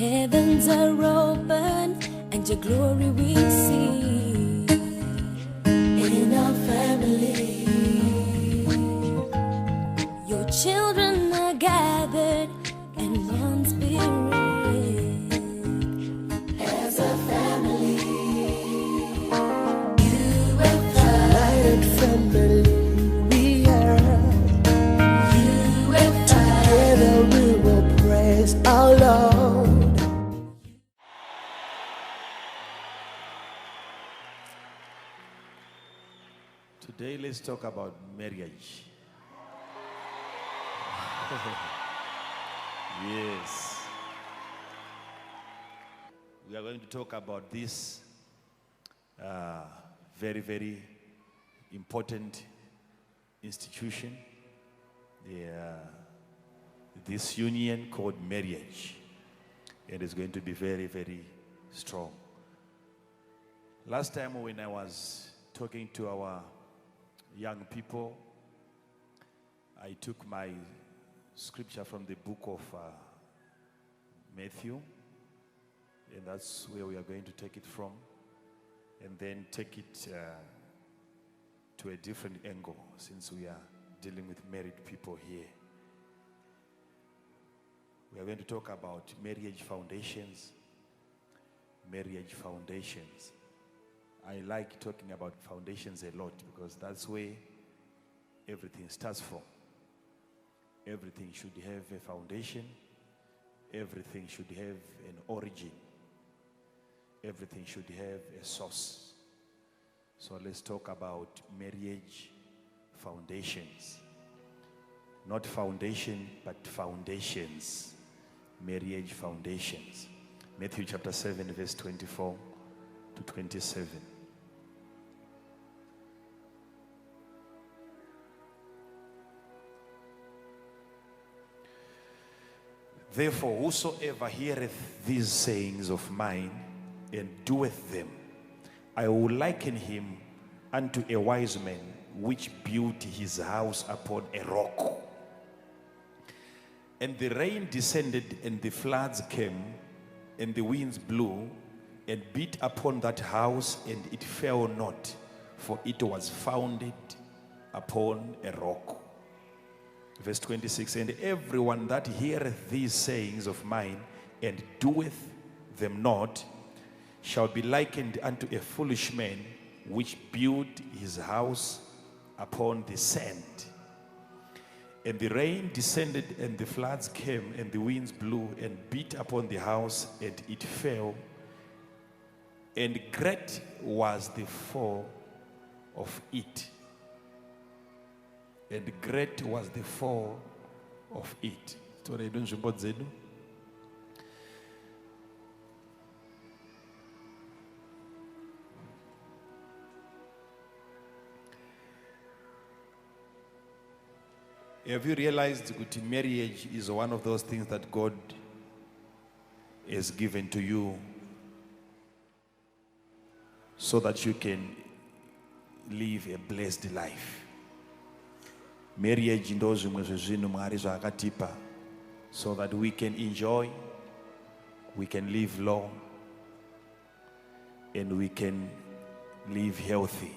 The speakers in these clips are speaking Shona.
Heavens are open and your glory we see in our family. Your children are gathered in one spirit as a family. United family we are. Together we will praise our Lord. Today, let's talk about marriage. Yes. We are going to talk about this very, very important institution, this union called marriage. It is going to be very, very strong. Last time when I was talking to our young people, I took my scripture from the book of Matthew, and that's where we are going to take it from, and then take it to a different angle since we are dealing with married people here. We are going to talk about marriage foundations. Marriage foundations. I like talking about foundations a lot because that's where everything starts from. Everything should have a foundation. Everything should have an origin. Everything should have a source. So let's talk about marriage foundations. Not foundation, but foundations. Marriage foundations. Matthew chapter 7, verse 24 to 27. Therefore, whosoever heareth these sayings of mine and doeth them, I will liken him unto a wise man which built his house upon a rock. And the rain descended, and the floods came, and the winds blew, and beat upon that house, and it fell not, for it was founded upon a rock. Verse 26, and everyone that heareth these sayings of mine and doeth them not shall be likened unto a foolish man which built his house upon the sand. And the rain descended, and the floods came, and the winds blew and beat upon the house, and it fell. And great was the fall of it. And great was the fall of it. Tore edu nzvimbo dzedu. Have you realized that marriage is one of those things that God has given to you so that you can live a blessed life? Marriage ndo zvimwe zvezvinhu Mwari zvaakatipa so that we can enjoy, we can live long, and we can live healthy.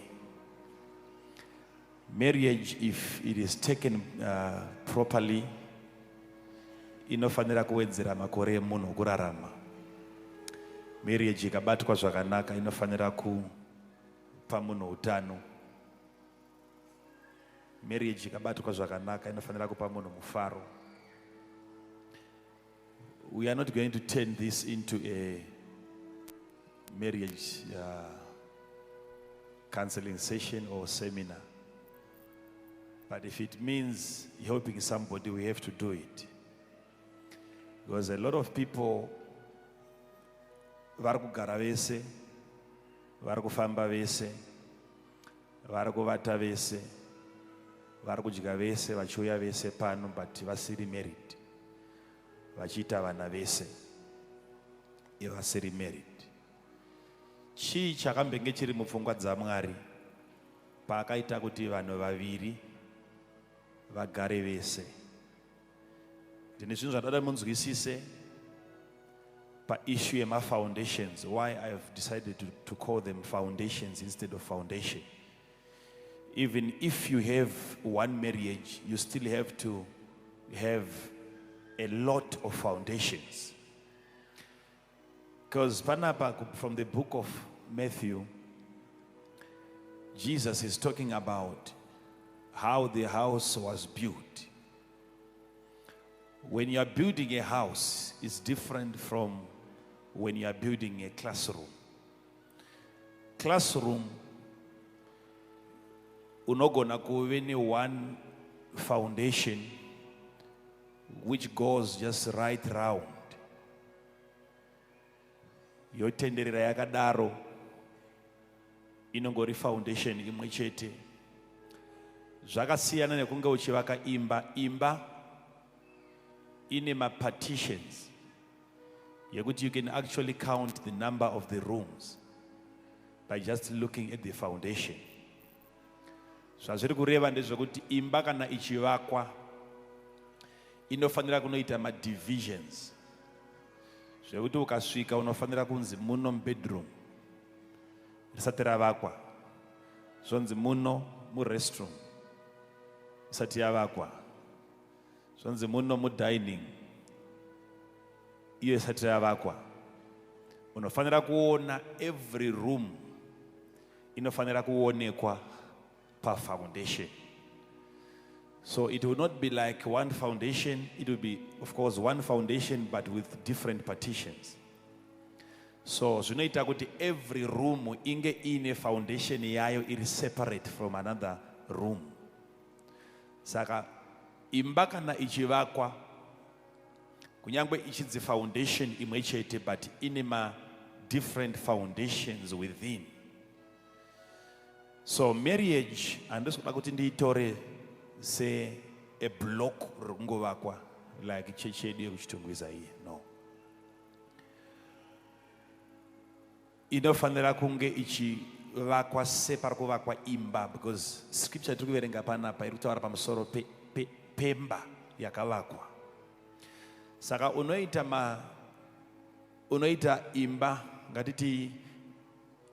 Marriage, if it is taken properly, inofanira kuwedzera makore emunhu okurarama. Marriage ikabatwa zvakanaka inofanira kupa munhu utano. Marriage ikabatwa zvakanaka inofanira kupa munhu mufaro. We are not going to turn this into a marriage counseling session or seminar. But if it means helping somebody, we have to do it. Because a lot of people vari kugara vese, vari kufamba vese, vari kuvata vese, vari kudya vese, vachiuya vese pano, but vasiri married. Vachiita vana vese, vasiri married. Chii chakambenge chiri mupfungwa dzaMwari paakaita kuti vanhu vaviri vagare vese? Ndine zvinhu zvandada munzwisise. Paissue yema-foundations, why I have decided to call them foundations instead of foundation. Even if you have one marriage, you still have to have a lot of foundations. Because panapa, from the book of Matthew, Jesus is talking about how the house was built. When you are building a house, it's different from when you are building a classroom. Classroom, unogona kuve one foundation which goes just right round, yotenderera yakadaro, inongori foundation imwe chete. Zvakasiyana nekunge uchivaka imba. Imba ine mapartitions yekuti you can actually count the number of the rooms by just looking at the foundation. Zvazviri kureva ndezvekuti imba kana ichivakwa inofanira kunoita madivisions, zvekuti ukasvika unofanira kunzi muno mubedroom risati ravakwa, zvonzi muno murestroom isati yavakwa, zvonzi muno mudining iyo isati yavakwa. Unofanira kuona every room inofanira kuonekwa pafoundation. So it will not be like one foundation. It will be, of course, one foundation, but with different partitions. So zvinoita kuti every room inge iine foundation yayo iri separate from another room. Saka imba kana ichivakwa, kunyangwe ichinzi foundation imwe chete, but ine ma-different foundations within. So marriage handisi kuda kuti ndiitore se a block riri kungovakwa like chechi yedu yekuChitungwiza iye. No, inofanira kunge ichivakwa separi kuvakwa imba, because scripture tiri kuverenga panapa iri kutaura pamusoro pemba yakavakwa. Saka unoita imba, ngatiti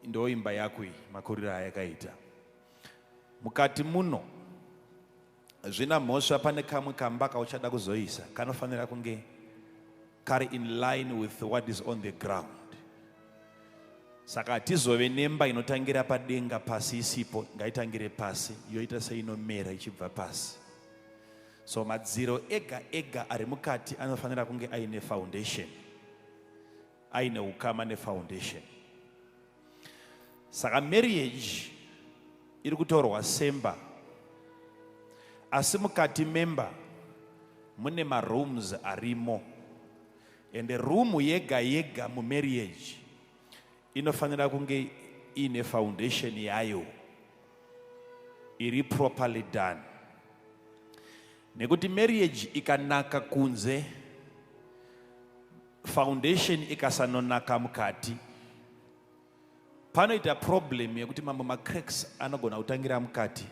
ndo imba yako iyi, makuriro ayakaita mukati muno, zvina mhosva pane kamwe kamba kauchada kuzoisa, kanofanira kunge kari in line with what is on the ground. Saka hatizove nemba inotangira padenga pasi isipo. Ngaitangire pasi, yoita seinomera ichibva pasi. So madziro ega ega ari mukati anofanira kunge aine foundation, aine ukama nefoundation. Saka marriage iri kutorwa semba, asi mukati memba mune marooms arimo, ende room yega yega mumarriage inofanira kunge iine foundation yayo iri properly done, nekuti marriage ikanaka kunze, foundation ikasanonaka mukati, panoita problem yekuti mamwe macracks anogona kutangira mukati.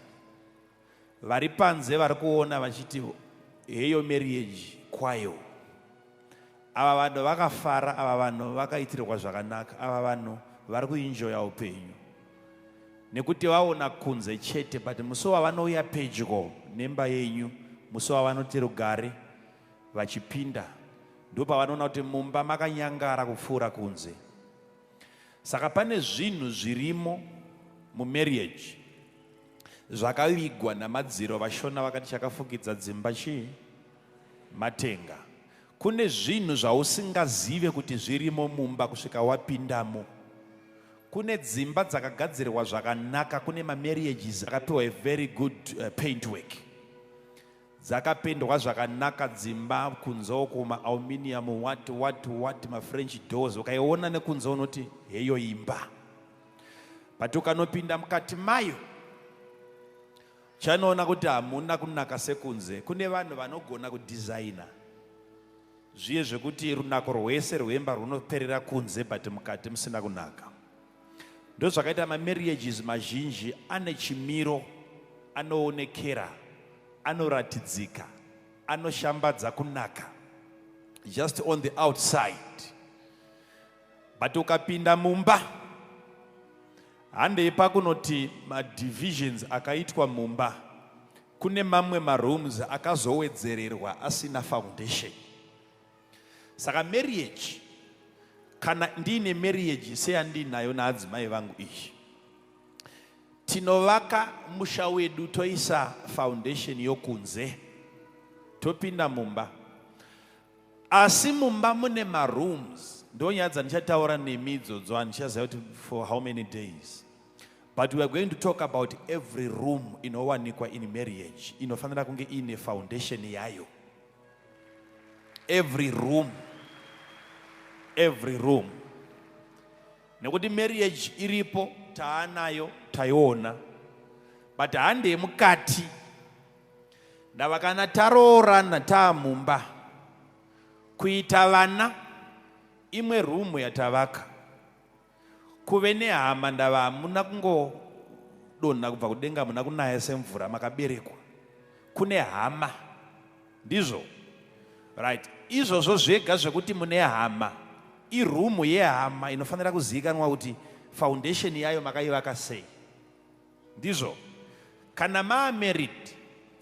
Vari panze vari kuona vachiti, "Heyo marriage kwayo, ava vanhu vakafara, ava vanhu vakaitirwa zvakanaka, ava vanhu vari kuenjoya upenyu," nekuti vaona kunze chete. But musi wavanouya pedyo nemba yenyu, musi wavanoti rugare vachipinda, ndo pavanoona kuti mumba makanyangara kupfuura kunze. Saka pane zvinhu zvirimo mumarriage zvakavigwa namadziro. VaShona vakati chakafukidza dzimba chii? Matenga. Kune zvinhu zvausingazive kuti zvirimo mumba kusvika wapindamo. Kune dzimba dzakagadzirwa zvakanaka, kune mamarriages akapiwa a very good paint work, dzakapendwa zvakanaka dzimba kunze uko, maaluminium, what what what, mafrench doors. Ukaiona nekunze unoti, "Heyo imba," but ukanopinda mukati mayo chanoona kuti hamuna kunaka sekunze. Kune vanhu vanogona kudhizaina zviye zvekuti runako rwese rwemba runoperera kunze, but mukati musina kunaka. Ndo zvakaita mamarriages mazhinji, ane chimiro, anoonekera, anoratidzika, anoshambadza kunaka just on the outside. But ukapinda mumba, handei pakunoti madivisions akaitwa mumba, kune mamwe marooms akazowedzererwa asina foundation. Saka marriage, kana ndiine marriage seyandinayo naadzimai vangu iyi, tinovaka musha wedu, toisa foundation yokunze, topinda mumba. Asi mumba mune marooms. Ndo nyaya dzandichataura nemi idzodzo. Handichaziva kuti for how many days, but we are going to talk about every room inowanikwa in marriage inofanira kunge iine foundation yayo. Every room, every room, nekuti marriage iripo, taanayo, taiona, but handei mukati. Ndava kana taroorana, taamumba, kuita vana imwe room yatavaka, kuve nehama. Ndava hamuna kungodonha kubva kudenga, muna kunaya semvura, makaberekwa kune hama, ndizvo, right? Izvozvo zvega zvekuti mune hama, iroom yehama inofanira kuzivikanwa kuti foundation yayo makaivaka sei, ndizvo? Kana maamarried,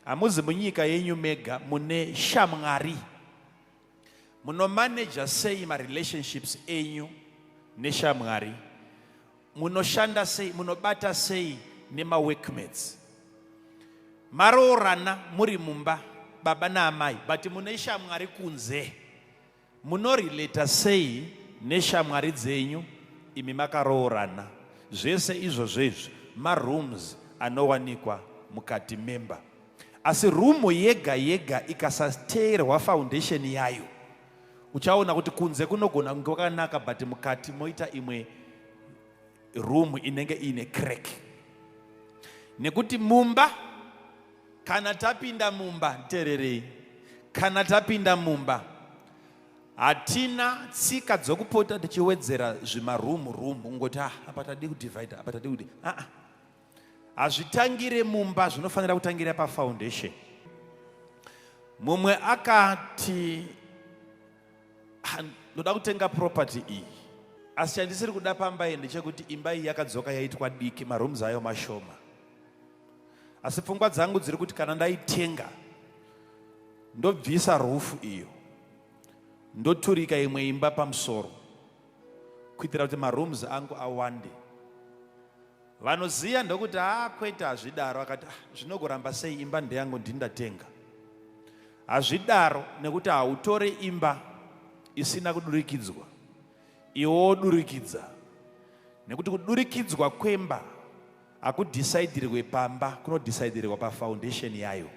hamuzi munyika yenyu mega, mune shamwari. Munomaneja sei marelationships enyu neshamwari? Munoshanda sei, munobata sei nemaworkmates? Maroorana, muri mumba, baba naamai, but mune shamwari kunze. Munorelata sei neshamwari dzenyu imi makaroorana? Zvese izvozvo izvi marooms anowanikwa mukati memba. Asi room yega yega ikasateerwa foundation yayo, uchaona kuti kunze kunogona kunge kwakanaka, but mukati moita imwe room inenge iine crack. Nekuti mumba, kana tapinda mumba, teererei, kana tapinda mumba, hatina tsika dzokupota tichiwedzera zvimaroom room, ungoti, "Ah, apa tadi kudivide, apa tadi kudi." Aa, hazvitangire mumba, zvinofanira kutangira pafoundation. Mumwe akati, "Ah, ndoda kutenga property iyi, asi chandisiri kuda pamba iyi ndechekuti imba iyi yakadzoka yaitwa diki, marooms ayo mashoma. Asi pfungwa dzangu dziri kuti kana ndaitenga, ndobvisa roof iyo, ndoturika imwe imba pamusoro kuitira kuti marooms angu awande." Vanoziva ndokuti, "Ha, kwete, hazvidaro." Akati, "Ah, zvinogoramba sei? Imba ndeyangu, ndindatenga." Hazvidaro, nekuti hautore imba isina kudurikidzwa, iwe wodurikidza, nekuti kudurikidzwa kwemba hakudhisaidirwe pamba, kunodhisaidirwa pafoundation yayo.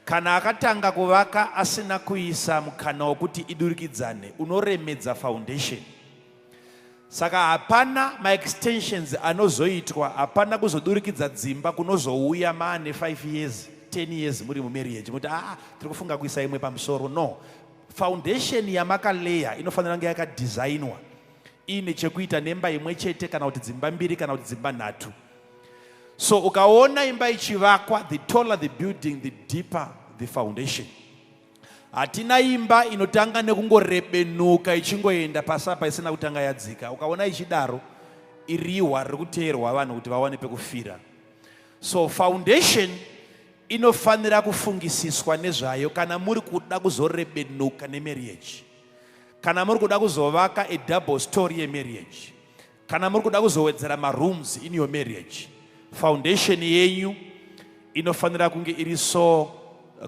Kana akatanga kuvaka asina kuisa mukana wokuti idurikidzane, unoremedza foundation. Saka hapana maextensions anozoitwa, hapana kuzodurikidza dzimba kunozouya maane 5 years, 10 years muri mumarriage, muti, "Ah, tiri kufunga kuisa imwe pamusoro." No, foundation yamakaleya inofanira kunge yakadhizainwa iine chekuita nemba imwe chete, kana kuti dzimba mbiri, kana kuti dzimba nhatu. So ukaona imba ichivakwa, the taller the building, the deeper the foundation. Hatina imba inotanga nekungorebenuka ichingoenda pasapa isina kutanga yadzika. Ukaona ichidaro, irihwa riri kuteerwa vanhu kuti vawane pekufira. So foundation inofanira kufungisiswa nezvayo kana muri kuda kuzorebenuka nemarriage, kana muri kuda kuzovaka a double story yemarriage, kana muri kuda kuzowedzera marooms in your marriage. Foundation yenyu inofanira kunge iri so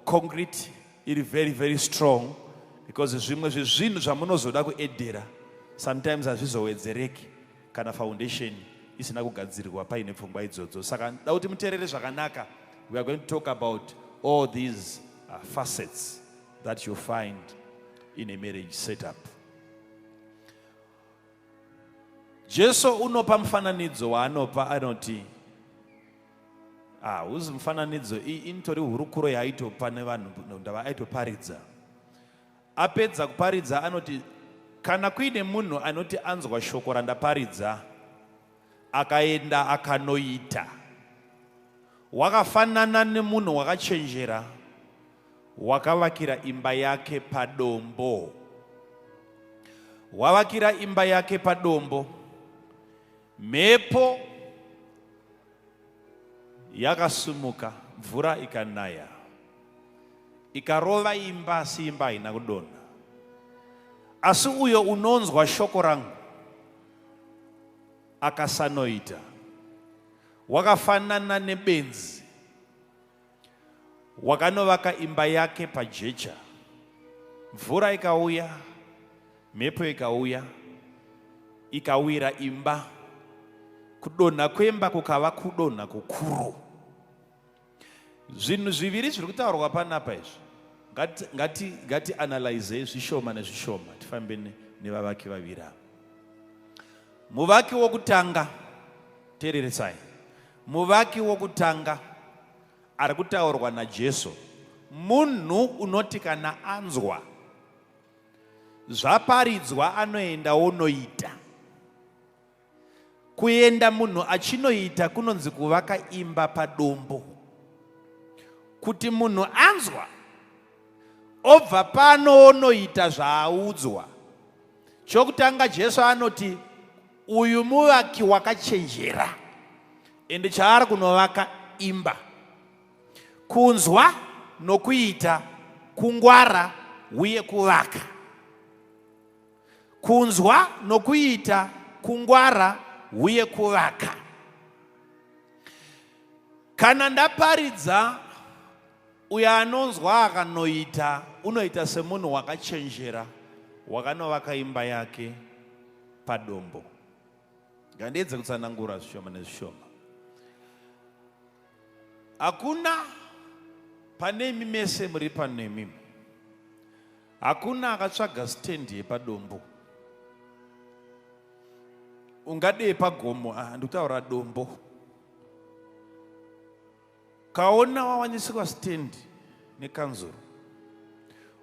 concrete, iri very very strong, because zvimwe zvezvinhu zvamunozoda kuedhera sometimes hazvizowedzereki kana foundation isina kugadzirwa paine pfungwa idzodzo. Saka da kuti muteerere zvakanaka. We are going to talk about all these facets that you find in a marriage setup. Jesu unopa mufananidzo waanopa, anoti, hauzi mufananidzo, iyi initori hurukuro yaaitopa nevanhu ndava aitoparidza. Apedza kuparidza anoti, "Kana kuine munhu anoti anzwa shoko randaparidza, akaenda akanoita, wakafanana nemunhu wakachenjera wakavakira imba yake padombo. Wavakira imba yake padombo. Mhepo yakasumuka, mvura ikanaya, ikarova imba, asi imba haina kudonha. Asi uyo unonzwa shoko rangu akasanoita, wakafanana nebenzi wakanovaka imba yake pajecha. Mvura ikauya, mhepo ikauya, ikawira imba, kudonha kwemba kukava kudonha kukuru. Zvinhu zviviri zviri kutaurwa panapa izvi, ngati, ngati, ngati zvishoma nezvishoma tifambe nevavaki vaviri ava. Muvaki wokutanga, teereresai, muvaki wokutanga ari kutaurwa naJesu munhu unoti kana anzwa zvaparidzwa anoenda wonoita. Kuenda munhu achinoita kunonzi kuvaka imba padombo. Kuti munhu anzwa obva pano onoita zvaaudzwa. Chokutanga Jesu anoti uyu muvaki wakachenjera ende chaari kunovaka imba. Kunzwa nokuita, kungwara uye kuvaka. Kunzwa nokuita, kungwara uye kuvaka. Kana ndaparidza, uyo anonzwa akanoita, unoita semunhu wakachenjera wakanovaka imba yake padombo. Ngandiedze kutsanangura zvishoma nezvishoma. Hakuna pane imi mese muri pano imimi, hakuna akatsvaga stendi yepadombo. Ungadei pagomo? Ah, ndikutaura dombo. Kaona wawaniswa stendi nekanzuru,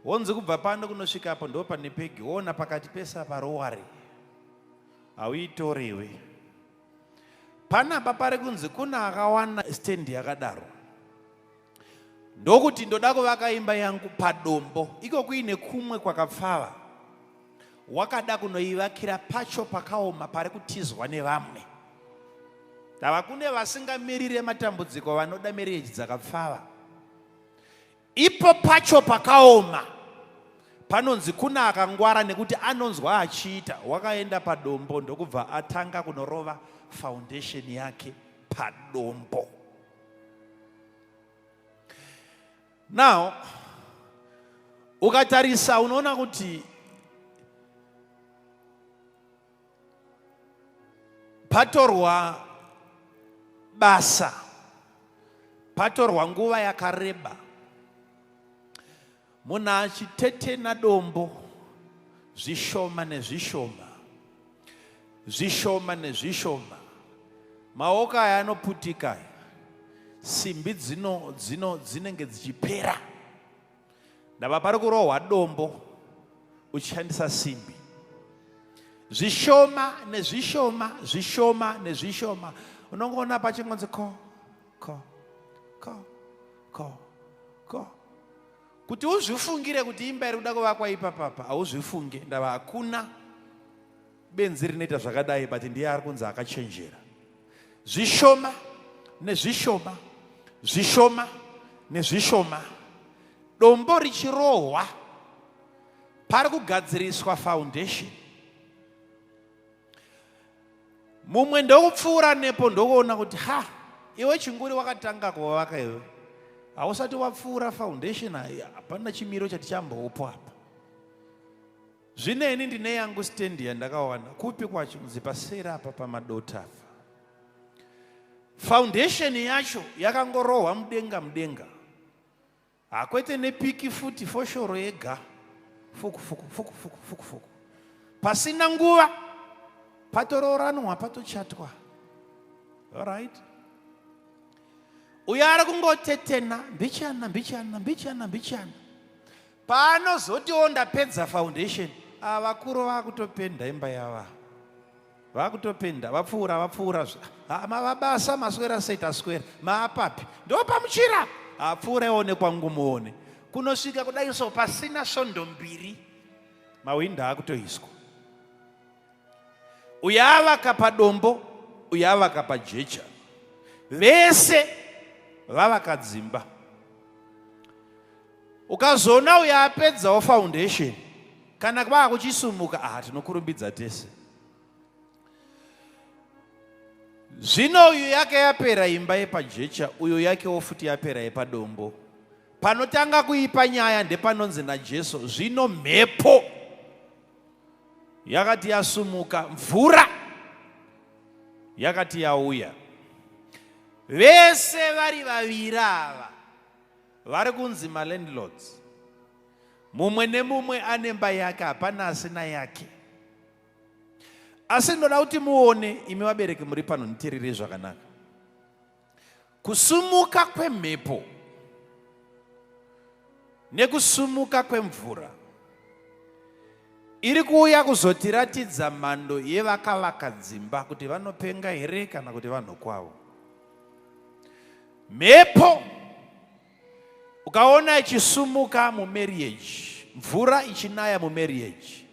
wonzi kubva pano kunosvika apo ndo pane pegi, woona pakati pese apa rowari, hauitorewe. Panapa pari kunzi kuna akawana stendi yakadaro, ndokuti ndoda kuvaka imba yangu padombo, iko kuine kumwe kwakapfava, wakada kunoivakira pacho pakaoma pari kutizwa nevamwe. Tava kune vasingamirire matambudziko, vanoda marriage dzakapfava. Ipo pacho pakaoma panonzi kuna akangwara nekuti anonzwa achiita, wakaenda padombo ndokubva atanga kunorova foundation yake padombo. Now ukatarisa unoona kuti patorwa basa, patorwa nguva yakareba, munhu achitetena dombo zvishoma nezvishoma, zvishoma nezvishoma, maoko aya anoputika aya, simbi dzino dzino dzinenge dzichipera. Ndava pari kurohwa dombo uchishandisa simbi zvishoma nezvishoma, zvishoma nezvishoma, unongoona pachingonzi ko ko ko ko ko. Kuti uzvifungire kuti imba iri kuda kuvakwa ipapapa, hauzvifunge. Ndava hakuna benzi rinoita zvakadai, but ndiye ari kunzi akachenjera. Zvishoma nezvishoma, zvishoma nezvishoma, dombo richirohwa, pari kugadziriswa foundation. Mumwe ndokupfuura nepo ndokuona kuti ha, iwe chinguri wakatanga kuvaka iwe, hausati wapfuura foundation, hapana chimiro chatichambopo apa. Zvino ini ndine yangu stand yandakawana kupi kwacho, nzi paseri apa pamadota apa. Foundation yacho yakangorohwa mudenga mudenga, hakwete nepiki futi, foshoro yega, fuku fuku fuku fuku fuku fuku. Pasina nguva patorooranwa, patochatwa. Alright, uyo ari kungotetena mbichana mbichana mbichana mbichana, paanozotiwo ndapedza foundation, ava vakuru vakutopenda imba yava, vakutopenda, vapfuura vapfuura, mavabasa maswera sei, taswera maapapi, ndopamuchira apfuura ione kwangu muone kunosvika kudai so, pasina svondo mbiri mahwindo akutoiswa. Uyo avaka padombo, uyo avaka pajecha. Vese vavaka dzimba. Ukazoona uyo apedzawo foundation, kana kwava kuchisumuka, ah, tinokurumbidza tese. Zvino uyu yake yapera imba yepajecha, uyo yakewo futi yapera yepadombo. Panotanga kuipa nyaya ndepanonzi naJesu, zvino mhepo yakati yasumuka, mvura yakati yauya. Vese vari vaviri ava vari kunzi malandlords. Mumwe nemumwe ane mba yake, hapana asina yake. Asi ndoda kuti muone, imi vabereki muri pano, nditeererei zvakanaka. Kusumuka kwemhepo nekusumuka kwemvura iri kuuya kuzotiratidza mhando yevakavaka dzimba kuti vanopenga here kana kuti vanhu kwavo. Mhepo ukaona ichisumuka mumarriage, mvura ichinaya mumarriage,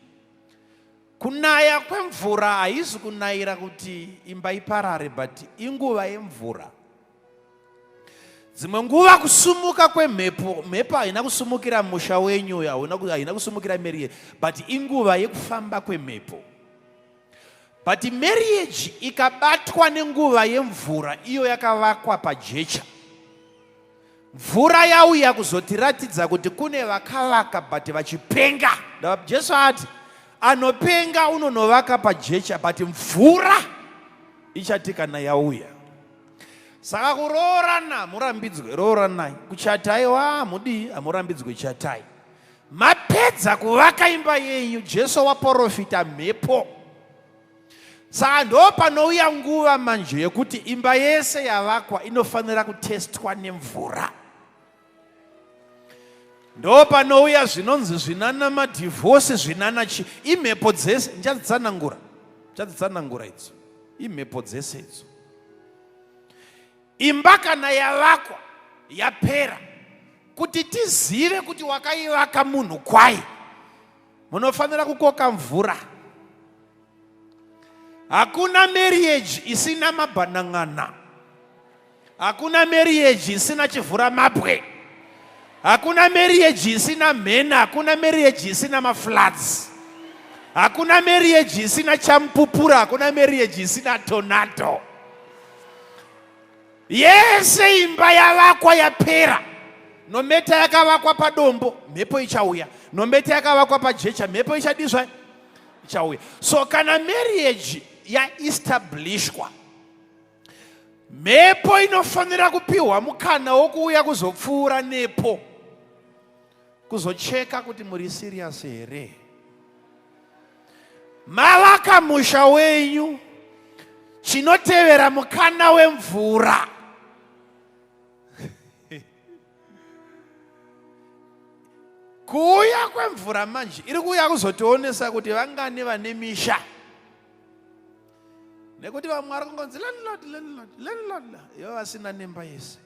Kunaya kwemvura haizi kunayira kuti imba iparare but inguva yemvura. Dzimwe nguva kusumuka kwemhepo, mhepo haina kusumukira musha wenyu, haina kusumukira marriage, but inguva yekufamba kwemhepo. But marriage ikabatwa nenguva yemvura iyo yakavakwa pajecha, Mvura yauya kuzotiratidza kuti kune vakavaka but vachipenga. Jesu ati anopenga unonovaka pajecha but mvura ichati kana yauya. Saka kuroorana hamurambidzwe, rooranai. Kuchata aiwa hamudii, hamurambidzwe, chatai. Mapedza kuvaka imba yenyu, Jesu waporofita mhepo. Saka ndo panouya nguva manje yekuti imba yese yavakwa inofanira kutestwa nemvura. Ndo panouya zvinonzi zvinana madhivhosi zvinana chi imhepo dzese ndichadzitsanangura, ndichadzitsanangura idzo imhepo dzese idzo. Imba kana yavakwa yapera, kuti tizive kuti wakaivaka munhu kwai, munofanira kukoka mvura. Hakuna marriage isina mabhanan'ana. Hakuna marriage isina chivhura mabwe. Hakuna marriage isina mhena. Hakuna marriage isina mafloods. Hakuna marriage isina chamupupura. Hakuna marriage isina tornado. Yese imba yavakwa yapera, nometa yakavakwa padombo, mhepo ichauya. Nometa yakavakwa pajecha, mhepo ichadizva ichauya. So kana marriage yaestablishwa, mhepo inofanira kupiwa mukana wokuuya kuzopfuura nepo kuzocheka kuti muri serious here. Mavaka musha wenyu, chinotevera mukana wemvura. Kuuya kwemvura manje iri kuuya kuzotionesa kuti vangani vane misha, nekuti vamwe vari kungonzi landlord, landlord, landlord, ivo vasina nemba yese.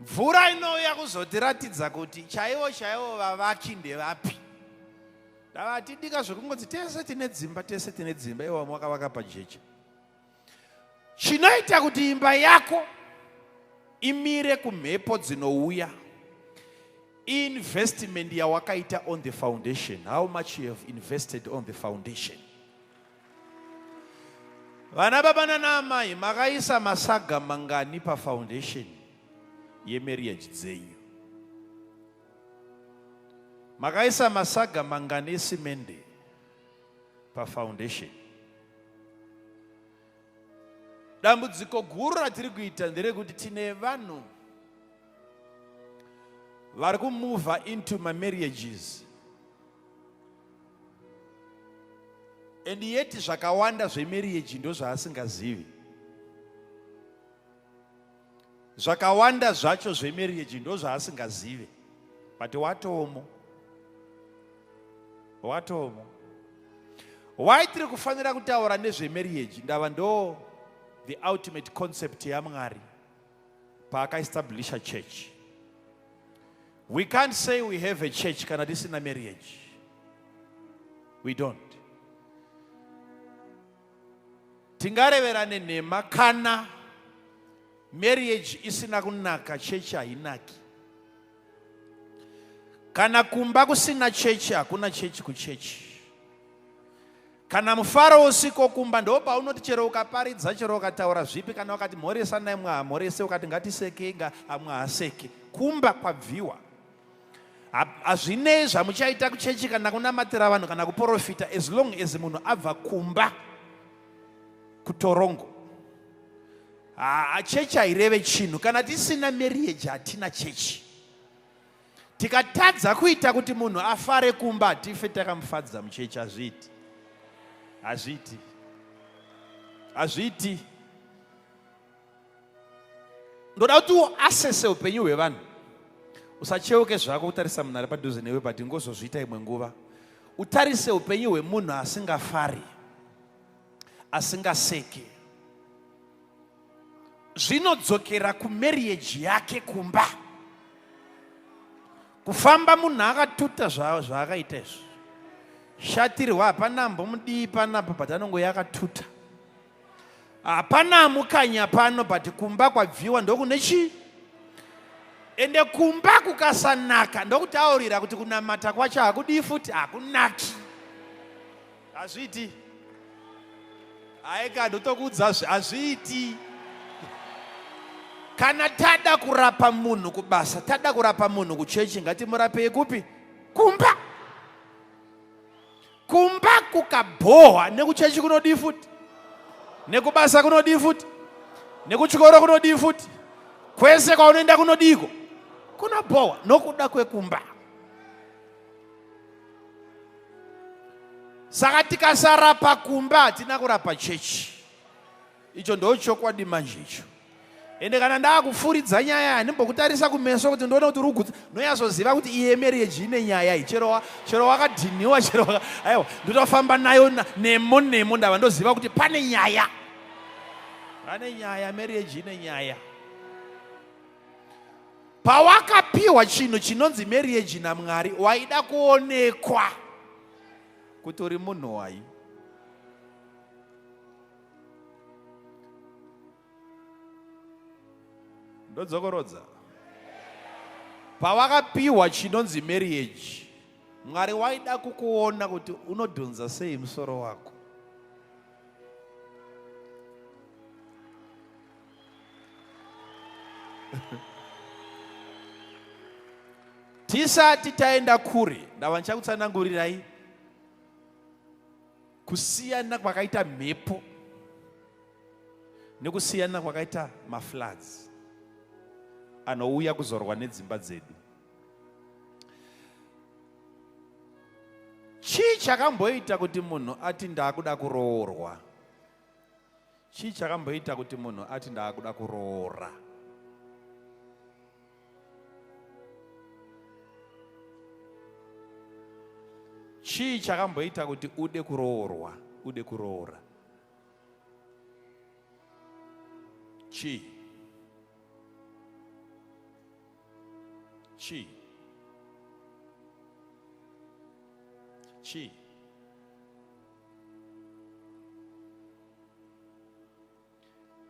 Mvura inouya kuzotiratidza kuti chaivo chaivo vavaki ndevapi. Ndavatidika zvekungonzi tese tine dzimba, tese tine dzimba, ivo vamwe vakavaka pajecha. Chinoita kuti imba yako imire kumhepo dzinouya investment yawakaita on the foundation, how much you have invested on the foundation. Vana baba nana amai, makaisa masaga mangani pafoundation yemarriage dzenyu? Makaisa masaga mangani esimende pafoundation? Dambudziko guru ratiri kuita nderekuti tine vanhu vari kumova into mamarriages and yet zvakawanda zvemarriage ndozvaasingazivi. Zvakawanda zvacho zvemarriage ndozvaasingazive, but watomo, watomo. Why tiri kufanira kutaura nezvemarriage? Ndava ndo the ultimate concept yaMwari paakaestablisha church. We can't say we have a church kana tisina marriage. We don't. Tingareverane nhema kana marriage isina kunaka, chechi hainaki. Kana kumba kusina chechi, hakuna chechi kuchechi. Kana mufaro usiko kumba, ndo paunoti chero ukaparidza, chero ukataura zvipi, kana ukati mhoresanai mwahamhorese, ukati ngatisekei hamwahaseke, kumba kwabviwa. Hazvinei zvamuchaita kuchechi kana kunamatira vanhu kana kuprofita, as long as munhu abva kumba kutorongo, chechi haireve chinhu. Kana tisina marriage, hatina chechi. Tikatadza kuita kuti munhu afare kumba, hatife takamufadza muchechi. Hazviiti, hazviiti, hazviiti. Ndoda kuti uasese upenyu hwevanhu. Usacheuke zvako kutarisa munhu ari padhuze newe, but ngozozviita imwe nguva. Utarise upenyu hwemunhu asingafari, asingaseki. Zvinodzokera kumarriage yake kumba. Kufamba munhu akatuta zvaakaita izvi, shatirwa, hapana ambomudii panapa, but anongoya akatuta. Hapana amukanya pano, but kumba kwabviwa ndokune chii. Ende kumba kukasanaka, ndokutaurira kuti kunamata kwacho hakudii futi, hakunaki, hazviiti. Aika, ndotokuudza, hazviiti. Kana tada kurapa munhu kubasa, tada kurapa munhu kuchechi, ngatimurapei kupi? Kumba. Kumba kukabhohwa, nekuchechi kunodii futi, nekubasa kunodii futi, nekuchikoro kunodii futi, kwese kwaunoenda kunodiko kunobhohwa nokuda kwekumba. Saka tikasarapa kumba, hatina kurapa chechi. Icho ndo chokwadi manje icho. Ende kana ndakufuridza nyaya, handimbokutarisa kumeso kuti ndione kuti uri kugutsa. Nonyazoziva kuti iye marriage ine nyaya iyi. Chero wakadhiniwa, chero aiwa, ndotofamba nayo nemo nemo, ndava ndoziva kuti pane nyaya, pane nyaya. Marriage ine nyaya. Pawakapiwa chinhu chinonzi marriage naMwari, waida kuonekwa kuti uri munhu wai. Ndodzokorodza, pawakapiwa chinonzi marriage, Mwari waida kukuona kuti unodhonza sei musoro wako. Tisati taenda kure, ndava ndichakutsanangurirai kusiyana kwakaita mhepo nekusiyana kwakaita mafloods anouya kuzorwa nedzimba dzedu. Chii chakamboita kuti munhu ati ndaakuda kuroorwa? Chii chakamboita kuti munhu ati ndaakuda kuroora? Chii chakamboita kuti ude kuroorwa, ude kuroora? Chii? Chii? Chii?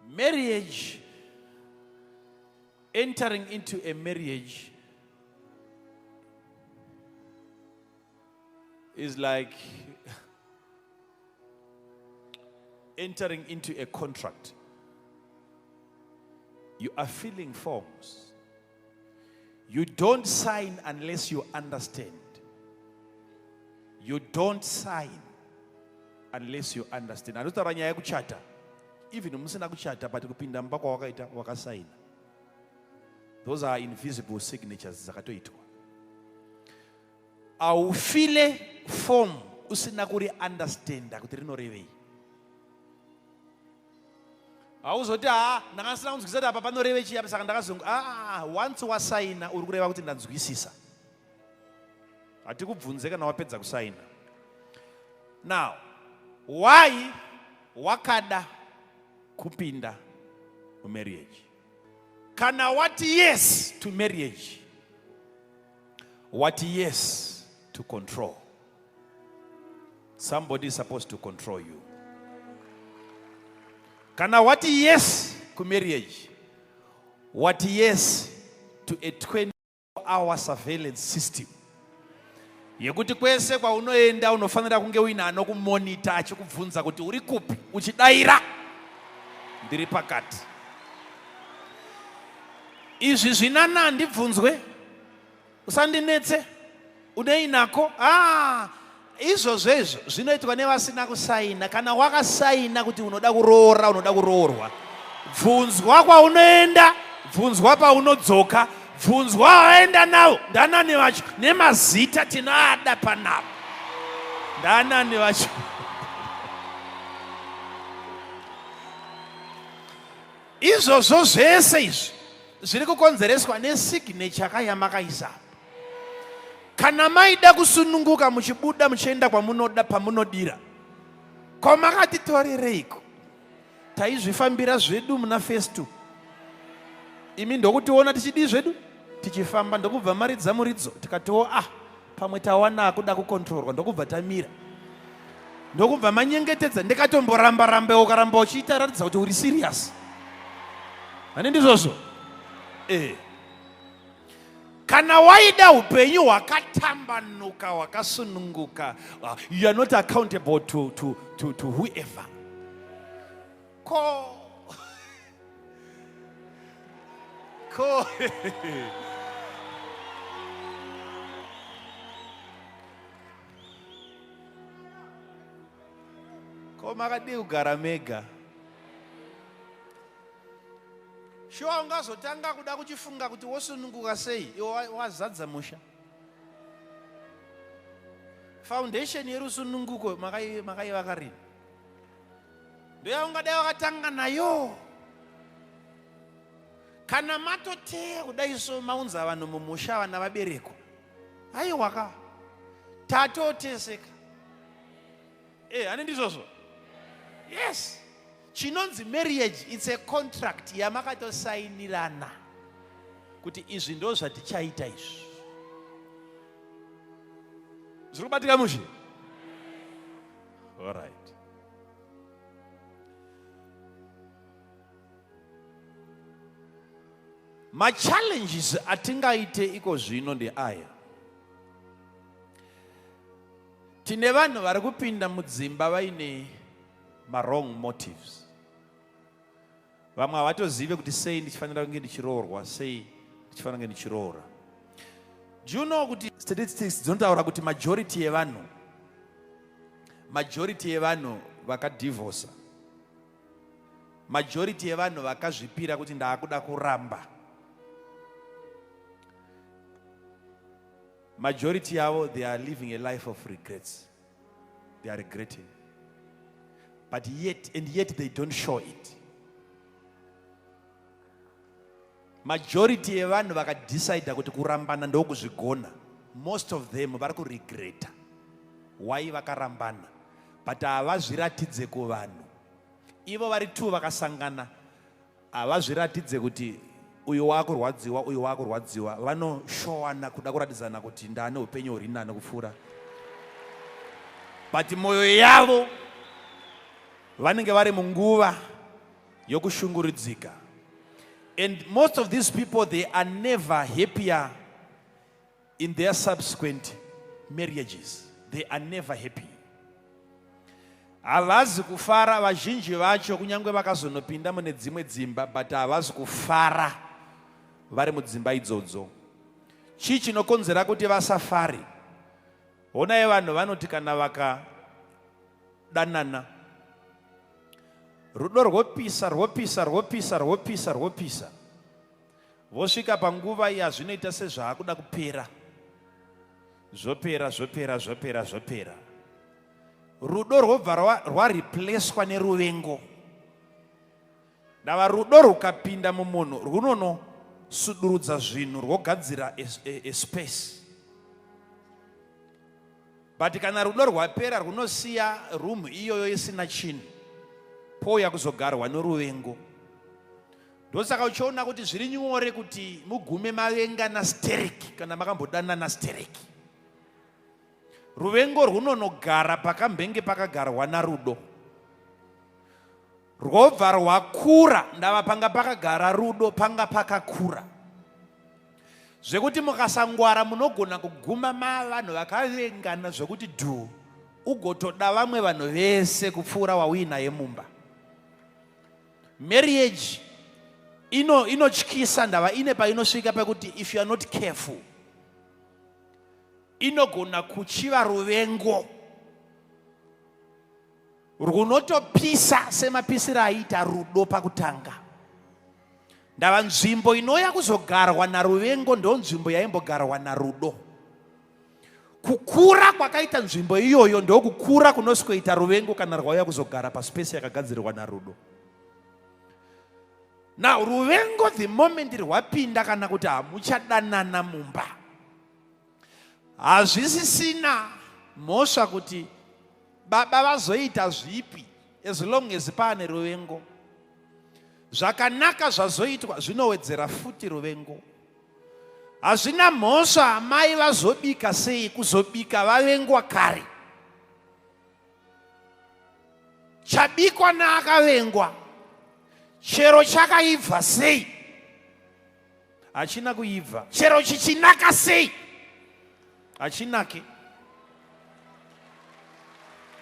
Marriage, entering into a marriage is like entering into a contract. You are filling forms. You don't sign unless you understand. You don't sign unless you understand. Anotaura nyaya yekuchata, even musina kuchata, but kupinda mumba kwawakaita wakasaina. Those are invisible signatures dzakatoitwa. Aufile form usina kuri understanda kuti rinorevei. Hauzoti, ha, ndakasina kunzwisisa kuti apa panoreve chii apa, saka ndakazongo. Ah, once wasaina, uri kureva kuti ndanzwisisa. Hatikubvunze kana wapedza kusaina. Now, why wakada kupinda mumarriage? Kana wati yes to marriage, wati yes to control. Somebody is supposed to control you. Kana wati yes kumarriage, wati yes to a 24 hour surveillance system yekuti kwese kwaunoenda unofanira kunge uine anokumonita achikubvunza kuti uri kupi, uchidaira ndiri pakati. Izvi zvinana handibvunzwe, usandinetse, unei nako? Ah, izvozvo izvo zvinoitwa nevasina kusaina. Kana wakasaina kuti unoda kuroora, unoda kuroorwa, bvunzwa kwaunoenda, bvunzwa paunodzoka, bvunzwa waenda navo ndanani vacho, nemazita tinoada panapa, ndanani vacho. Izvozvo zvese izvi zviri kukonzereswa nesignature ka yamakaisa. Kana maida kusununguka muchibuda muchienda kwamunoda pamunodira, ko makatitorereiko? Taizvifambira zvedu muna Festu, imi ndokutiona tichidii zvedu tichifamba, ndokubva maridza muridzo, tikatiwo ah, pamwe tawana akuda kukontrorwa, ndokubva tamira, ndokubva manyengetedza, ndikatomboramba rambe, ukaramba uchiita ratidza kuti uri serious. Hani ndizvozvo? Eh. Kana waida upenyu hwakatambanuka hwakasununguka, you are not accountable to whoever. Ko ko ko makadii kugara mega? Shuwa ungazotanga kuda kuchifunga kuti wosununguka sei iwe wazadza musha. Foundation yerusununguko makaivaka rini? Ndoyaungadai wakatanga nayo. Kana matoteya kudai so maunza vanhu mumusha vana vaberekwa, aiwaka tatoteseka. Hani ndizvozvo? Yes. Chinonzi marriage, it's a contract yamakatosainirana kuti izvi ndo zvatichaita izvi. Zviri kubatika mushe? All right. Machallenges atingaite iko zvino ndeaya. Tine vanhu vari kupinda mudzimba vaine ma-wrong motives. Vamwe havatozive kuti sei ndichifanira kunge ndichiroorwa, sei ndichifanira kunge ndichiroora. Do you know kuti statistics dzinotaura kuti majority yevanhu vakadivorsa, majority yevanhu vakazvipira kuti ndaakuda kuramba, majority yavo, they are living a life of regrets. They are regretting, but yet and yet they don't show it. Majority yevanhu vakadecida kuti kurambana ndokuzvigona, most of them vari kuregreta why vakarambana, but havazviratidze kuvanhu. Ivo vari two vakasangana, havazviratidze kuti uyu waakurwadziwa, uyu waakurwadziwa. Vanoshowana kuda kuratidzana kuti ndane upenyu huri nani kupfuura, but mwoyo yavo vanenge vari munguva yokushungurudzika. And most of these people, they are never happier in their subsequent marriages. They are never happy. Havazi kufara vazhinji vacho, kunyange vakazonopinda mune dzimwe dzimba, but havazi kufara vari mudzimba idzodzo. Chii chinokonzera kuti vasafari? Honai, vanhu vanoti kana vakadanana, rudo rwopisa, rwopisa, rwopisa, rwopisa, rwopisa, vosvika panguva yazvinoita sezvaakuda kupera, zvopera, zvopera, zvopera, zvopera, rudo rwobva rwareplacwa neruvengo. Ndava rudo rukapinda mumunhu, runonosudurudza zvinhu, rwogadzira a space, but kana rudo rwapera, runosiya room iyoyo isina chinhu, pouya kuzogarwa noruvengo. Ndosaka uchiona kuti zviri nyore kuti mugume mavengana stereki kana makambodanana stereki. Ruvengo runonogara pakambenge pakagarwa narudo. Rwobva rwakura ndava panga pakagara rudo panga pakakura zvekuti mukasangwara munogona kuguma mavanhu vakavengana zvekuti dhuu ugotoda vamwe vanhu vese kupfuura wauinaye mumba. Marriage ino inotyisa ndava ine painosvika pekuti if you are not careful inogona kuchiva ruvengo rwunotopisa semapisiro aiita rudo pakutanga. Ndava nzvimbo inouya kuzogarwa naruvengo ndo nzvimbo yaimbogarwa narudo. Kukura kwakaita nzvimbo iyoyo ndokukura kunosikoita ruvengo kana rwauya kuzogara paspace yakagadzirwa narudo. Now ruvengo the moment rwapinda kana kuti hamuchadanana mumba hazvisisina mhosva kuti baba vazoita zvipi as long as paane ruvengo. Zvakanaka zvazoitwa zvinowedzera futi ruvengo. Hazvina mhosva amai vazobika sei kuzobika vavengwa kare. Chabikwa naakavengwa chero chakaibva sei hachina kuibva, chero chichinaka sei hachinaki.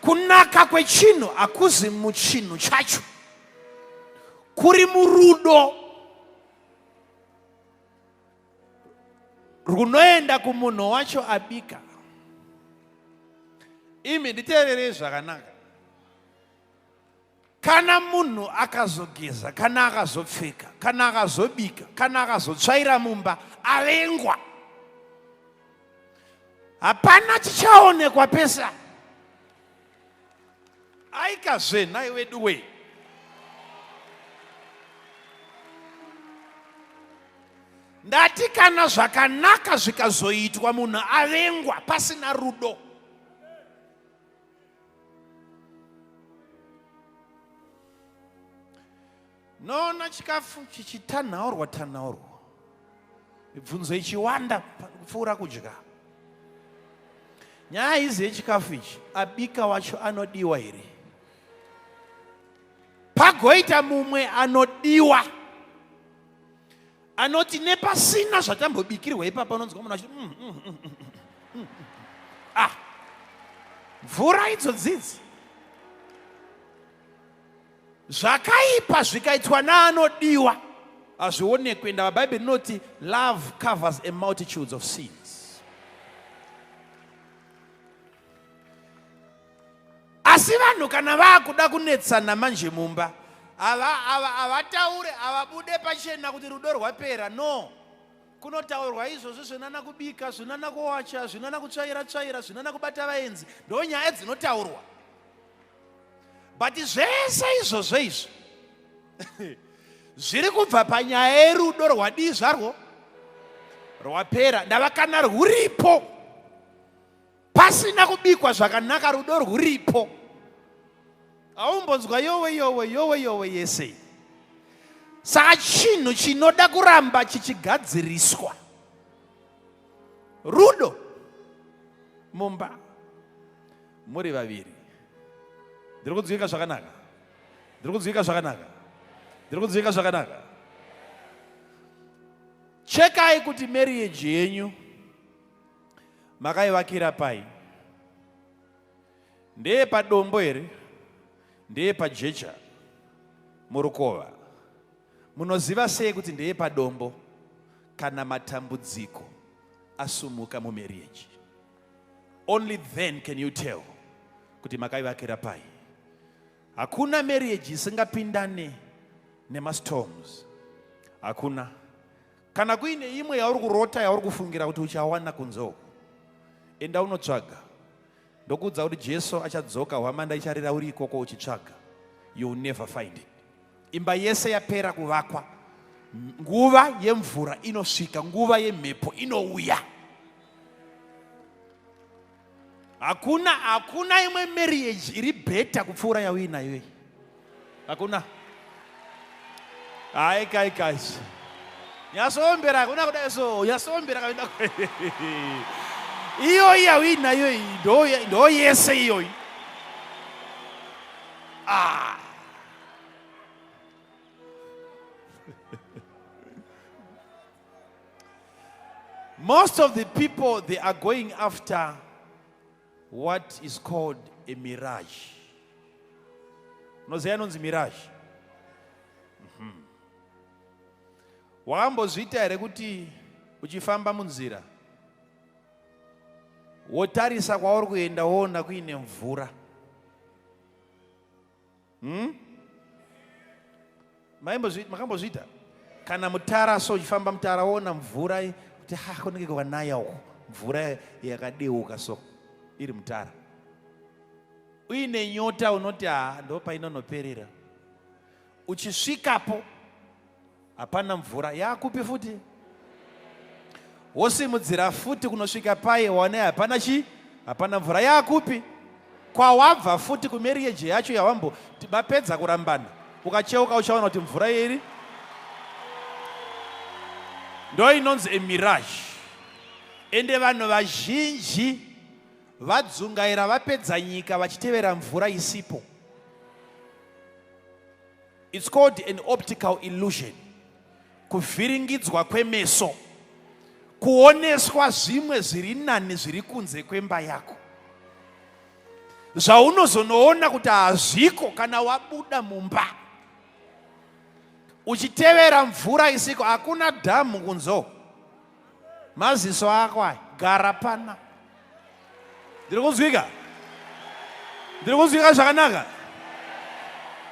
Kunaka kwechinhu hakuzi muchinhu chacho, kuri murudo rwunoenda kumunhu wacho abika. Imi nditeererei zvakanaka. Kana munhu akazogeza, kana akazopfeka, kana akazobika, kana akazotsvaira mumba avengwa, hapana chichaonekwa pesa. Aikazve nhai wedu wee. Ndati kana zvakanaka zvikazoitwa munhu avengwa pasina rudo. Noona chikafu chichitanhaurwa tanhaurwa, mibvunzo ichiwanda kupfuura kudya. Nyaya izi yechikafu ichi, abika wacho anodiwa here? Pagoita mumwe anodiwa anoti nepasina zvatambobikirwa ipapa unonzwa munhu achiti mm, mm, mm, mm, mm. Ah, mvura idzo dzidzi Zvakaipa zvikaitwa naanodiwa hazvionekwe ndava Bhaibheri rinoti love covers a multitudes of sins. Asi vanhu kana vakuda kunetsana manje mumba havataure havabude pachena kuti rudo rwapera no kunotaurwa izvozvo zvinana kubika zvinana kuwacha zvinana kutsvaira tsvaira zvinana kubata vaenzi ndo nyaya dzinotaurwa but zvese izvozvo izvi zviri kubva panyaya yerudo rwadii zvarwo rwapera ndava kana rwuripo pasina kubikwa zvakanaka rudo rwuripo haumbonzwa yowe yowe yowe yowe yese saka chinhu chinoda kuramba chichigadziriswa rudo mumba muri vaviri ndiri kunzwika zvakanaka ndiri kunzwika zvakanaka ndiri kunzwika zvakanaka chekai kuti marriage yenyu makaivakira pai ndeye padombo here ndeye pajecha murukova munoziva sei kuti ndeye padombo kana matambudziko asumuka mumarriage Only then can you tell kuti makaivakira pai. Hakuna marriage isingapindane nemastorms. Hakuna. Kana kuine imwe yauri kurota yauri kufungira kuti uchawana kunze uko, enda unotsvaga. Ndokuudza kuti Jesu achadzoka, hwamanda icharira uri ikoko uchitsvaga. You will never find it. Imba yese yapera kuvakwa, nguva yemvura inosvika, nguva yemhepo inouya. Hakuna, hakuna imwe marriage iri better kupfuura yauinayo iyi. Hakuna. Hai kai guys. Nyasoombera hakuna kudai so, nyasoombera kaenda. Iyoyi yauinayo iyi ndo ndo yese iyoyi. Ah. Most of the people, they are going after what is called a mirage. Unoziva inonzi mirage? Wakambozviita here kuti uchifamba munzira wotarisa kwauri kuenda woona kuine mvura? Makambozviita? Kana mutara so uchifamba mutara woona mvura kuti ha kunenge kwanaya uko, mvura yakadeuka so iri mutara. Uine nyota unoti ha ndo painonoperera. Uchisvikapo hapana mvura, yakupi futi? Wosimudzira futi kunosvika paye wane hapana chi? Hapana mvura, yakupi? Kwawabva futi kumarriage yacho yawambo mapedza kurambana, ukacheuka uchaona kuti mvura iri ndo inonzi a mirage. Ende vanhu vazhinji vadzungaira vapedza nyika vachitevera mvura isipo. It's called an optical illusion. Kuvhiringidzwa kwemeso, kuoneswa zvimwe zviri nani zviri kunze kwemba yako, zvaunozonoona kuti hazviko kana wabuda mumba uchitevera mvura isiko. Hakuna dhamu kunzo, maziso ako aya gara pana. Ndiri kunzwika? Ndiri kunzwika zvakanaka?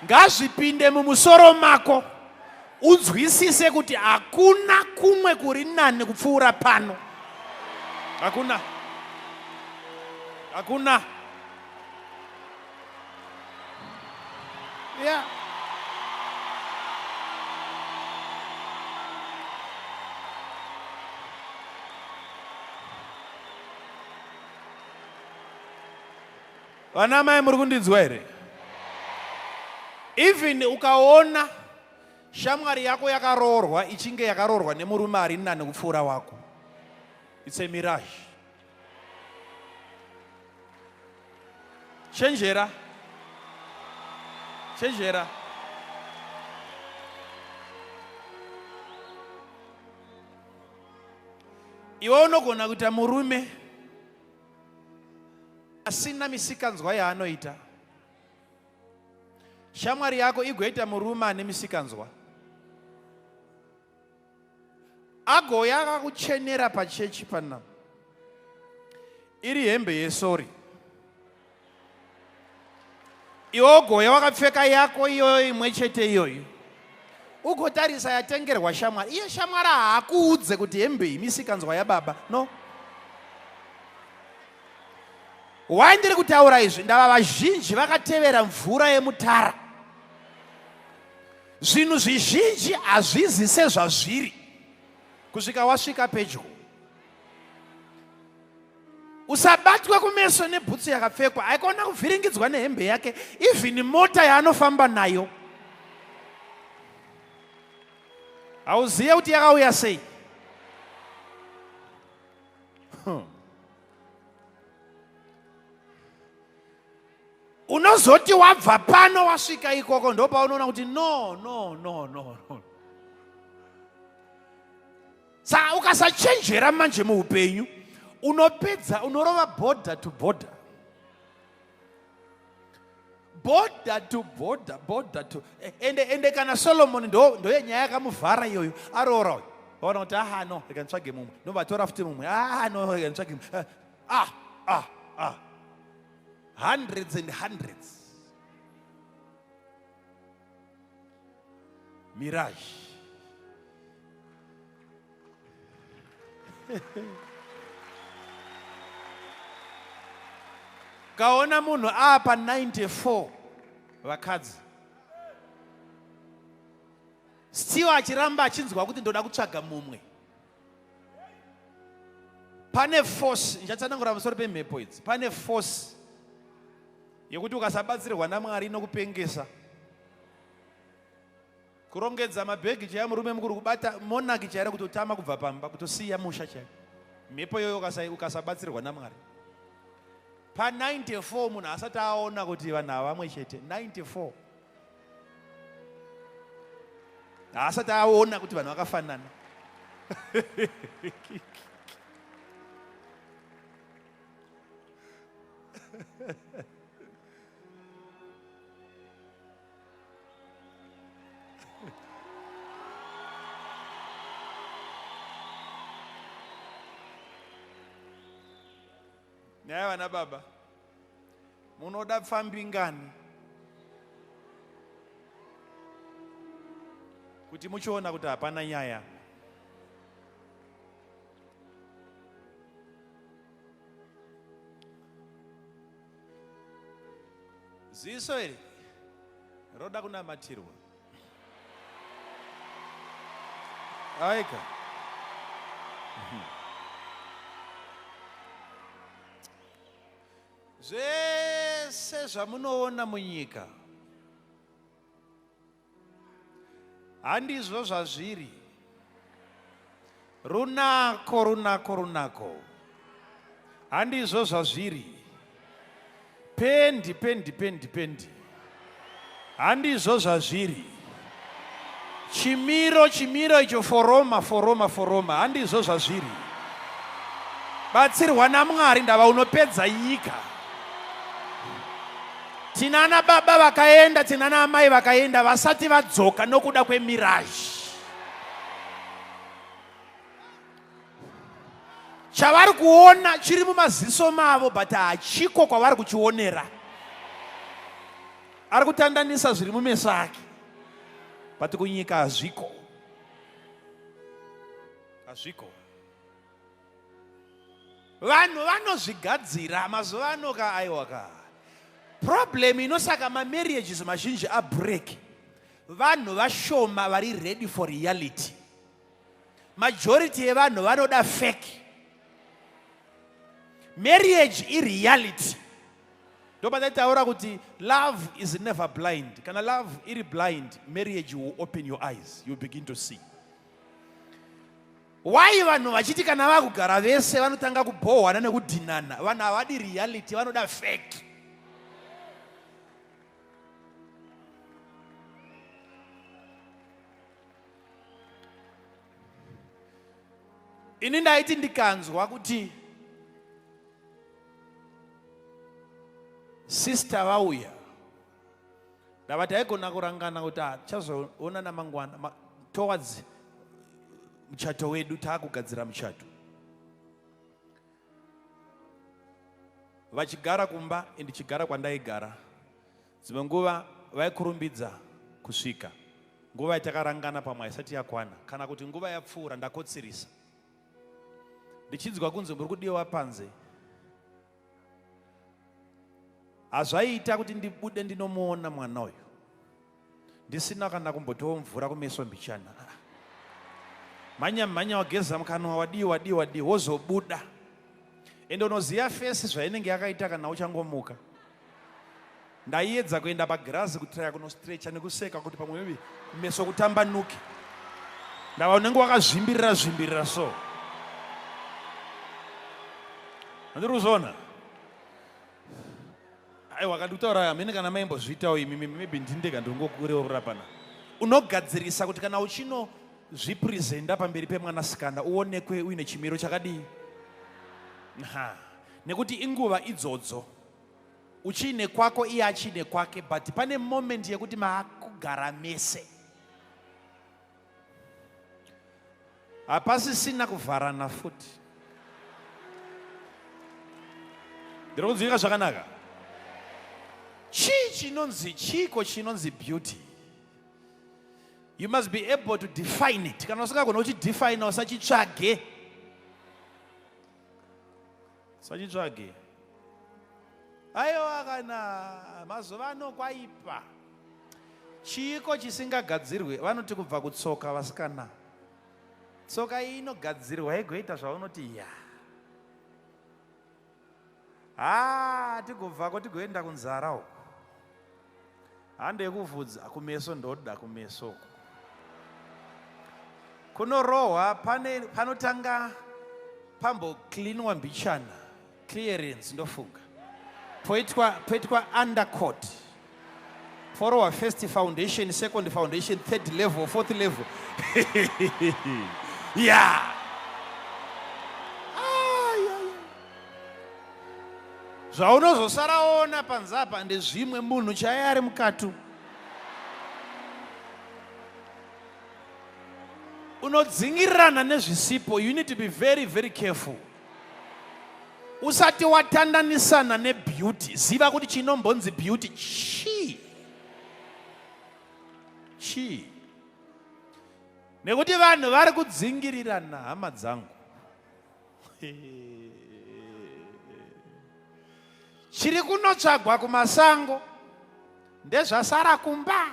Ngazvipinde mumusoro mako unzwisise kuti hakuna kumwe kuri nani kupfuura pano. Hakuna, hakuna. Yeah. Vana mai muri kundinzwa here? Even ukaona shamwari yako yakaroorwa ichinge yakaroorwa nemurume ari nani kupfuura wako, it's a mirage. Chenjera, chenjera. Iwe unogona kuita murume asina misikanzwa yaanoita, shamwari yako igoita murume ane misikanzwa, agouya akakuchenera pachechi pana iri hembe yesori, iwe ugoya wakapfeka yako iyoyo imwe chete iyoyo, ugotarisa yatengerwa shamwari. Iye shamwari haakuudze kuti hembe iyi misikanzwa yababa. No. Why ndiri kutaura izvi? Ndava vazhinji vakatevera mvura yemutara. Zvinhu zvizhinji hazvizi sezvazviri kusvika wasvika pedyo. Usabatwe kumeso nebhutsu yakapfekwa, aikona kuvhiringidzwa nehembe yake, even mota yaanofamba nayo. Hauziye kuti yakauya sei. Unozoti wabva pano wasvika ikoko ndopaunoona kuti no, no, no, no, no. Saka ukasachenjera manje muupenyu unopedza unorova border to border, border to border, border to ende, ende kana Solomon ndo nyaya yakamuvhara iyoyo. Aroora uyo vaona kuti aha no, rega nditsvage mumwe, ndovatora futi mumwe, aha no, rega nditsvage mumwe, ah, ah, ah, hundreds and hundreds. Mirage. Kaona munhu apa 94 vakadzi, still achiramba achinzwa kuti ndoda kutsvaga mumwe. Pane force, ndichatsanangura pamusoro pemhepo idzi. Pane force yekuti ukasabatsirwa naMwari inokupengesa. Kurongedza mabhegi chaiya murume mukuru, kubata monaki chaira, kutotama kubva pamba, kutosiya musha chaiya. Mhepo iyoyo ukasabatsirwa naMwari. Pa 94 munhu asati aona kuti vanhu ava vamwe chete. 94. Haasati aona kuti vanhu vakafanana. Nyaya vana baba, munoda pfambi ngani kuti muchiona kuti hapana nyaya? Ziso iri roda kunamatirwa. Aika. Zvese zvamunoona munyika handizvo zvazviri. Runako, runako, runako handizvo zvazviri. Pendi, pendi, pendi, pendi handizvo zvazviri. Chimiro, chimiro icho, foroma, foroma, foroma handizvo zvazviri. Batsirwa naMwari ndava unopedza nyika. Tinana baba vakaenda, tinana amai vakaenda vasati vadzoka nokuda kwemirage. Chavari kuona chiri mumaziso mavo but hachiko kwavari kuchionera. Ari kutandanisa zviri mumeso ake but kunyika hazviko. Hazviko. Vanhu vanozvigadzira mazuva ano ka, aiwa ka. Problem inosaka mamarriages mazhinji abreak, vanhu vashoma vari ready for reality. Majority yevanhu vanoda fake. Marriage ireality. Ndopataitaura kuti love is never blind. Kana love iri blind, marriage will open your eyes. You begin to see. Why vanhu vachiti kana vakugara vese vanotanga kubhohwana nekudhinana? Vanhu havadi reality, vanoda fake. Ini ndaiti ndikanzwa kuti sister vauya, ndava taigona kurangana kuti tichazoonana mangwana towards muchato wedu, taakugadzira muchato. Vachigara kumba ndichigara kwandaigara, dzimwe nguva vaikurumbidza kusvika nguva yatakarangana pamwe haisati yakwana, kana kuti nguva yapfuura ndakotsirisa, ndichinzwa kunzi muri kudiwa panze. Hazvaiita kuti ndibude ndinomuona mwana uyu ndisina kana kumbotiwo mvura kumeso mbichana. Mhanya mhanya, wageza mukanwa, wadii wadii wadii, wozobuda. Ende unoziva fesi zvainenge yakaita kana uchangomuka. Ndaiedza kuenda pagirazi kutraya kunostrecha nekuseka kuti pamwe maybe kumeso kutambanuke. Ndava unenge wakazvimbirira zvimbirira so. Handiri kuzviona? Aiwa, kandikutaura hamene kana maimbozviitawo imi, maybe ndini ndega ndingokureurura pana. Unogadzirisa kuti kana uchinozvipresenta pamberi pemwanasikana uonekwe uine chimiro chakadii. Ha. Nekuti inguva idzodzo uchiine kwako iye achiine kwake, but pane moment yekuti maakugara mese. Hapasisina kuvharana futi. Ndiri kunzwika zvakanaka? Chii chinonzi, chiiko chinonzi beauty? You must be able to define it. Kana usingagona kuchidefine, usachitsvage. Usachitsvage. Aiwa, kana mazuva ano kwaipa. Chiiko chisingagadzirwe? Vanoti kubva kutsoka vasikana. Tsoka iyi inogadzirwa igoita zvaunoti ya. Ha, tigobvako tigoenda kunzara uko. Hande yekuvhudza kumeso, ndoda kumeso uko. Kunorohwa pane panotanga pambocleanwa mbichana, clearance ndofunga. Poitwa undercoat. Follower first foundation, second foundation, third level, fourth level. Yeah. Zvaunozosara ona panze apa ndezvimwe munhu chaiye ari mukatu. Unodzingirirana nezvisipo. You need to be very very careful. Usati watandanisana nebeauty, ziva kuti chinombonzi beauty chii chii, nekuti vanhu vari kudzingirirana, hama dzangu. Chiri kunotsvagwa kumasango ndezvasara kumba.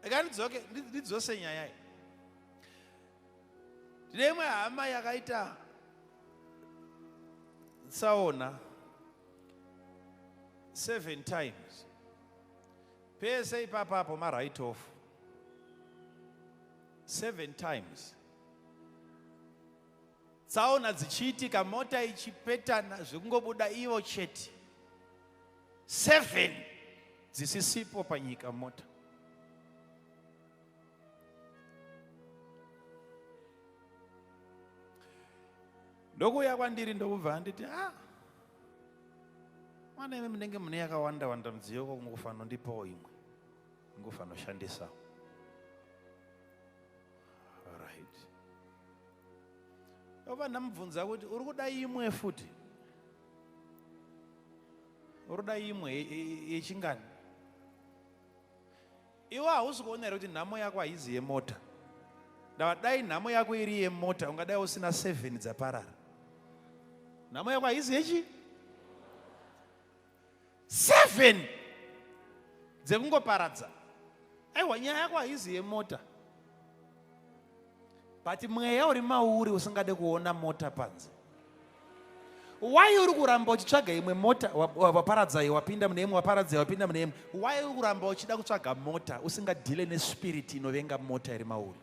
Rega ndidzoke ndidzose nyaya iyi. Ndine imwe hama yakaita tsaona 7 times pese ipapapo ma write off 7 times Tsaona dzichiitika mota ichipetana zvekungobuda ivo chete. Seven dzisisipo panyika mota. Ndokuuya kwandiri ndokubva anditi ah mwana imi munenge mune yakawanda wanda mudziyo ko kungofanira ndipawo imwe ngofanira shandisa. Right. Ndobva ndamubvunza kuti uri kuda imwe futi? Uri kuda imwe yechingani? Iwe hausi kuona here kuti nhamo yako haizi yemota? Ndava dai nhamo yako iri yemota ungadai usina 7 dzaparara. Nhamo yako haizi yechi? 7 dzekungoparadza. Aiwa, nyaya yako haizi yemota, but mweya uri mauri usingade kuona mota panze. Why uri kuramba uchitsvaga imwe mota? Waparadza iyi, wapinda mune imwe, waparadza iyi, wapinda mune imwe. Why uri kuramba uchida kutsvaga mota usingadhile nespirit inovenga mota iri mauri?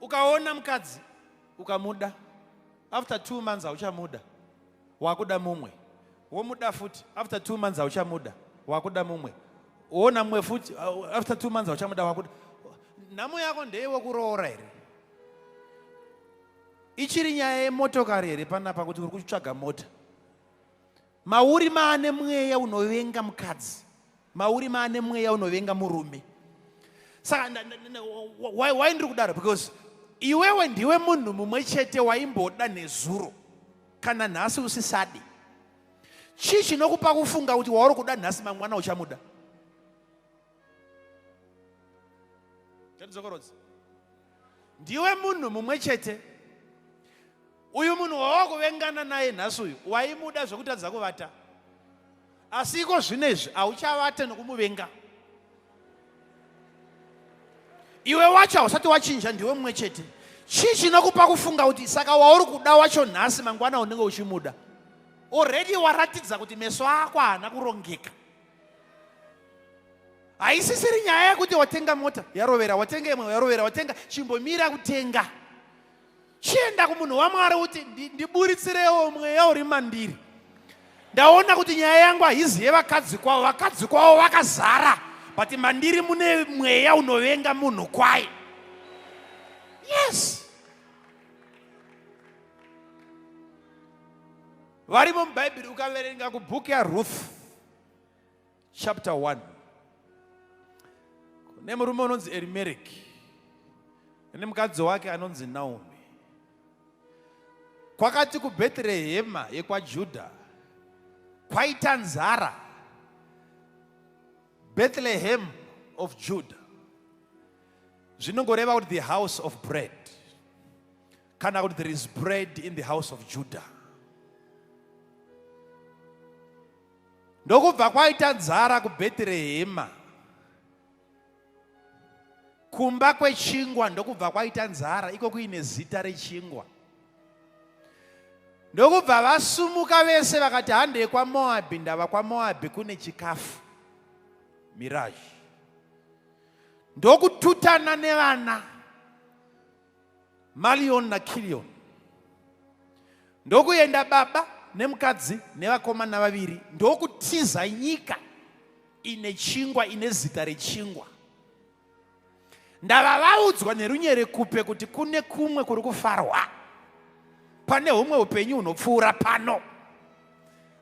Ukaona mukadzi ukamuda, after 2 months hauchamuda, wakuda mumwe. Womuda futi, after 2 months hauchamuda, wakuda mumwe. Woona mumwe futi, after 2 months hauchamuda, wakuda. Nhamo yako ndeiwe kuroora here? Ichiri nyaya yemotokari here panapa kuti uri kutsvaga mota? Mauri maane mweya unovenga mukadzi, mauri maane mweya unovenga murume. Saka why ndiri kudaro? Because iwewe ndiwe munhu mumwe chete waimboda nezuro, kana nhasi usisadi. Chii chinokupa kufunga kuti wauri kuda nhasi mangwana uchamuda? Chatidzokorodza. Ndiwe munhu mumwe chete. Uyu munhu wawakuvengana naye nhasi uyu waimuda zvekutadza kuvata, asi iko zvino izvi hauchavate nokumuvenga. Iwe wacho hausati wachinja, ndiwe mumwe chete. Chii chinokupa kufunga kuti saka wauri kuda wacho nhasi mangwana unenge uchimuda? Already waratidza kuti meso ako haana kurongeka. Haisisiri nyaya yekuti watenga mota yarovera, watenga imwe yarovera, watenga. Chimbomira kutenga, chienda kumunhu waMwari uti ndiburitsirewo mweya uri mandiri. Ndaona kuti nyaya yangu haizi yevakadzi kwavo, vakadzi kwavo vakazara, but mandiri mune mweya unovenga munhu kwaye. Yes, varimo muBhaibheri. Ukaverenga kubhuku yaRuth chapter 1, kune murume unonzi Erimereki nemukadzi wake anonzi Naomi. Kwakati kuBhetrehema yekwaJudha kwaita nzara. Bethlehem of Judah zvinongoreva kuti the house of bread, kana kuti there is bread in the house of Judah. Ndokubva kwaita nzara kuBhetrehema, kumba kwechingwa. Ndokubva kwaita nzara iko kuine zita rechingwa. Ndokubva vasumuka vese vakati handei kwaMoabhi, ndava kwaMoabhi kune chikafu. Mirage. Ndokututana nevana Malion naKilion. Ndokuenda baba nemukadzi nevakomana vaviri ndokutiza nyika ine chingwa ine zita rechingwa. Ndava vaudzwa nerunyerekupe kuti kune kumwe kuri kufarwa, pane humwe upenyu hunopfuura pano.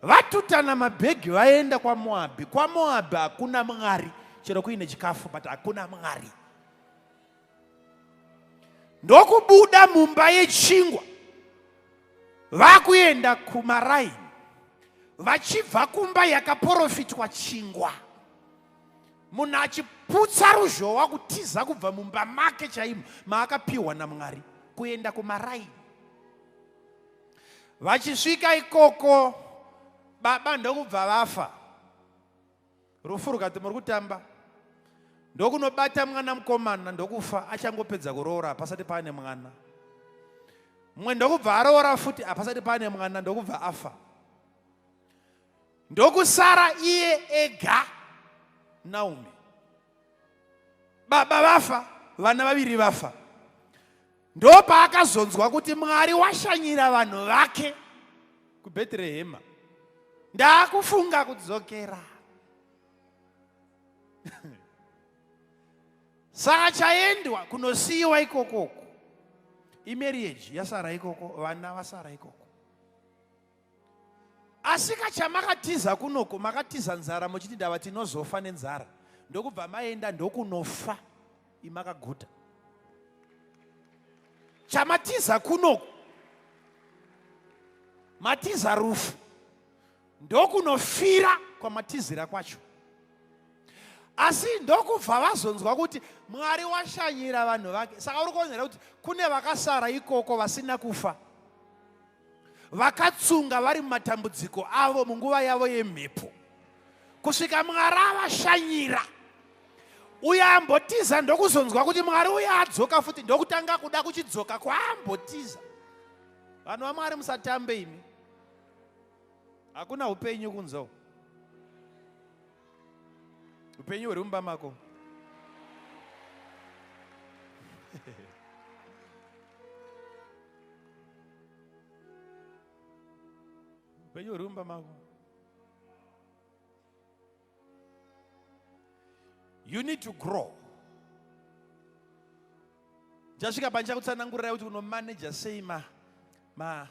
Vatutana mabhegi vaenda kwaMoabhi. KwaMoabhi hakuna Mwari, chero kuine chikafu but hakuna Mwari. Ndokubuda mumba yechingwa vakuenda kumaraini vachibva kumba yakaporofitwa chingwa. Munhu achiputsa ruzhowa kutiza kubva mumba make chaimo maakapiwa naMwari kuenda kumaraini. Vachisvika ikoko baba ndokubva vafa. Rufu rukati muri kutamba. Ndokunobata mwana mukomana ndokufa achangopedza kuroora hapasati paane mwana. Mumwe ndokubva aroora futi hapasati paane mwana ndokubva afa. Ndokusara iye ega Naomi. Baba vafa, vana vaviri vafa. Ndopaakazonzwa kuti Mwari washanyira vanhu vake kuBhetrehema. Ndakufunga kudzokera. Saka chaendwa kunosiyiwa ikokoko. Imarriage yasara ikoko, vana vasara ikoko. Asika chamakatiza kunoko, makatiza nzara muchiti ndava tinozofa nenzara, ndokubva maenda ndokunofa imakaguta. Chamatiza kunoko, matiza rufu ndokunofira kwamatizira kwacho. Asi ndokubva vazonzwa kuti Mwari washanyira vanhu vake. Saka uri kuonera kuti kune vakasara ikoko vasina kufa, vakatsunga vari mumatambudziko avo munguva yavo yemhepo kusvika Mwari avashanyira. Uyo ambotiza ndokuzonzwa kuti Mwari uyo adzoka futi, ndokutanga kuda kuchidzoka kwaambotiza. Vanhu vaMwari musatambe imi, hakuna upenyu kunze, upenyu huri mumba mako. Upenyu huri mumba mako. You need to grow. Ndichasvika pandichakutsanangurirai kuti unomanaja sei ma, ma,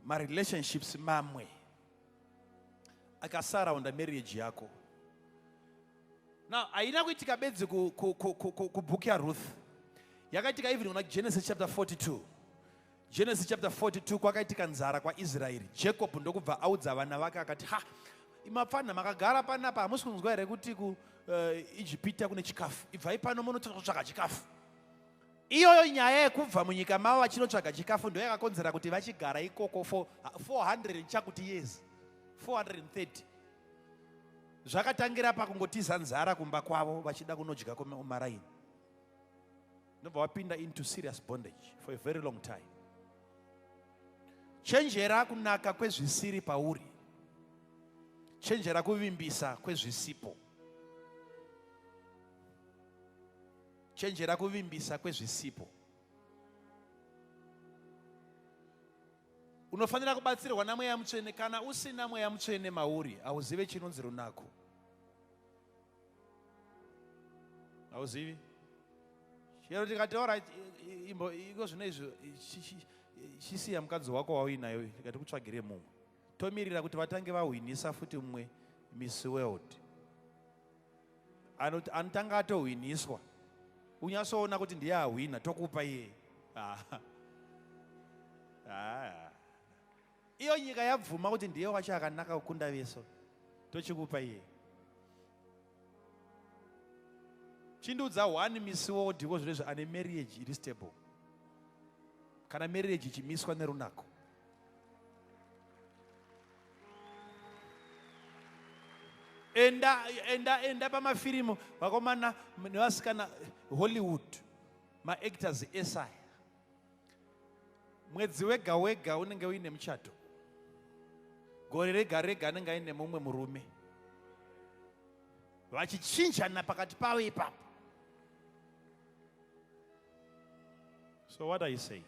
ma relationships mamwe akasaraunda marriage yako. Now, haina kuitika bedzi kubhuku yaRuth. Yakaitika even kuna Genesis chapter 42. Genesis chapter 42 kwakaitika nzara kwaIsraeri. Jacob ndokubva audza vana vake akati, ha, mapfanha makagara panapa hamusi kunzwa here kuti ku Ijipita kune chikafu? Ibvai pano munotsvaga chikafu. Iyoyo nyaya yekubva munyika mavo vachinotsvaga chikafu ndo yakakonzera kuti vachigara ikoko for 400 chakuti years, 430. Zvakatangira pakungotiza nzara kumba kwavo vachida kunodya kumaraini. Ndobva vapinda into serious bondage for a very long time. Chenjera kunaka kwezvisiri pauri. Chenjera kuvimbisa kwezvisipo. Chenjera kuvimbisa kwezvisipo. Unofanira kubatsirwa naMweya Mutsvene. Kana usina Mweya Mutsvene mauri, hauzive chinonzi runako. Hauzivi. Chero tikati alright, imbo iko zvino izvi chisiya mukadzi wako wauinayo tikati kutsvagire mumwe. Tomirira kuti vatange vahwinisa futi mumwe Miss World. Anotanga atohwiniswa. Unyatsoona kuti ndiye ahwina tokupa iye. Iyo nyika yabvuma kuti ndiye wacho akanaka kukunda veso. Tochikupa iye. Chindiudza one Miss World iko zvino izvi ane marriage iri stable. Kana marriage ichimiswa nerunako. Enda, enda, enda pamafirimu vakomana nevasikana Hollywood, maactors esaya. Mwedzi wega wega unenge uine muchato. Gore rega rega anenge aine mumwe murume. Vachichinjana pakati pavo ipapo. So what are you saying?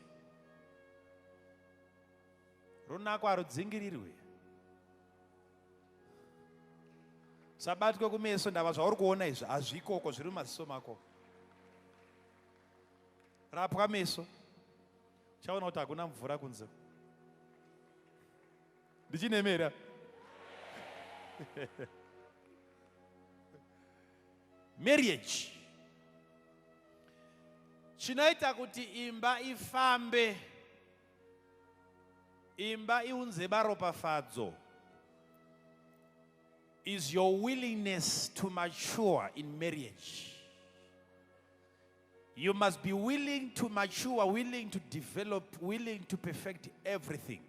Runako harudzingirirwe. Sabatwe kumeso ndava zvauri kuona izvi hazvikoko zviri mumaziso mako. Rapwa meso. Chaona kuti hakuna mvura kunze. Ndichinemera. Marriage chinoita kuti imba ifambe, imba iunze maropafadzo is your willingness to mature in marriage. You must be willing to mature, willing to develop, willing to perfect everything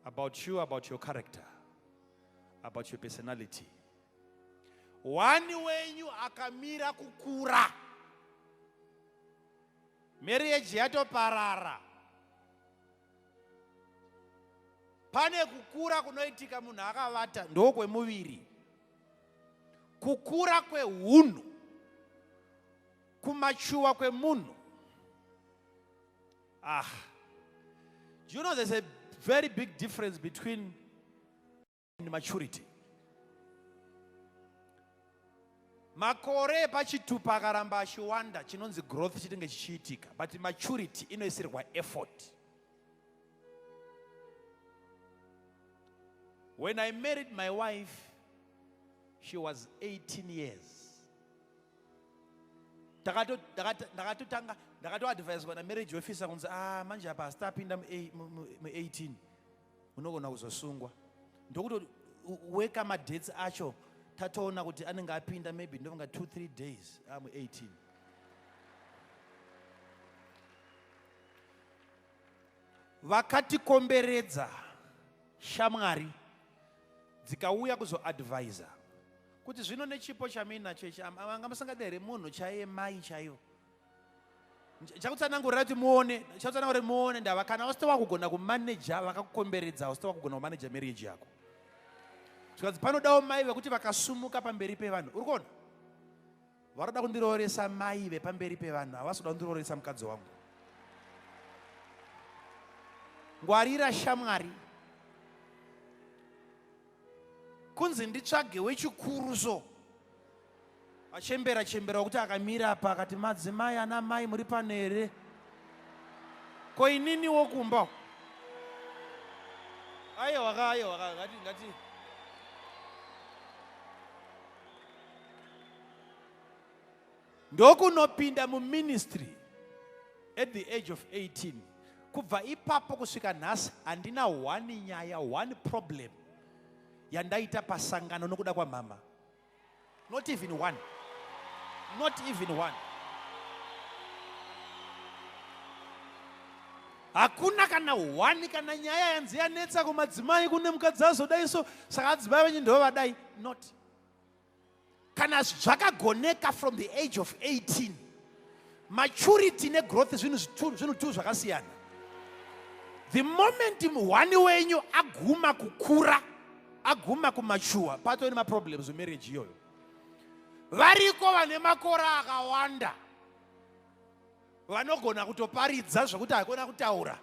about you, about your character, about your personality. One wenyu akamira kukura, marriage yatoparara. Pane kukura kunoitika munhu akavata ndokwemuviri, kukura kwehunhu, kumachuwa kwemunhu. Ah, do you know there's a very big difference between maturity? Makore epachitupa akaramba achiwanda, chinonzi growth chinenge chichiitika, but maturity inoisirwa effort. When I married my wife, she was 18 years. Ndakatotanga ndakatoadviswa namarriage officer kunzi, ah, manje apa asati apinda mu18, unogona kuzosungwa. Ndokuti weka madates acho tatoona kuti anenge apinda maybe ndonga 2 3 days amu18. Vakatikomberedza, shamwari dzikauya kuzoadvisa kuti zvino nechipo chamuinacho ichi, anga musingada here munhu chaiye, mai chaivo? Chakutsanangurira kuti muone, chakutsanangurira muone ndava kana usati wakugona kumaneja vakakukomberedza, usati wakugona kumaneja marriage yako. Zvikanzi panodawo mai vekuti vakasumuka pamberi pevanhu. Uri kuona varoda kundirooresa mai vepamberi pevanhu, havasi kuda kundirooresa mukadzi wangu. Ngwarira shamwari. Kunzi nditsvage wechikuru, so achembera chembera wekuti akamira apa akati, "Madzimai, ana mai muri pano here?" Ko ininiwo kumba? Aiwa ka, aiwa ka, ngati ngati ndokunopinda muministry at the age of 18. Kubva ipapo kusvika nhasi handina one nyaya, one problem yandaita pasangano nokuda kwamama. Not even one, not even one. Hakuna kana one, kana nyaya yanzi yanetsa kumadzimai, kune mukadzi azodai, so saka adzimai venyu ndo vadai. Not kana zvakagoneka from the age of 18. Maturity negrowth zvinhu two zvakasiyana. The moment one wenyu aguma kukura, aguma kumachuwa, patove nemaproblems mumarriage iyoyo. Variko vane makore akawanda vanogona kutoparidza zvokuti hakuna kutaura,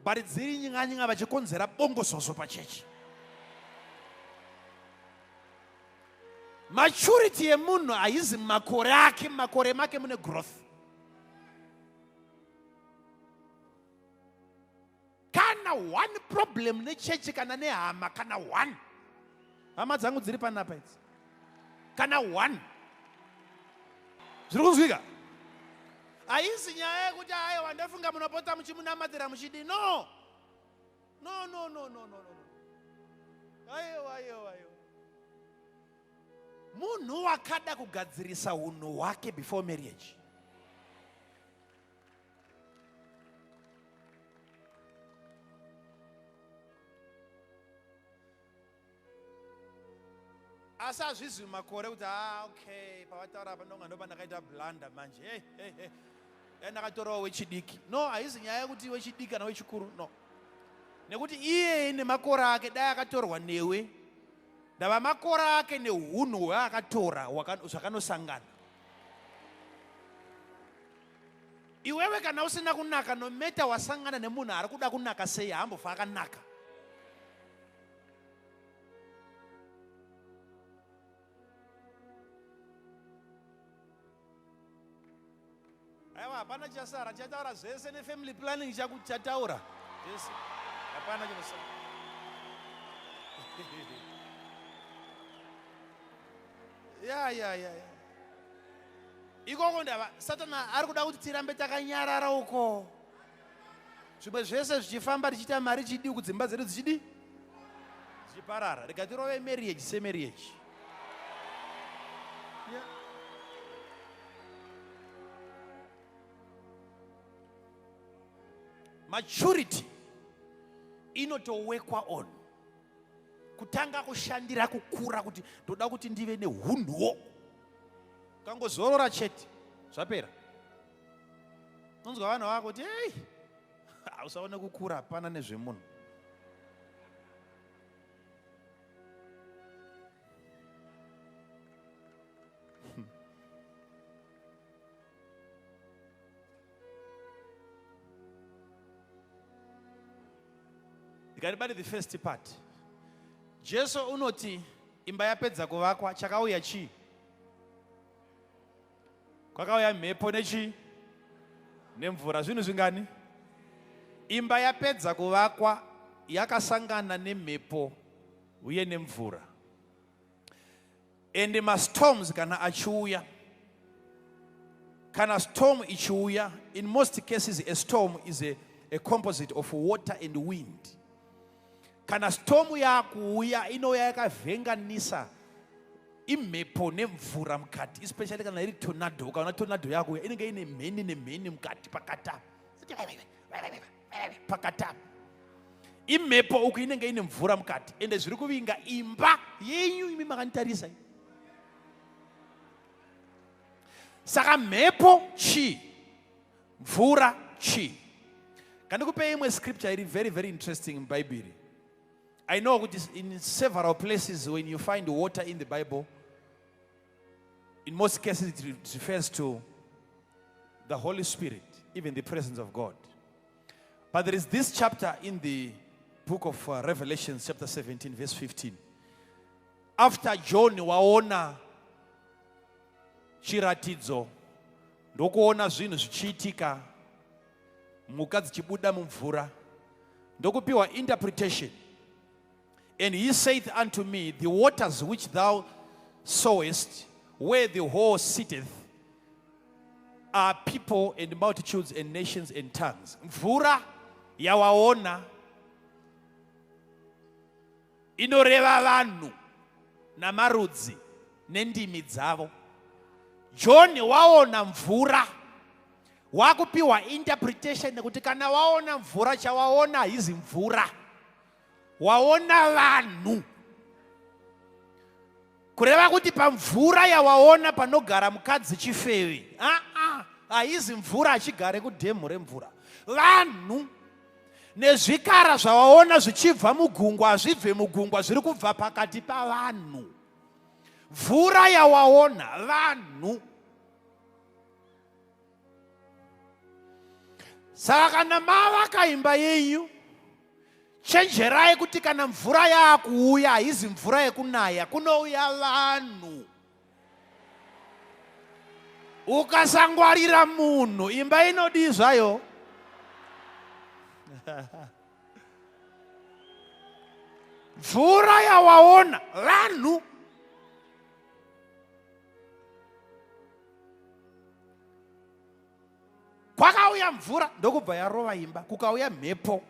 but dziri nyinganyinga vachikonzera bongozozo pachechi. Maturity yemunhu haizi mumakore ake, mumakore make mune growth. Kana one problem nechechi kana nehama, kana one, hama dzangu dziri panapa idzi, kana one, zviri kunzwika. Haisi nyaya yekuti aiwa, ndafunga munopota muchimunamatira muchidi. No, no, no, no, no, no, no, aiwa, aiwa, aiwa. Munhu wakada kugadzirisa unhu hwake before marriage. Asi hazvizi makore kuti, ah, okay, pavataura apa ndonga ndopa ndakaita blunder manje. Hey, hey, hey. Dai ndakatorawo wechidiki. No, haizi nyaya yekuti wechidiki kana wechikuru, no, nekuti iyeye nemakore ake dai akatorwa newe, ndava makore ake neunhu hwaakatora zvakanosangana. Iwewe kana usina kunaka, no matter wasangana nemunhu ari kuda kunaka sei, haambofa akanaka. Aiwa, hapana chasara, chataura zvese nefamily planning chataura zvese, hapana chinosara. Ya ya ya ya, ikoko ndava Satana ari kuda kuti tirambe takanyarara uko, zvimwe zvese zvichifamba, tichiita mari, chidi kudzimba dzedu dzichidi dzichiparara. Rega tirove marriage semarriage, yeah. Maturity inotowekwa on kutanga kushandira kukura, kuti ndoda kuti ndive neunhuwo. Ukangozorora chete, zvapera. Unonzwa vanhu vako kuti, "Ei, hausaone kukura, hapana nezvemunhu." Ndikatibate the first part. Jesu unoti imba yapedza kuvakwa, chakauya chii? Kwakauya mhepo nechii? Nemvura. Zvinhu zvingani? Imba yapedza kuvakwa yakasangana nemhepo uye nemvura. Ende mastorms kana achiuya, kana storm ichiuya, in most cases a storm is a composite of water and wind. Kana storm yakuuya, inouya yakavhenganisa imhepo nemvura mukati, especially kana iri tornado. Ukaona tornado yakuuya, inenge ine mheni nemheni mukati, pakati apa, pakati apa imhepo, uku inenge ine mvura mukati, ende zviri kuvinga imba yenyu imi makanditarisa. Saka mhepo chii? Mvura chii? Kandikupei imwe scripture iri very very interesting mubhaibheri. I know kuti in several places when you find water in the Bible, in most cases it refers to the Holy Spirit, even the presence of God. But there is this chapter in the book of Revelations, chapter 17, verse 15. After John waona chiratidzo, ndokuona zvinhu zvichiitika, mhuka dzichibuda mumvura, ndokupiwa interpretation. "And he saith unto me, The waters which thou sawest, where the whore sitteth, are people and multitudes and nations and tongues." Mvura yawaona inoreva vanhu namarudzi nendimi dzavo. John waona mvura, wakupiwa interpretation nekuti kana waona mvura, chawaona haizi mvura, waona vanhu. Kureva kuti pamvura yawaona panogara mukadzi chifeve, aa, haizi mvura, achigare kudhemhu remvura, vanhu. Nezvikara zvawaona zvichibva mugungwa, hazvibve mugungwa, zviri kubva pakati pavanhu. Mvura yawaona, vanhu. Saka kana mavaka imba yenyu, chenjerai kuti kana mvura yaakuuya, haizi mvura yekunaya, kunouya vanhu. Ukasangwarira munhu, imba inodii zvayo? Mvura yawaona, vanhu. Kwakauya mvura, ndokubva yarova imba, kukauya mhepo.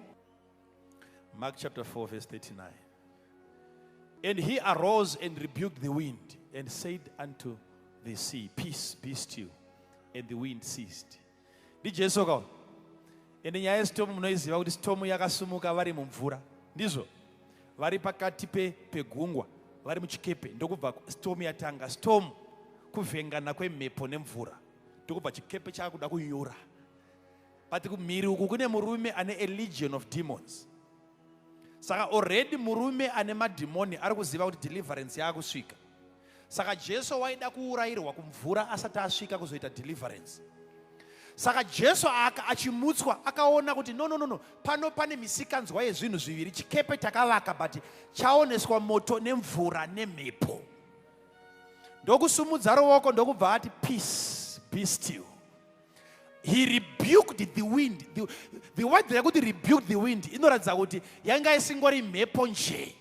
Mark chapter 4 verse 39. "And he arose and rebuked the wind and said unto the sea, Peace, be still. And the wind ceased." NdiJesu kaona. Ende nyaya yestorm munoiziva kuti storm yakasumuka vari mumvura, ndizvo? Vari pakati pegungwa, vari muchikepe, ndokubva storm yatanga. Storm kuvhengana kwemhepo nemvura, ndokubva chikepe chaakuda kunyura. But kumhiri uku kune murume ane a legion of demons. Saka already murume ane madhimoni ari kuziva kuti deliverance yaakusvika. Saka Jesu waida kuurayirwa kumvura asati asvika kuzoita deliverance. Saka Jesu aka achimutswa akaona kuti no no no no pano pane misikanzwa yezvinhu zviviri chikepe takavaka but chaoneswa moto nemvura nemhepo. Ndokusumudza ruoko ndokubva ati peace be still. He rebuked the wind. The word rekuti rebuked the wind inoratidza kuti yanga isingori mhepo njee.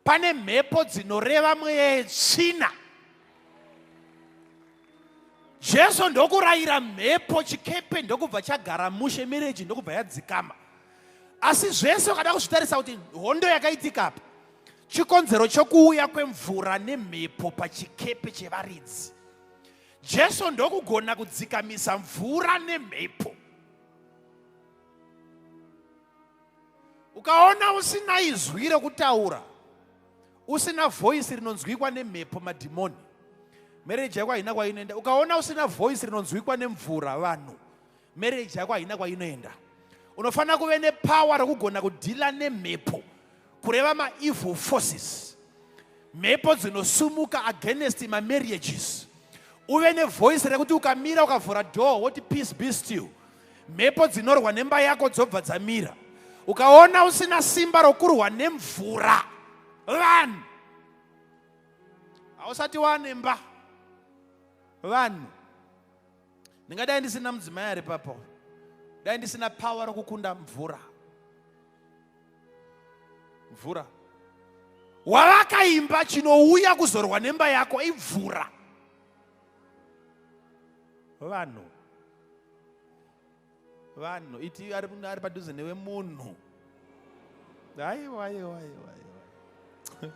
Pane mhepo dzinoreva mweya yetsvina. Jesu ndokurayira mhepo, chikepe ndokubva chagara mushe, mireji ndokubva yadzikama. Asi zvese ukada kuzvitarisa kuti hondo yakaitika apa, chikonzero chokuuya kwemvura nemhepo pachikepe chevaridzi. Jesu ndokugona kudzikamisa mvura nemhepo. Ukaona usina izwi rekutaura, usina voice rinonzwikwa nemhepo, madhimoni, marriage yako haina kwainoenda. Ukaona usina voice rinonzwikwa nemvura, vanhu, marriage yako haina kwainoenda. Unofanira kuve nepower rekugona kudhila nemhepo, kureva maevil forces, mhepo dzinosumuka against mamarriages. Uve nevoice rekuti ukamira ukavhura door woti peace be still, mhepo dzinorwa nemba yako dzobva dzamira. Ukaona usina simba rokurwa nemvura, vanhu, hausati wanemba, vanhu. Ndingadai ndisina mudzimai ari papo, dai ndisina power rokukunda mvura. Mvura wavakaimba, chinouya kuzorwa nemba yako imvura. Vanhu, vanhu, iti ari padhuze newe munhu. Aiwa, aiwa, aiwa, aiwa.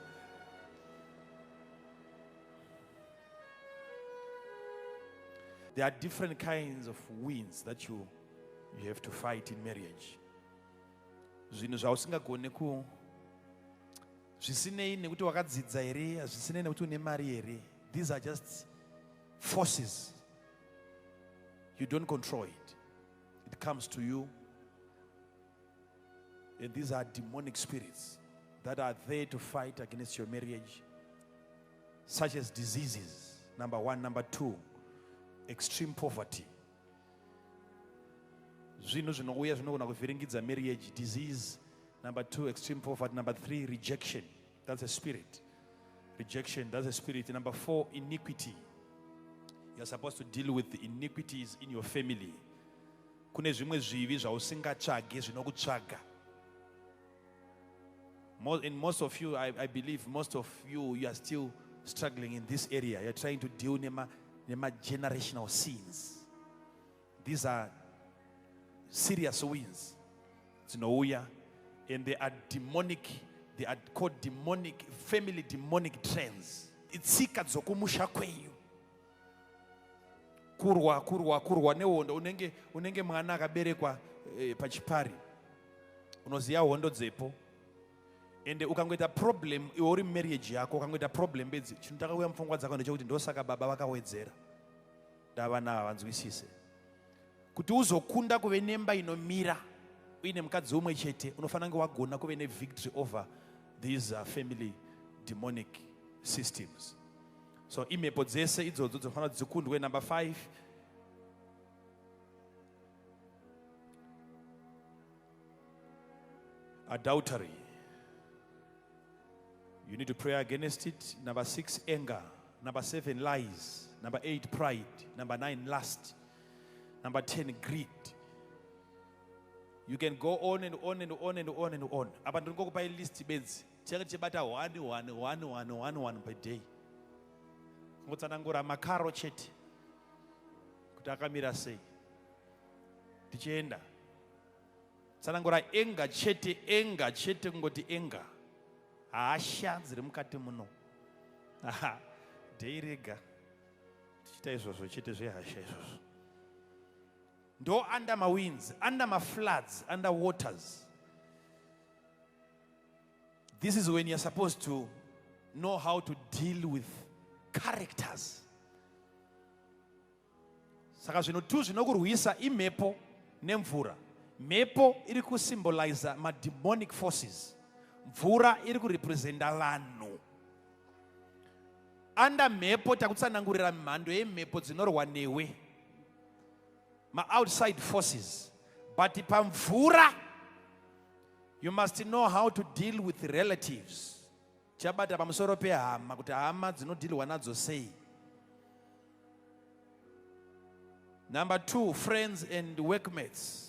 There are different kinds of winds that you have to fight in marriage. Zvinhu zvausingagone ku zvisinei nekuti wakadzidza here, zvisinei nekuti une mari here. These are just forces. You don't control it. It comes to you. And these are demonic spirits that are there to fight against your marriage, such as diseases, number one. Number two, extreme poverty. Zvinhu zvinouya zvinogona kuvhiringidza marriage, disease. Number two, extreme poverty. Number three, rejection. That's a spirit. Rejection, that's a spirit. Number four, iniquity. You're supposed to deal with the iniquities in your family. Kune zvimwe zvivi zvausingatsvage zvinokutsvaga. In most of you, I believe most of you, you are still struggling in this area. You're trying to deal nema generational sins. These are serious wins. Dzinouya, and they are demonic. They are called demonic, family demonic trends. Itsika dzokumusha kwenyu. Kurwa, kurwa, kurwa nehondo. Unenge mwana akaberekwa pachipari. Unoziya hondo dzepo. Ende ukangoita problem iwe uri marriage yako, ukangoita problem bedzi, chinotanga kuuya mupfungwa dzako ndechekuti ndosaka baba vakawedzera. Ndavana havanzwisise. Kuti uzokunda kuve nemba inomira uine mukadzi umwe chete, unofanira kunge wagona kuve nevictory over these family demonic systems. So imhepo dzese idzodzo dzinofanira kuti dzikundwe. Number 5, adultery. You need to pray against it. Number 6, anger. Number 7, lies. Number 8, pride. Number 9, lust. Number 10, greed. You can go on and on and on and on and on. Apa ndiri ngokupai list bedzi. Tinenge tichibata 1, 1, 1, 1, 1, 1 per day. Kungotsanangura makaro chete kuti akamira sei. Tichienda. Tsanangura anger chete, anger chete, kungoti anger. Hasha dziri mukati muno. Aha, day rega. Tichiita izvozvo chete zvehasha izvozvo. Ndo under ma winds, under ma floods, under waters. This is when you're supposed to know how to deal with characters. Saka zvinhu tu zvinokurwisa imhepo nemvura. Mhepo iri kusymboliza mademonic forces. Mvura iri kurepresenta vanhu. Under mhepo takutsanangurira mhando yemhepo dzinorwa newe. maoutside forces but pamvura you must know how to deal with relatives chabata pamusoro pehama kuti hama dzinodhilwa nadzo sei number two friends and workmates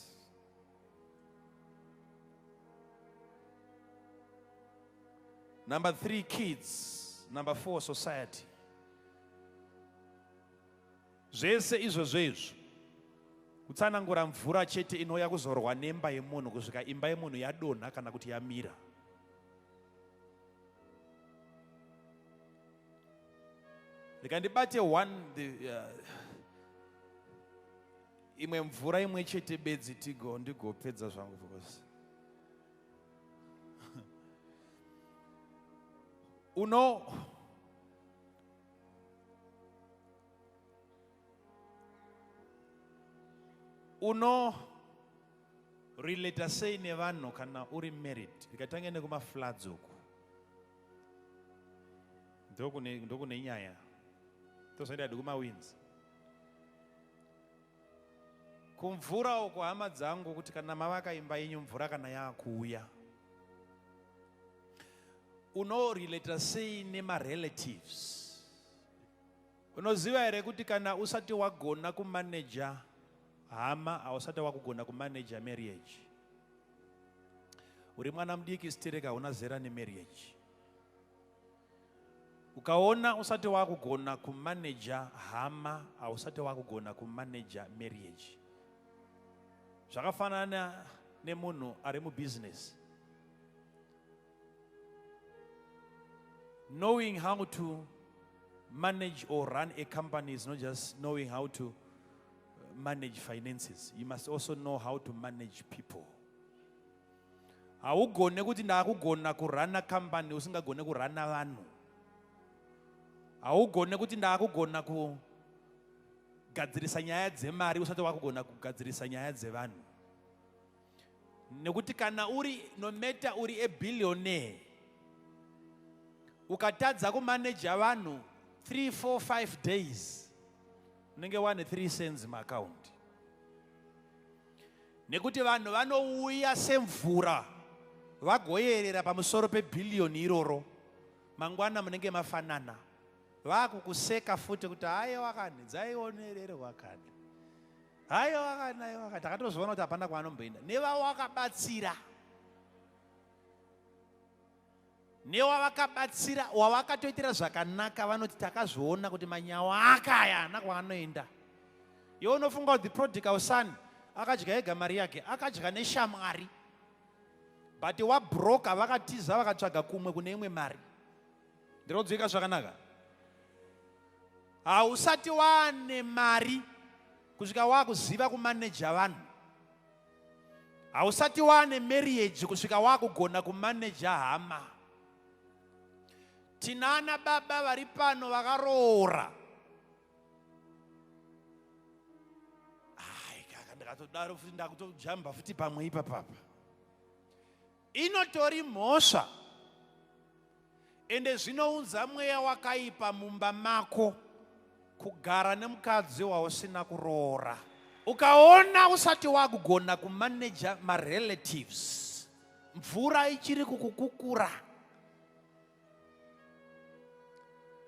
Number three, kids. Number four, society. Zvese izvozvo izvo kutsanangura mvura chete inouya kuzorwa nemba yemunhu kusvika imba yemunhu yadonha kana kuti yamira. Ndikandibate one the, imwe mvura imwe chete bedzi tigo ndigopedza zvangu because uno uno relata sei nevanhu kana uri married ndikatange nekumafloods uku ndokune nyaya tozoenda hedu kumawins Kumvura uko hama dzangu kuti kana mavaka imba yenyu mvura kana yakuuya unorelata sei nemarelatives unoziva here kuti kana usati wagona kumaneja hama hausati wakugona kumaneja marriage uri mwana mudiki stereka hauna zera nemarriage Ukaona usati wakugona kumanager hama hausati wakugona kumanager marriage. Zvakafanana nemunhu ari mubusiness. Knowing how to manage or run a company is not just knowing how to manage finances. You must also know how to manage people. Haugone kuti ndakugona kurana company usingagone kurana vanhu. Haugone kuti ndakugona kugadzirisa nyaya dzemari usati wakugona kugadzirisa nyaya dzevanhu. Nekuti kana uri nometa uri a billionaire ukatadza kumaneja vanhu 3 4 5 days unenge wane 3 cents muaccount. Nekuti vanhu vanouya semvura vagoyerera pamusoro pebhiliyoni iroro, mangwana munenge mafanana. Vakukuseka futi kuti haiwa kani, dzaionererwa kani. Haiwa kani, haiwa kani. Takatozviona kuti hapana kwaanomboenda. Nevawakabatsira. Newavakabatsira, wavakatoitira zvakanaka vanoti takazviona kuti manyawa aka aya haana kwaanoenda. Iwe unofunga kuti the prodigal son akadya ega mari yake, akadya neshamwari. But wabroka vakatiza vakatsvaga kumwe kune imwe mari. Ndinodzwika zvakanaka. Hausati waane mari kusvika wakuziva kumaneja vanhu. Hausati waane marriage kusvika wakugona kumaneja hama. Tinana baba vari pano vakaroora. Ai kaka ndakatodaro futi ndakutojamba futi pamwe ipapapa. Inotori mhosva ende zvinounza mweya wakaipa mumba mako kugara nemukadzi wausina kuroora. Ukaona usati wakugona kumaneja marelatives, mvura ichiri kukukukura.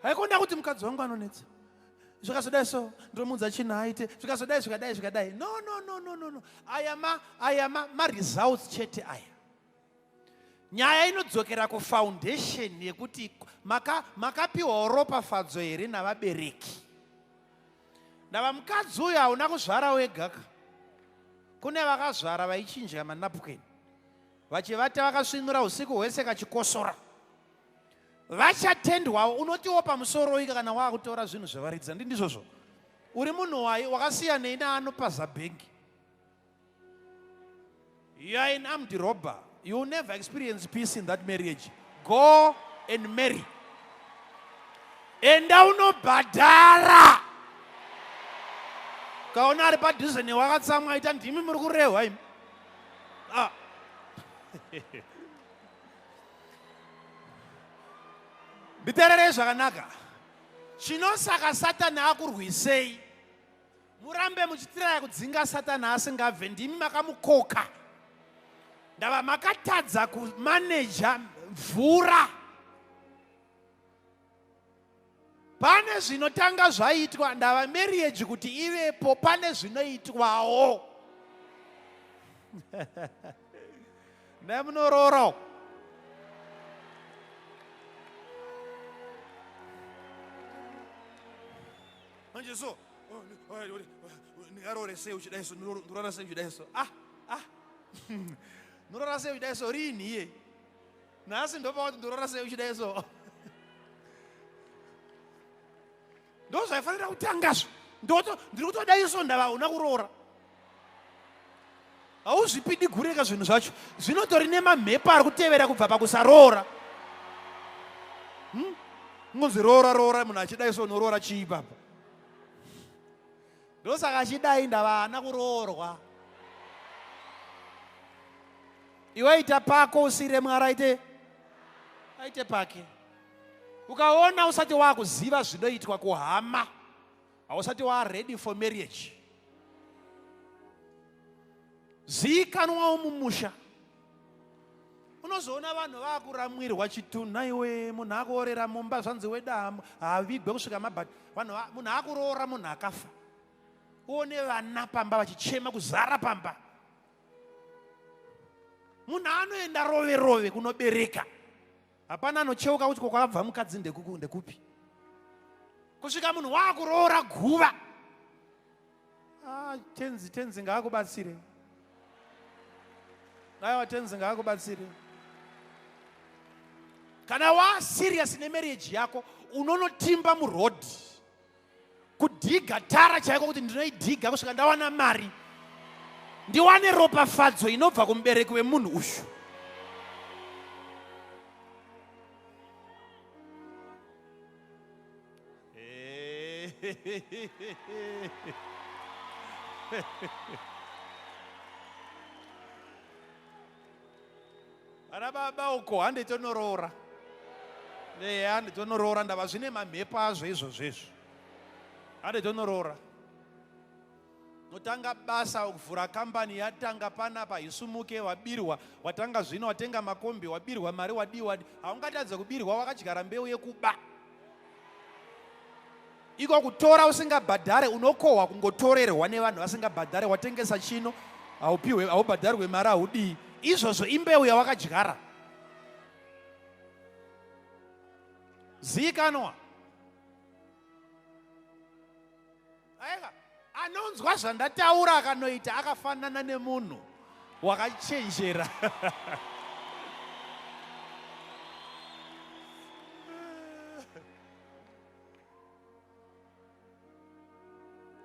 Haikona kuti mukadzi wangu anonetsa zvikazodai so ndomuudza chinhu aite zvikazodai zvikadai zvikadai. No, no, no, no, no, no. Aya ma aya ma maresults chete aya. Nyaya inodzokera kufoundation yekuti makapiwawo maka ropafadzo here navabereki. Ndava mukadzi uyo hauna kuzvara wega ka. Kune vakazvara vaichinja manapukeni. Vachivata vakasvinura usiku hwese kachikosora. Vachatendwawo unotiwo pamusoro ika kana wakutora zvinhu zvevaridzi. Handi ndizvozvo. Uri munhu wayi wakasiyanei neanopaza bhengi. You are an armed robber. You will never experience peace in that marriage. Go and marry. Enda unobhadhara. Kaona ari padhuze newakatsamwa ita ndimi muri kurehwa imi. Ah. Nditererei zvakanaka. Chinosaka Satani akurwisei. Murambe muchitiraya kudzinga Satani asingabve, ndimi makamukoka. Ndava makatadza kumaneja mvura. Pane zvinotanga zvaitwa, ndava marriage kuti ivepo, pane zvinoitwawo. Ndai munoroora. Manje so ndingaroore sei uchidai so, ndoroora sei uchidai so. Ah, ah. Ndoroora sei uchidai so rini iye? Nhasi ndopawati ndoroora sei uchidai so. Ndozvaifanira kutangazvo. Ndoto ndiri kutodai so ndava una kuroora. Hauzvipidigureka zvinhu zvacho. Zvinotori nemamhepo ari kutevera kubva pakusaroora. Ngonzi roora roora munhu achidai so unoroora chii ipapa? Ndosaka achidai ndava haana kuroorwa. Iwe ita pako usire Mwari aite aite pake. Ukaona usati wakuziva zvinoitwa kuhama, hausati wa ready for marriage. Ziikanwawo mumusha. Unozoona vanhu vakuramwirwa chitunha iwe, munhu akuorera mumba zvanzi weda haavigwe kusvika mabhati. Vanhu munhu akuroora munhu akafa. Uone vana pamba vachichema kuzara pamba. Munhu anoenda rove rove kunobereka. Hapana anocheuka kuti kwakabva mukadzi ndekupi. Kusvika munhu waakuroora guva. Ah, tenzi, tenzi ngaakubatsire. Aiwa, tenzi ngaakubatsire. Kana wa serious nemarriage yako, unonotimba muroad. Kudhiga tara chaiko kuti ndinoidhiga kusvika ndawana mari. Ndiwane ropafadzo inobva kumubereki wemunhu uyu. Ana baba uko hande tonoroora. Eya hande tonoroora ndava zvine mamhepo azvo izvozvo izvo. Hande tonoroora. Notanga basa kuvhura kambani yatanga panapa hisumuke wabirwa watanga zvino watenga makombi wabirwa mari wadii wadi haungatadze kubirwa wakadyara mbeu yekuba. Iko kutora usingabhadhare unokohwa kungotorerwa nevanhu vasingabhadhare watengesa chino haupihwe haubhadharwe mari haudii izvozvo imbeu yawakadyara. Ziikanwa. Aika anonzwa zvandataura akanoita akafanana nemunhu wakachenjera.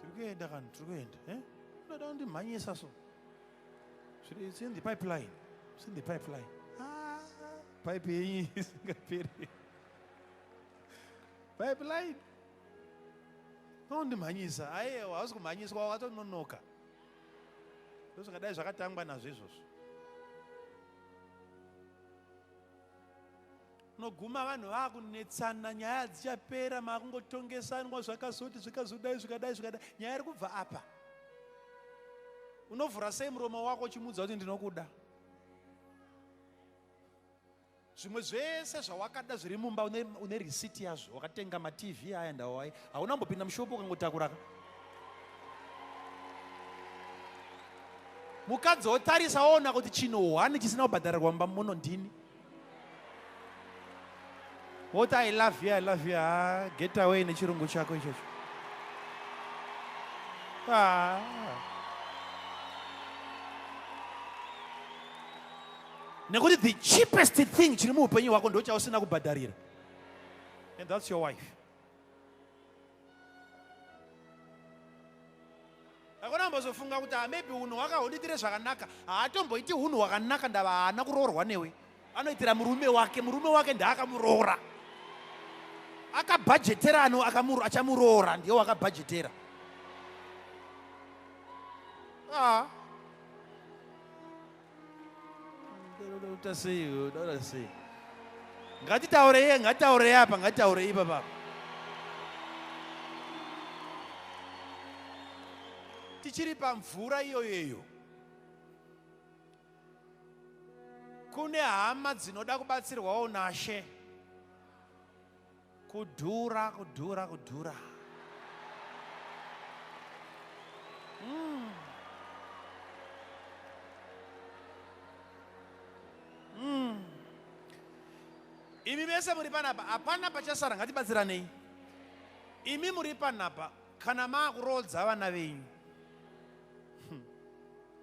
Tiri kuenda kani, tiri kuenda. Eh? Unoda kundimhanyisa so. It's in the pipeline. It's in the pipeline. Ah, pipe yenyu isingaperi. Pipeline. Unondimhanyisa. Aiwa, hausi kumhanyiswa, wakatononoka. Ndozvakadai zvakatangwa nazvo izvozvo. Unoguma vanhu vakunetsana, nyaya dzichapera, makungotongesanwa zvakazoti zvikazodai zvikadai zvikadai. Nyaya iri kubva apa. Unovhura sei muromo wako uchimuudza kuti ndinokuda? Zvimwe zvese zvawakada zviri mumba une receipt yazvo, wakatenga maTV aya ndawai, hauna kumbopinda mushopu ukangotakura ka. Mukadzi otarisa oona kuti chinhu one chisina kubhadharirwa mumba muno ndini. Woti I love you, I love you, ah, get away nechirungu chako ichocho. Ah. Nekuti the cheapest thing chiri muupenyu hwako ndo chausina kubhadharira. And that's your wife. Hakuna kumbozofunga kuti maybe unhu hwakahunditire zvakanaka. Haatomboiti hunhu hwakanaka ndava haana kuroorwa newe. Anoitira murume wake, murume wake ndaakamuroora. Akabhajetera ano achamuroora ndiye wakabhajetera. Ah. Sei? Ngatitaurei, ngatitaurei apa, ngatitaurei ipapa. Tichiri pamvura iyoyeyo, kune hama dzinoda kubatsirwawo nashe. Kudhura, kudhura, kudhura. Imi vese muri panapa, hapana pachasara, ngatibatsiranei. Imi muri panapa, kana maakuroodza vana venyu,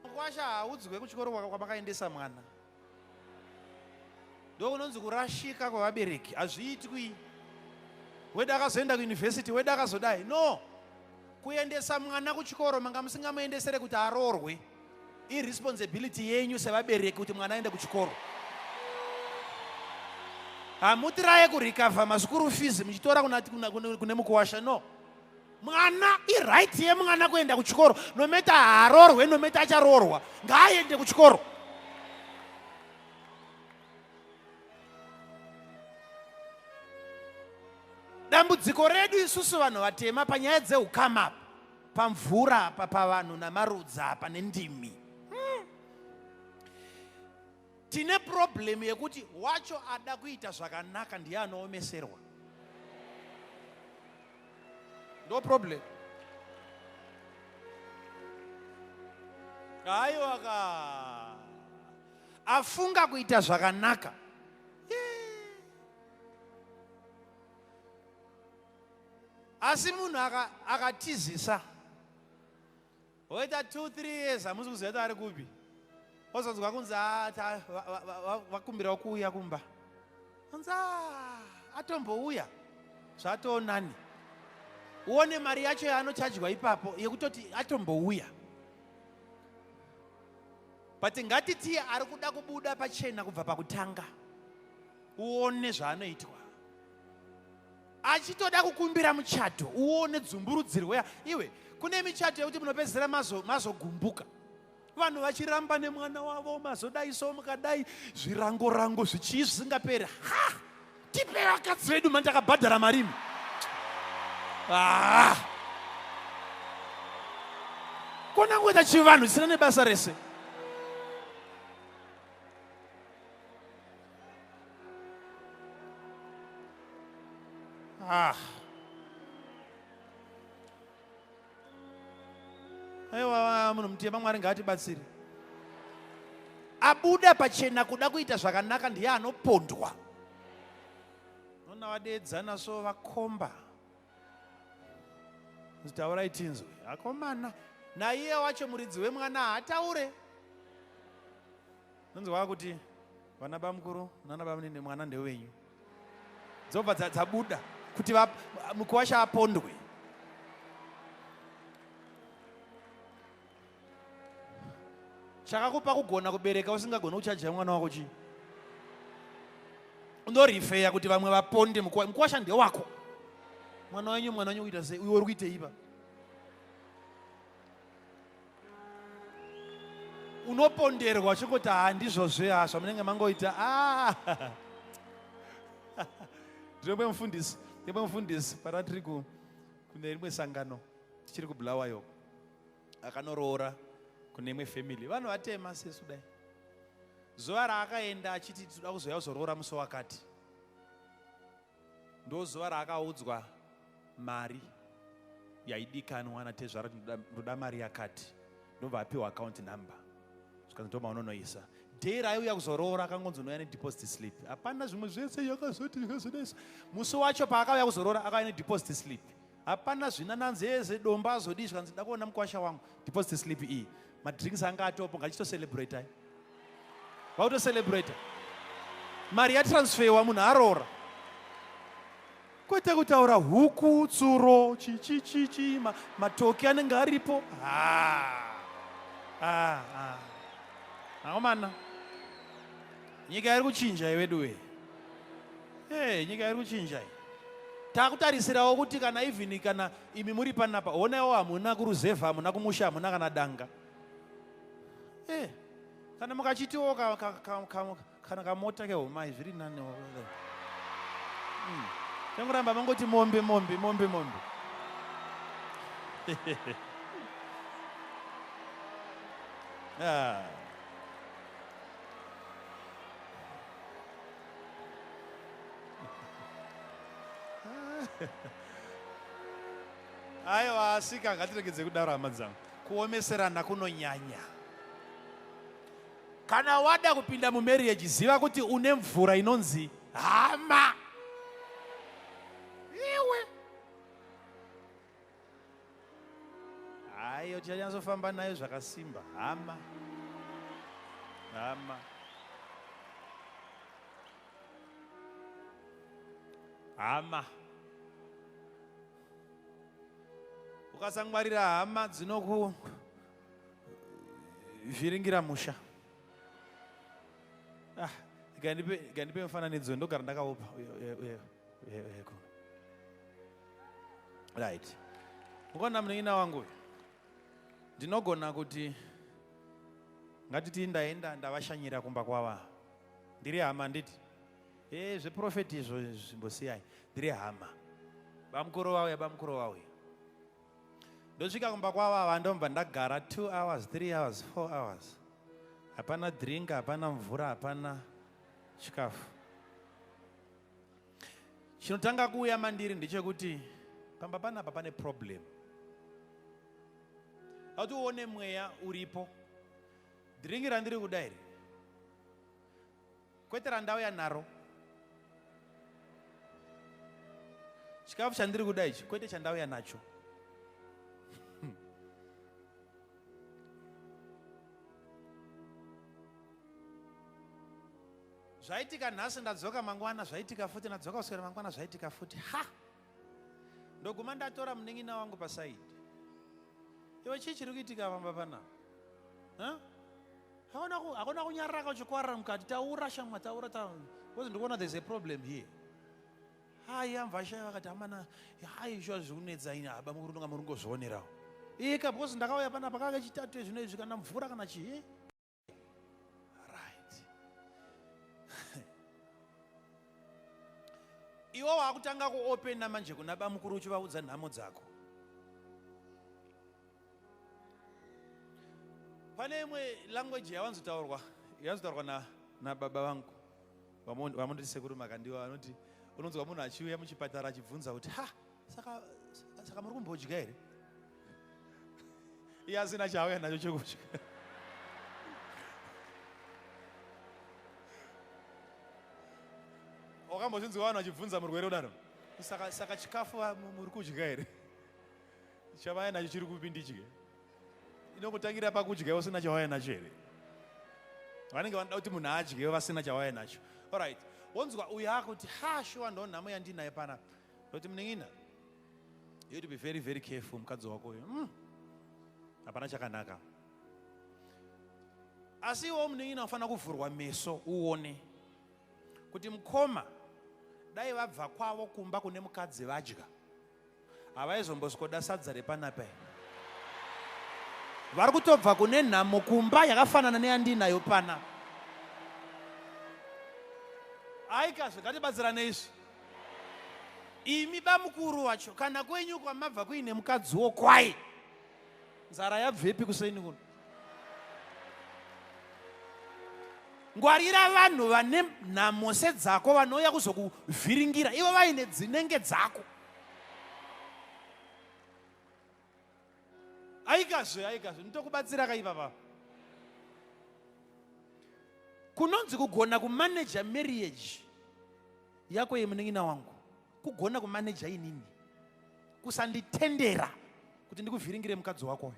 mukwasha haaudzwe kuchikoro kwamakaendesa mwana. Ndokunonzi kurashika kwevabereki, hazviitwi. Weda akazoenda kuyunivhesiti, weda akazodai. No, kuendesa mwana kuchikoro manga musingamuendesere kuti aroorwe. Iresponsibility yenyu sevabereki kuti mwana aende kuchikoro. Hamutiraye kurecover maschool fees muchitora kune mukuwasha. No, mwana iright yemwana kuenda kuchikoro, no matter haarorwe, no matter acharoorwa, ngaaende kuchikoro. Dambudziko redu isusu vanhu vatema panyaya dzeukama apa, pamvura apa, pavanhu namarudzi apa nendimi, Tine problem yekuti wacho ada kuita zvakanaka ndiye anoomeserwa. Ndo problem. Aiwa ka, afunga kuita zvakanaka, asi munhu akatizisa woita 2-3 years hamusi kuziva kuti ari kupi, wozonzwa kunzi vakumbirawo kuuya kumba, anzi atombouya zvatoonani. Uone mari yacho yaanochajwa ipapo yekutoti atombouya. But ngatitiye ari kuda kubuda pachena kubva pakutanga, uone zvaanoitwa achitoda kukumbira muchato, uone dzumburudzirwo. Iwe, kune michato yekuti munopedzisira mazogumbuka, vanhu vachiramba nemwana wavo, mazodai so mukadai, zvirango rango zvichii zvisingaperi. Ha, tipe vakadzi vedu mani, takabhadhara marimi. Ah. Kona kuita chivanhu chisina nebasa rese. Ah. Aiwa, munhu mutema, Mwari ngaatibatsire. Abuda pachena kuda kuita zvakanaka ndiye anopondwa. Nona vadeedzana so vakomba, taurai tinzwe. Akomana, naiye wacho muridzi wemwana haataure. Nonzwa kuti vana bamukuru nana bamunini, mwana ndewenyu. Dzobva dzabuda kuti mukuwasha apondwe. Chakakupa kugona kubereka usingagoni kuchaja mwana wako chii? Undorifeya kuti vamwe vaponde mukuwasha ndewako. Mwana wenyu, mwana wenyu kuita sei? Uyo uri kuitei pa? Unoponderwa chingoti handizvozve, ha, zvamunenge mangoita. Ah. Ndinobe mufundisi, ndinobe mufundisi paratiri kune rimwe sangano tichiri kuBulawayo, akanoroora kune imwe family, vanhu vatema sesu. Dai zuva raakaenda achiti tinoda kuzouya kuzoroora musi wakati, ndo zuva raakaudzwa mari yaidikanwa natezvara, ndoda mari yakati, ndobva apiwa account number, zvikanzi ndoma unonoisa. Day raaiuya kuzoroora akangonzi unouya nedeposit slip, hapana zvimwe zvese. Yakazoti yakazodaiso, musi wacho paakauya kuzoroora akauya nedeposit slip, hapana zvinananzi eze domba azodii. Zvikanzi da kuona mukwasha wangu, deposit slip iyi, madrinks anga atopo, ngachitocelebratai. Vautocelebrata mari yatransferwa, munhu aroora, kwete kutaura huku, tsuro, chichichichi, matoki anenge aripo. Akomana, nyika iri kuchinja iwedu we. Hey, nyika iri kuchinja iyi. Takutarisirawo kuti kana even kana imi muri panapa, honaiwo hamuna kuruzevha, hamuna kumusha, hamuna kana danga. Eh, kana mukachitiwo kana kamota kehomai zviri nani. Tangoramba mangoti mombe, mombe, mombe, mombe. Ah. Aiwa, asika ngatiregedze kudaro hama dzangu. Kuomeserana kunonyanya. Kana wada kupinda mumarriage ziva kuti une mvura inonzi hama. Iwe. Hayo tichanyatsofamba nayo zvakasimba. Hama. Hama. Hama. Ukasangwarira hama dzinoku vhiringira musha. Ah, gandipe mufananidzo ndogara ndakaupa. Uye kuno. Right. Mukaona munin'ina wangu uyu. Ndinogona kuti ngatiti ndaenda ndavashanyira kumba kwava. Ndiri hama nditi. Eh zveprofeti izvo zvimbosiyai. Ndiri hama. Bamukuru vauya, bamukuru vauya. Ndosvika kumba kwavo ava ndomva ndagara 2 hours, 3 hours, 4 hours. Hapana drink, hapana mvura, hapana chikafu. Chinotanga kuuya mandiri ndechekuti pamba panapa pane problem. Auti uone mweya uripo. Drink randiri kuda iri. Kwete randauya naro. Chikafu chandiri kuda ichi kwete chandauya nacho. Zvaitika nhasi ndadzoka mangwana zvaitika futi ndadzoka kuswera mangwana zvaitika futi ha ndoguma ndatora munin'ina wangu pasaidi iwe chii chiri kuitika pamba panapa hakuna kunyarara kauchikwarara mukati taura shamwa taura taura because ndikuona there's a problem here Hai amvashaya vakati amana hai shuwa zvikunetsa ini haba mukuru ndonga muri kungozvionerawo ika because ndakauya panapa kanga chitatu zvino izvi kana mvura kana chii right iwe wakutanga kuopena manje kuna bamukuru uchivaudza nhamo dzako pane imwe language yawanzotaurwa yawanzotaurwa na nababa vangu vamonditi sekuru makandiwa vanoti unonzwa munhu achiuya muchipatara achibvunza kuti ha saka saka muri kumbodya here iye asina chaauya nacho chekudya wakambozvinzwa vanhu vachibvunza murwere kudaro saka saka chikafu muri kudya here chavaya nacho chiri kupi ndidye inokutangira pakudya usina chawaya nacho here vanenge vanoda kuti munhu adye vasina chawaya nacho allright wonzwa uyo akuti ha shuwa ndo nhamo yandinayo panapa ndoti munin'ina you to be very very careful mukadzi wako uyo mm. hapana chakanaka asi iwo munin'ina ufanira kuvhurwa meso uone kuti mukoma dai vabva kwavo kumba kune mukadzi vadya havaizombosikoda sadza repanapa here vari kutobva kune nhamo kumba yakafanana neyandinayo pana aikazve ngatibatsirane izvi imi bamukuru wacho kana kwenyu kwamabva kuine mukadziwo kwai nzara yabvepi kuseni kuno ngwarira vanhu vane nhamo sedzako vanouya kuzokuvhiringira ivo vaine dzinenge dzako aikazve aikazve nditokubatsira kaipapa kunonzi kugona kumaneja marriage yako yemunin'ina wangu kugona kumaneja inini kusanditendera kuti ndikuvhiringire mukadzi wako uyu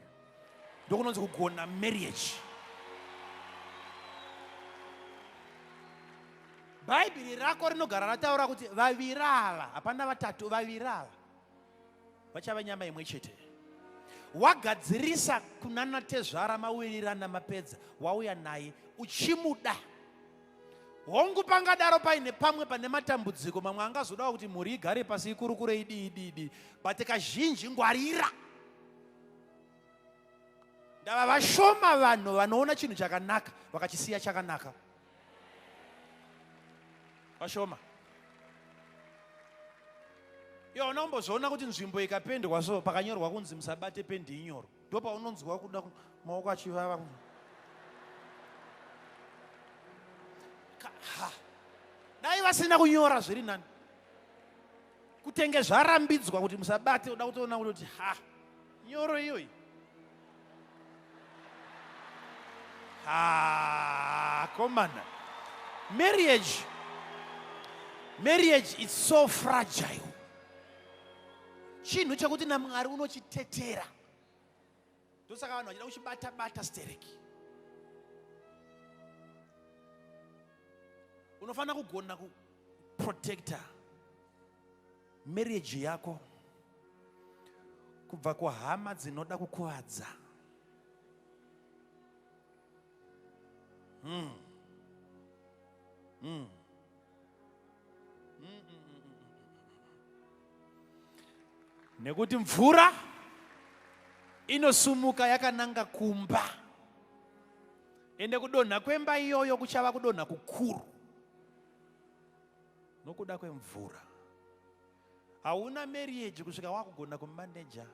ndokunonzi kugona marriage bhaibheri rako rinogara rataura kuti vaviri ava hapana vatatu vaviri ava vachava nyama imwe chete wagadzirisa kunana tezvara mawirirana mapedza wauya naye uchimuda Hongu pangadaro paine pamwe pane matambudziko mamwe angazodawo kuti mhuri igare pasi ikurukure idii idii idii but kazhinji ngwarira ndava vashoma vanhu vanoona chinhu chakanaka vakachisiya chakanaka vashoma iwe hauna kumbozviona kuti nzvimbo ikapendwa so pakanyorwa kunzi musabate pendi inyoro ndopaunonzwa kuda maoko achivava. Ha. Dai vasina kunyora zviri nani. Kutenge zvarambidzwa kuti musabate uda kutoona kuti ha nyoro iyoyi. Ha, komana. Marriage marriage is so fragile. Chinhu chekuti naMwari unochitetera. Ndosaka vanhu vachida kuchibata bata stereki. Unofanira kugona kuprotecta marriage yako kubva kuhama dzinoda kukuvadza. Nekuti mvura inosumuka yakananga kumba, ende kudonha kwemba iyoyo kuchava kudonha kukuru nokuda kwemvura. Hauna marriage kusvika wakugona kumaneja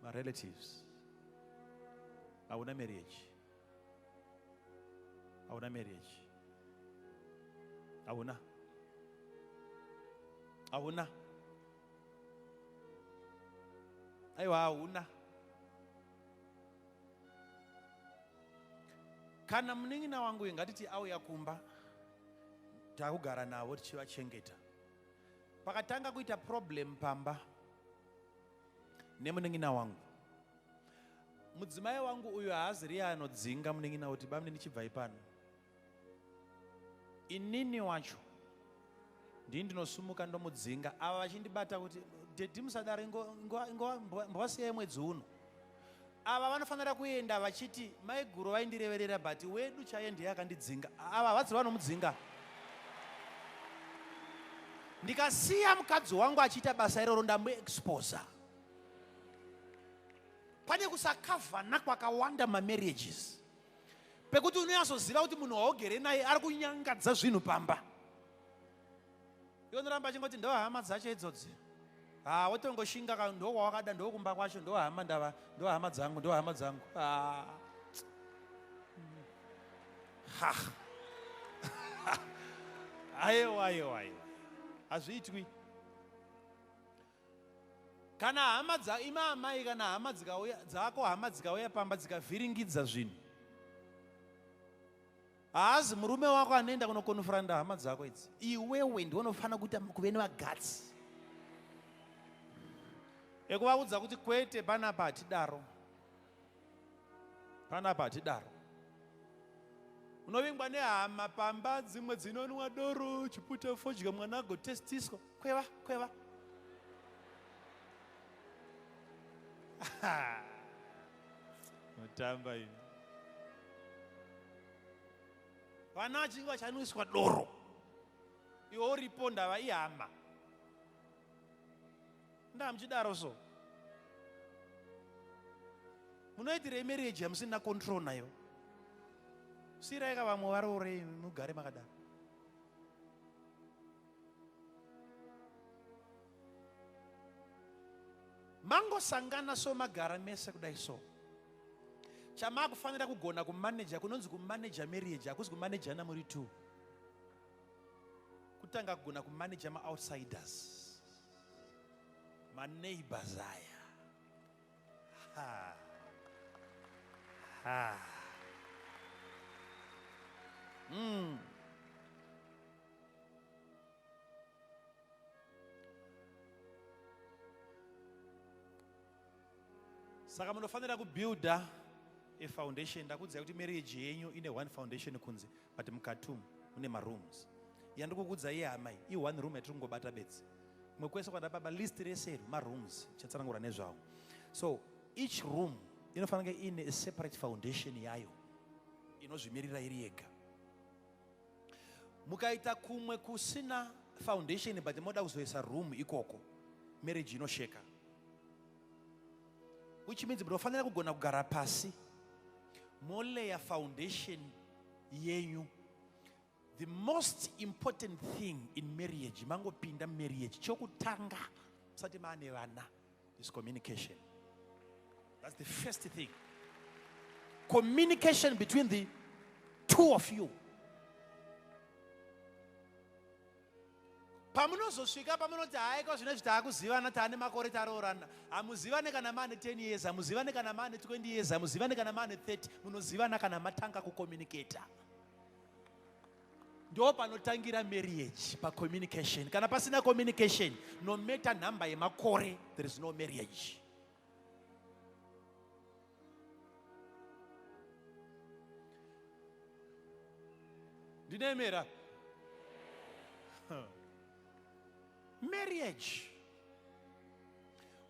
marelatives. Hauna marriage, hauna marriage, hauna, hauna, aiwa, hauna. Kana munin'ina wangu uyu ngatiti auya kumba, takugara navo tichivachengeta, pakatanga kuita problem pamba nemunin'ina wangu, mudzimai wangu uyu haazi riye anodzinga munin'ina kuti bamune ndichibvai pano. Inini wacho ndini ndinosumuka ndomudzinga, ava vachindibata kuti dhedhi musadaro, mbwasiyai mwedzi uno. Ava vanofanira kuenda vachiti maiguru vaindireverera, but wedu chaiye ndiye akandidzinga. Ava havadzi vanomudzinga. Ndikasiya mukadzi wangu achiita basa iroro, ndamuexposa. Pane kusakavhana kwakawanda mamarriages, pekuti unonyatsoziva kuti munhu waugere naye ari kunyangadza zvinhu pamba, iwe unoramba achingoti ndo hama dzacho idzodzi. Ha, wotongoshinga ka, ndo kwawakada, ndo kumba kwacho, ndo hama ndava, ndo hama dzangu, ndo hama dzangu. Ha. Ha. Aiwa, aiwa, aiwa, hazviitwi. Kana hama dza ima amai, kana hama dzikauya dzako, hama dzikauya pamba dzikavhiringidza zvinhu, haazi murume wako anoenda kunokonfranda hama dzako idzi. Iwewe ndiwe unofanira kuita kuve nevagatsi ekuvaudza kuti kwete, panapa hatidaro, panapa hatidaro. Unovingwa nehama pamba, dzimwe dzinonwa doro, chiputa fodya, mwana agotestiswa. Kweva, kweva. Mutamba ini. Vana vachinge vachanwiswa doro, iwe uripo, ndava ihama, ndamuchidaro so munoitirei marriage yamusina control nayo? Sirai ka vamwe varoorei, mugare makadaro. Mangosangana so, magara mese kudai so, chamakufanira kugona kumaneja kunonzi kumaneja marriage hakuzi kumanejana muri two. Kutanga kugona kumaneja maoutsiders, maneighbors aya. Ha. Ha. Saka munofanira kubuilda a foundation. Ndakuudzai kuti marriage yenyu ine one foundation kunze, but mukati umu mune marooms. Yandiri kukuudzai yehama iyi i one room yatiri kungobata bedzi. Kumwe kwese kwandababa list rese iri marooms, chatsanangura nezvawo. So each room inofanira kunge ine a separate foundation yayo inozvimirira iri yega. Mukaita kumwe kusina foundation but moda kuzoisa room ikoko, marriage inosheka, which means munofanira kugona kugara pasi moleya foundation yenyu. The most important thing in marriage, mangopinda marriage, chokutanga musati maane vana, is communication. That's the first thing. Communication between the Two of you. Pamunozosvika pamunoti haiko zvino izvi taakuzivana taane makore taroorana, hamuzivane kana maane 10 years, hamuzivane kana maane 20 years, hamuzivane kana maane 30, munozivana kana matanga kucommunicata. Ndo panotangira marriage, pacommunication. Kana pasina communication, no matter number yemakore, there is no marriage. Ndinemera marriage.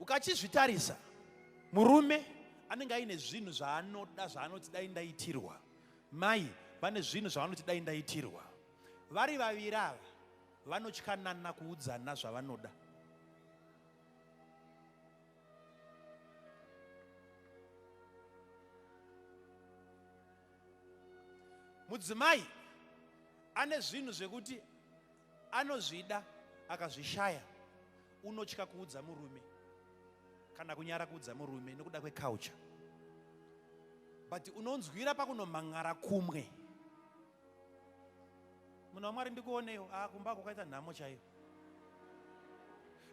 Ukachizvitarisa, murume anenge aine zvinhu zvaanoda, zvaanoti dai ndaitirwa. Mai vane zvinhu zvavanoti dai ndaitirwa. Vari vaviri ava vanotyanana kuudzana zvavanoda. Mudzimai ane zvinhu zvekuti anozvida, akazvishaya unotya kuudza murume kana kunyara kuudza murume nekuda kweculture, but unonzwira pakunomhan'ara kumwe. Munhu waMwari, ndikuonewo kumba kwakaita nhamo chaiyo.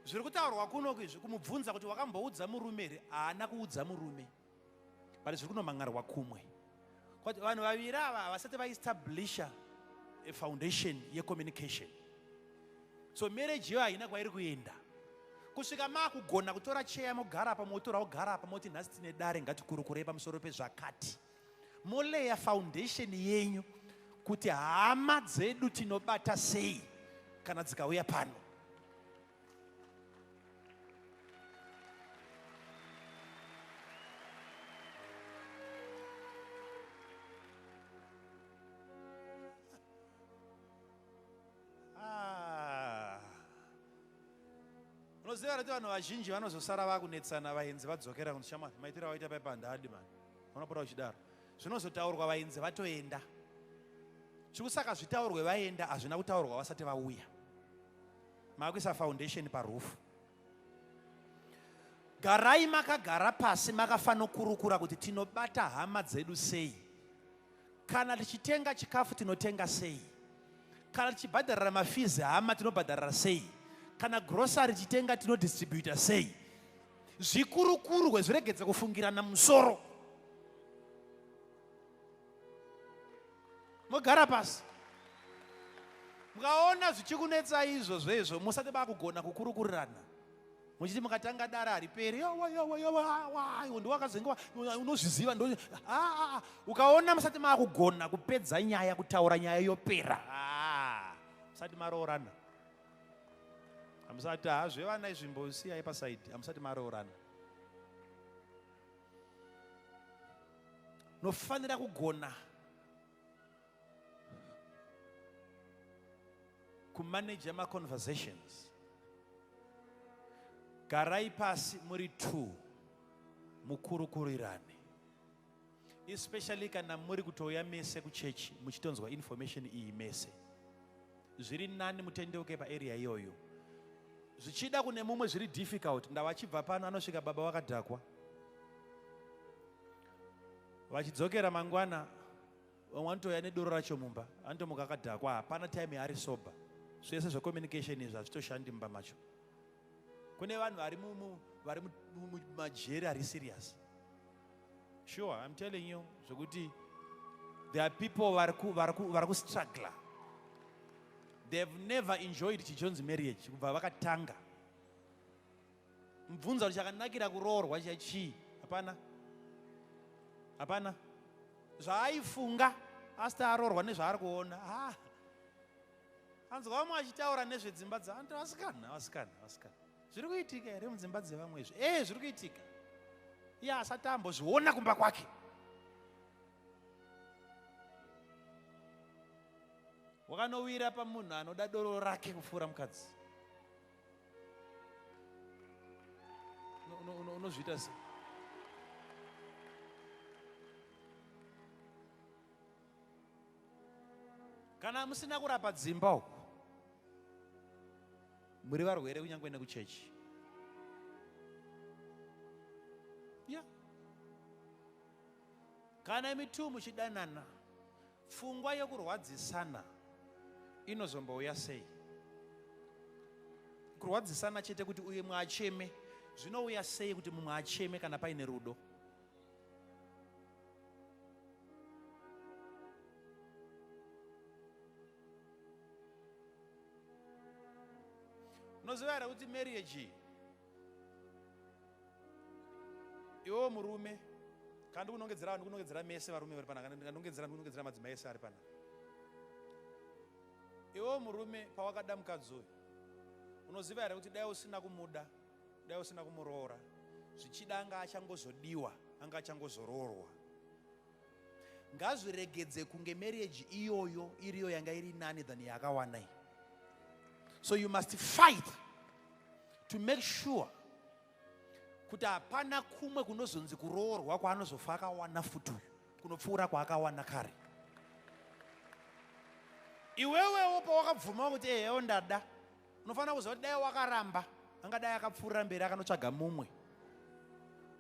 Zviri kutaurwa kuno izvi, kumubvunza kuti wakamboudza murume here, haana kuudza murume, but zviri kunomhan'arwa kumwe. Kwati vanhu vaviri ava havasati vaestablisha a foundation yecommunication, so marriage iyo haina kwairi kuenda kusvika maakugona kutora cheya, mogara apa, motora kugara apa, moti nhasi tine dare, ngatikurukurei pamusoro pezvakati, moleya foundation yenyu kuti hama dzedu tinobata sei kana dzikauya pano. Ah. Unoziva kuti vanhu vazhinji vanozosara vakunetsana vaenzi vadzokera kunzi shamwari, maitiro awaita paipa handadi mani, unopota uchidaro. Zvinozotaurwa vaenzi vatoenda. Chikusaka zvitaurwe vaenda, hazvina kutaurwa vasati vauya. Makuisa foundation parufu. Garai makagara pasi, makafanokurukura kuti tinobata hama dzedu sei, kana tichitenga chikafu tinotenga sei, kana tichibhadharira mafizi hama tinobhadharira sei, kana grocery tichitenga tinodistributa sei. Zvikurukurwe, zviregedze kufungirana musoro. Mogara pasi, mukaona zvichikunetsa izvozvo izvo, musati bakugona kukurukurirana, muchiti mukatanga dare hariperi, ndiwakazenge unozviziva. Ukaona musati maakugona kupedza nyaya, kutaura nyaya yopera, musati maroorana. Hamusati hazvevana izvimbosiyai pasaidi, hamusati maroorana. Nofanira kugona kumaneja maconversations. Garai pasi muri two, mukurukurirane, especially kana muri kutouya mese kuchechi muchitonzwa information iyi mese. Zviri nani mutendeuke paarea iyoyo. Zvichida kune mumwe zviri difficult, ndavachibva pano anosvika baba vakadhakwa, vachidzokera mangwana vamwe vanotouya nedoro racho mumba, anotomuka akadhakwa, hapana time yaari sober. Zvese zvecommunication izvi hazvitoshandi mumba macho. Kune vanhu vari mumajeri ari serious. Sure, I'm telling you, zvekuti there are people vari kustruggler. They have never enjoyed chichonzi marriage kubva vakatanga. Mubvunza kuti chakanakira kuroorwa chachii, hapana, hapana zvaaifunga asati aroorwa nezvaari kuona. Ah. Anzwa vamwe vachitaura nezvedzimba dzaantu, vasikana, vasikana, vasikana, zviri kuitika here mudzimba dzevamwe izvi? E, zviri kuitika. Iye asati ambozviona kumba kwake. Wakanowira pamunhu anoda doro rake kupfuura mukadzi. Unozviita sei? Kana musina kurapa dzimba uku, muri varwere kunyange nekuchechi ya. Kana imi tu muchidanana, Pfungwa yekurwadzisana inozombouya sei? Kurwadzisana chete kuti uye mumwe acheme, zvinouya sei kuti mumwe acheme kana paine rudo? Unoziva here kuti marriage iwewo murume kana ndikunongedzera vanhu ndikunongedzera mese varume vari panaka ndikanongedzera ndikunongedzera madzimai ese ari panaka iwewo murume pawakada mukadzi uyu unoziva here kuti dai usina kumuda dai usina kumuroora zvichida anga achangozodiwa anga achangozoroorwa ngazviregedze kunge marriage iyoyo iriyo yanga iri nani than yaakawana iyi so you must fight to make sure kuti hapana kumwe kunozonzi kuroorwa kwaanozofa akawana futi uyu kunopfuura kwaakawana kare iwewewo pawakabvuma kuti ehewo ndada unofanira kuziva kuti dai wakaramba angadai akapfuurira mberi akanotsvaga mumwe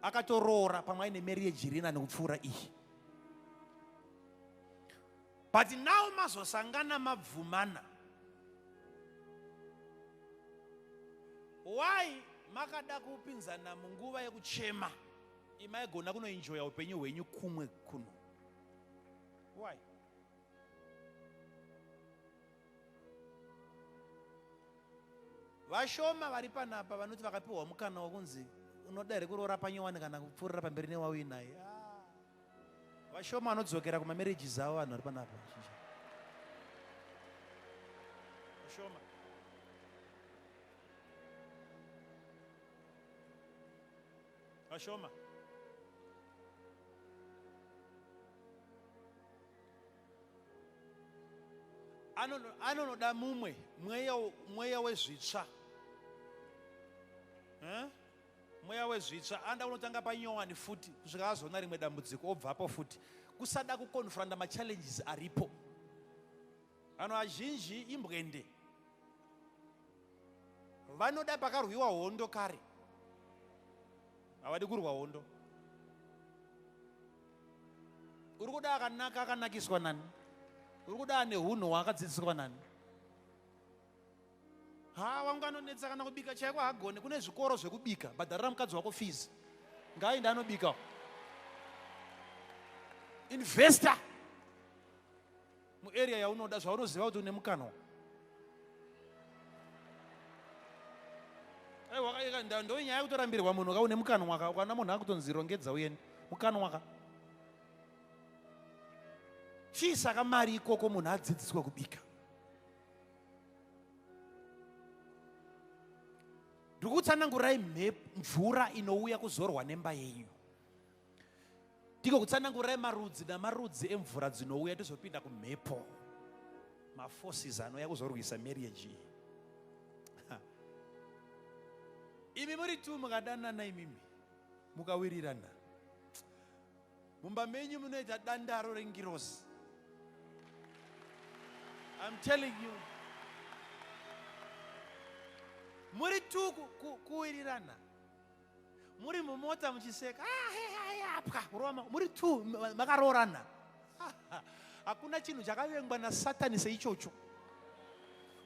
akatoroora pamwe aine marriage iri nani kupfuura iyi but now mazosangana mabvumana why makada kupinzana munguva yekuchema imaigona kunoenjoya upenyu hwenyu kumwe kuno why Vashoma vari panapa vanoti vakapiwa mukana wekunzi unoda here kuroora panyowani kana kupfuurira pamberi newauinaye. Ah. Vashoma vanodzokera kumamarriages avo vanhu vari panapa. Vashoma. Vashoma. Anonoda mumwe mweya, mweya wezvitsva eh? Mweya wezvitsva anoda kunotanga panyowani futi kusvika azoona rimwe dambudziko obvapo futi. Kusada kukonfronta machallenges aripo. Vanhu vazhinji imbwende, vanoda pakarwiwa hondo kare, havadi kurwa hondo. Uri kuda akanaka akanakiswa nani? Uri kuda ane hunhu hwaakadzidziswa nani? Ha, wangu anonetsa kana kubika chaiko hagone. Kune zvikoro zvekubika, bhadharira mukadzi wako fees, ngaaende anobika. Investor muarea yaunoda zvaunoziva kuti une mukanwa. Aiwa, ndo nyaya yekutorambirwa munhu ka une mukanwa ka, ukaona munhu akutonzi rongedza uende mukanwa ka. Chii saka mari ikoko munhu adzidziswe kubika? Ndikutsanangurai mvura inouya kuzorwa nemba yenyu. Ndiko kutsanangurai marudzi namarudzi emvura dzinouya tizopinda kumhepo. Maforces anouya kuzorwisa marriage iyi. Imi muri tu mukadanana imimi mukawirirana mumba menyu munoita dandaro rengirozi. I'm telling you. Muri tu kuwirirana muri mumota muchiseka ah, apwa kurova muri two makaroorana. Hakuna chinhu chakavengwa nasatani seichocho,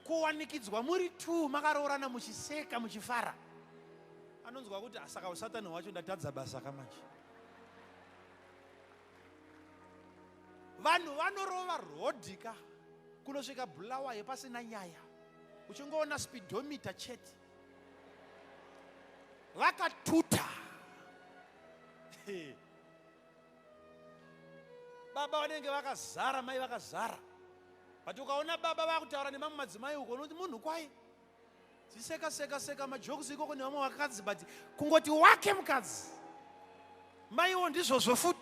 kuwanikidzwa muri two makaroorana muchiseka muchifara. Anonzwa kuti saka usatani hwacho ndatadza basa kamanje. Vanhu vanorova rhodhi ka kunosvika Bulawayo pasina nyaya, uchingoona speedometer chete, vakatuta. Baba vanenge vakazara, mai vakazara, but ukaona baba vakutaura nemamwe madzimai uko unoti munhu kwai ziseka seka seka majokisi ikoko nevamwe vakadzi, but kungoti wake mukadzi maiwo ndizvozvo futi.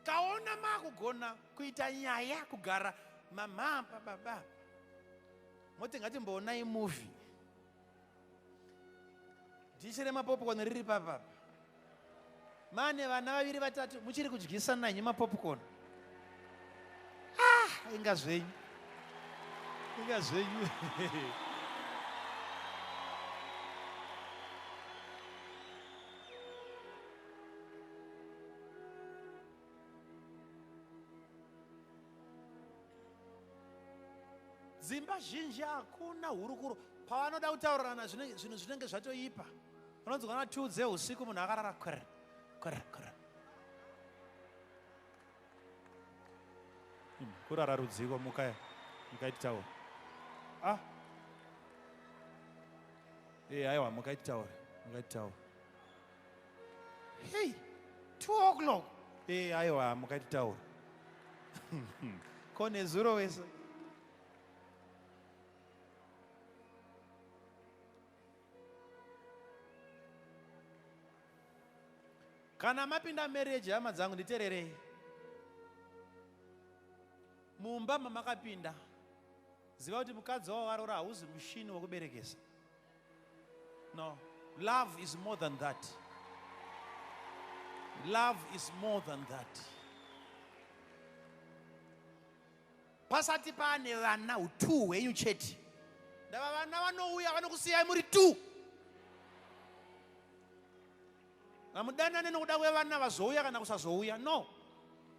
Kaona makugona kuita nyaya kugara mamapa baba moti ngatimboonai movie, dhishi remapopcorn riri papapa, mane vana vaviri vatatu muchiri kudyisana henyu mapopcorn. Ah, inga zvenyu, inga zvenyu. Dzimba zhinji hakuna hurukuro. Pavanoda kutaurirana zvinhu zvinenge zvatoipa. Unonzwa na 2 dzeusiku munhu akarara kwer kwer kwer. Kurara rudziko mukaya mukaititaura. Ah. Eh aiwa mukaititaura mukaititaura. Hey, 2 o'clock. Eh aiwa mukaititaura. Ko nezuro wese. Kana mapinda marriage hama dzangu nditererei. Mumba mamakapinda ziva kuti mukadzi wawakarora hauzi mushini wekuberekesa. No, love is more than that. Love is more than that. Pasati paane vana utu hwenyu chete. Ndava vana vanouya vanokusiyai muri two. Hamudanane nokuda kwevana vazouya kana kusazouya. No,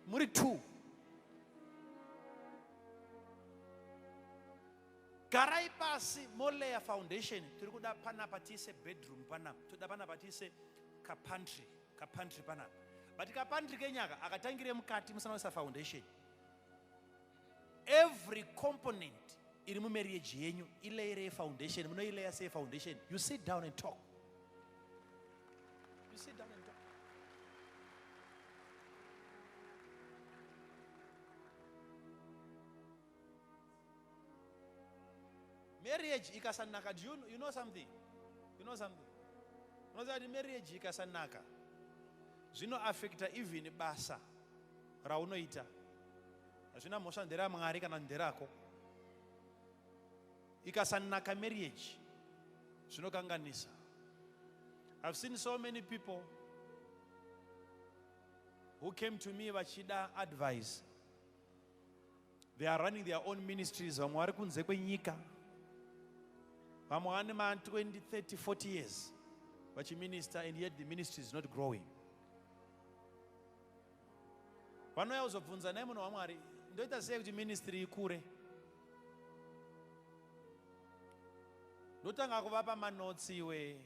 muri two. Garai pasi moleya foundation. Tiri kuda panapa tiise bedroom panapa. Toda panapa tiise kapantry, kapantry panapa. But kapantry kenyaka akatangire mukati musana kuisa foundation. Every component iri mumarriage yenyu ilayerei foundation. Munoileya sei foundation? You sit down and talk. You sit down and talk. Marriage ikasanaka, do you, you know something? You know something? Unoziva kuti marriage ikasanaka zvinoaffecta even basa raunoita. Hazvina mhosva nderaMwari kana nderako. Ikasanaka marriage zvinokanganisa. I've seen so many people who came to me vachida advice. They are running their own ministries. Vamwe vari kunze kwenyika. Vamwe vane ma 20, 30, 40 years vachiminister and yet the ministry is not growing. Vanouya kuzobvunza naye munhu waMwari, ndoita sei kuti ministry ikure? Ndotanga kuvapa manotsi iwe.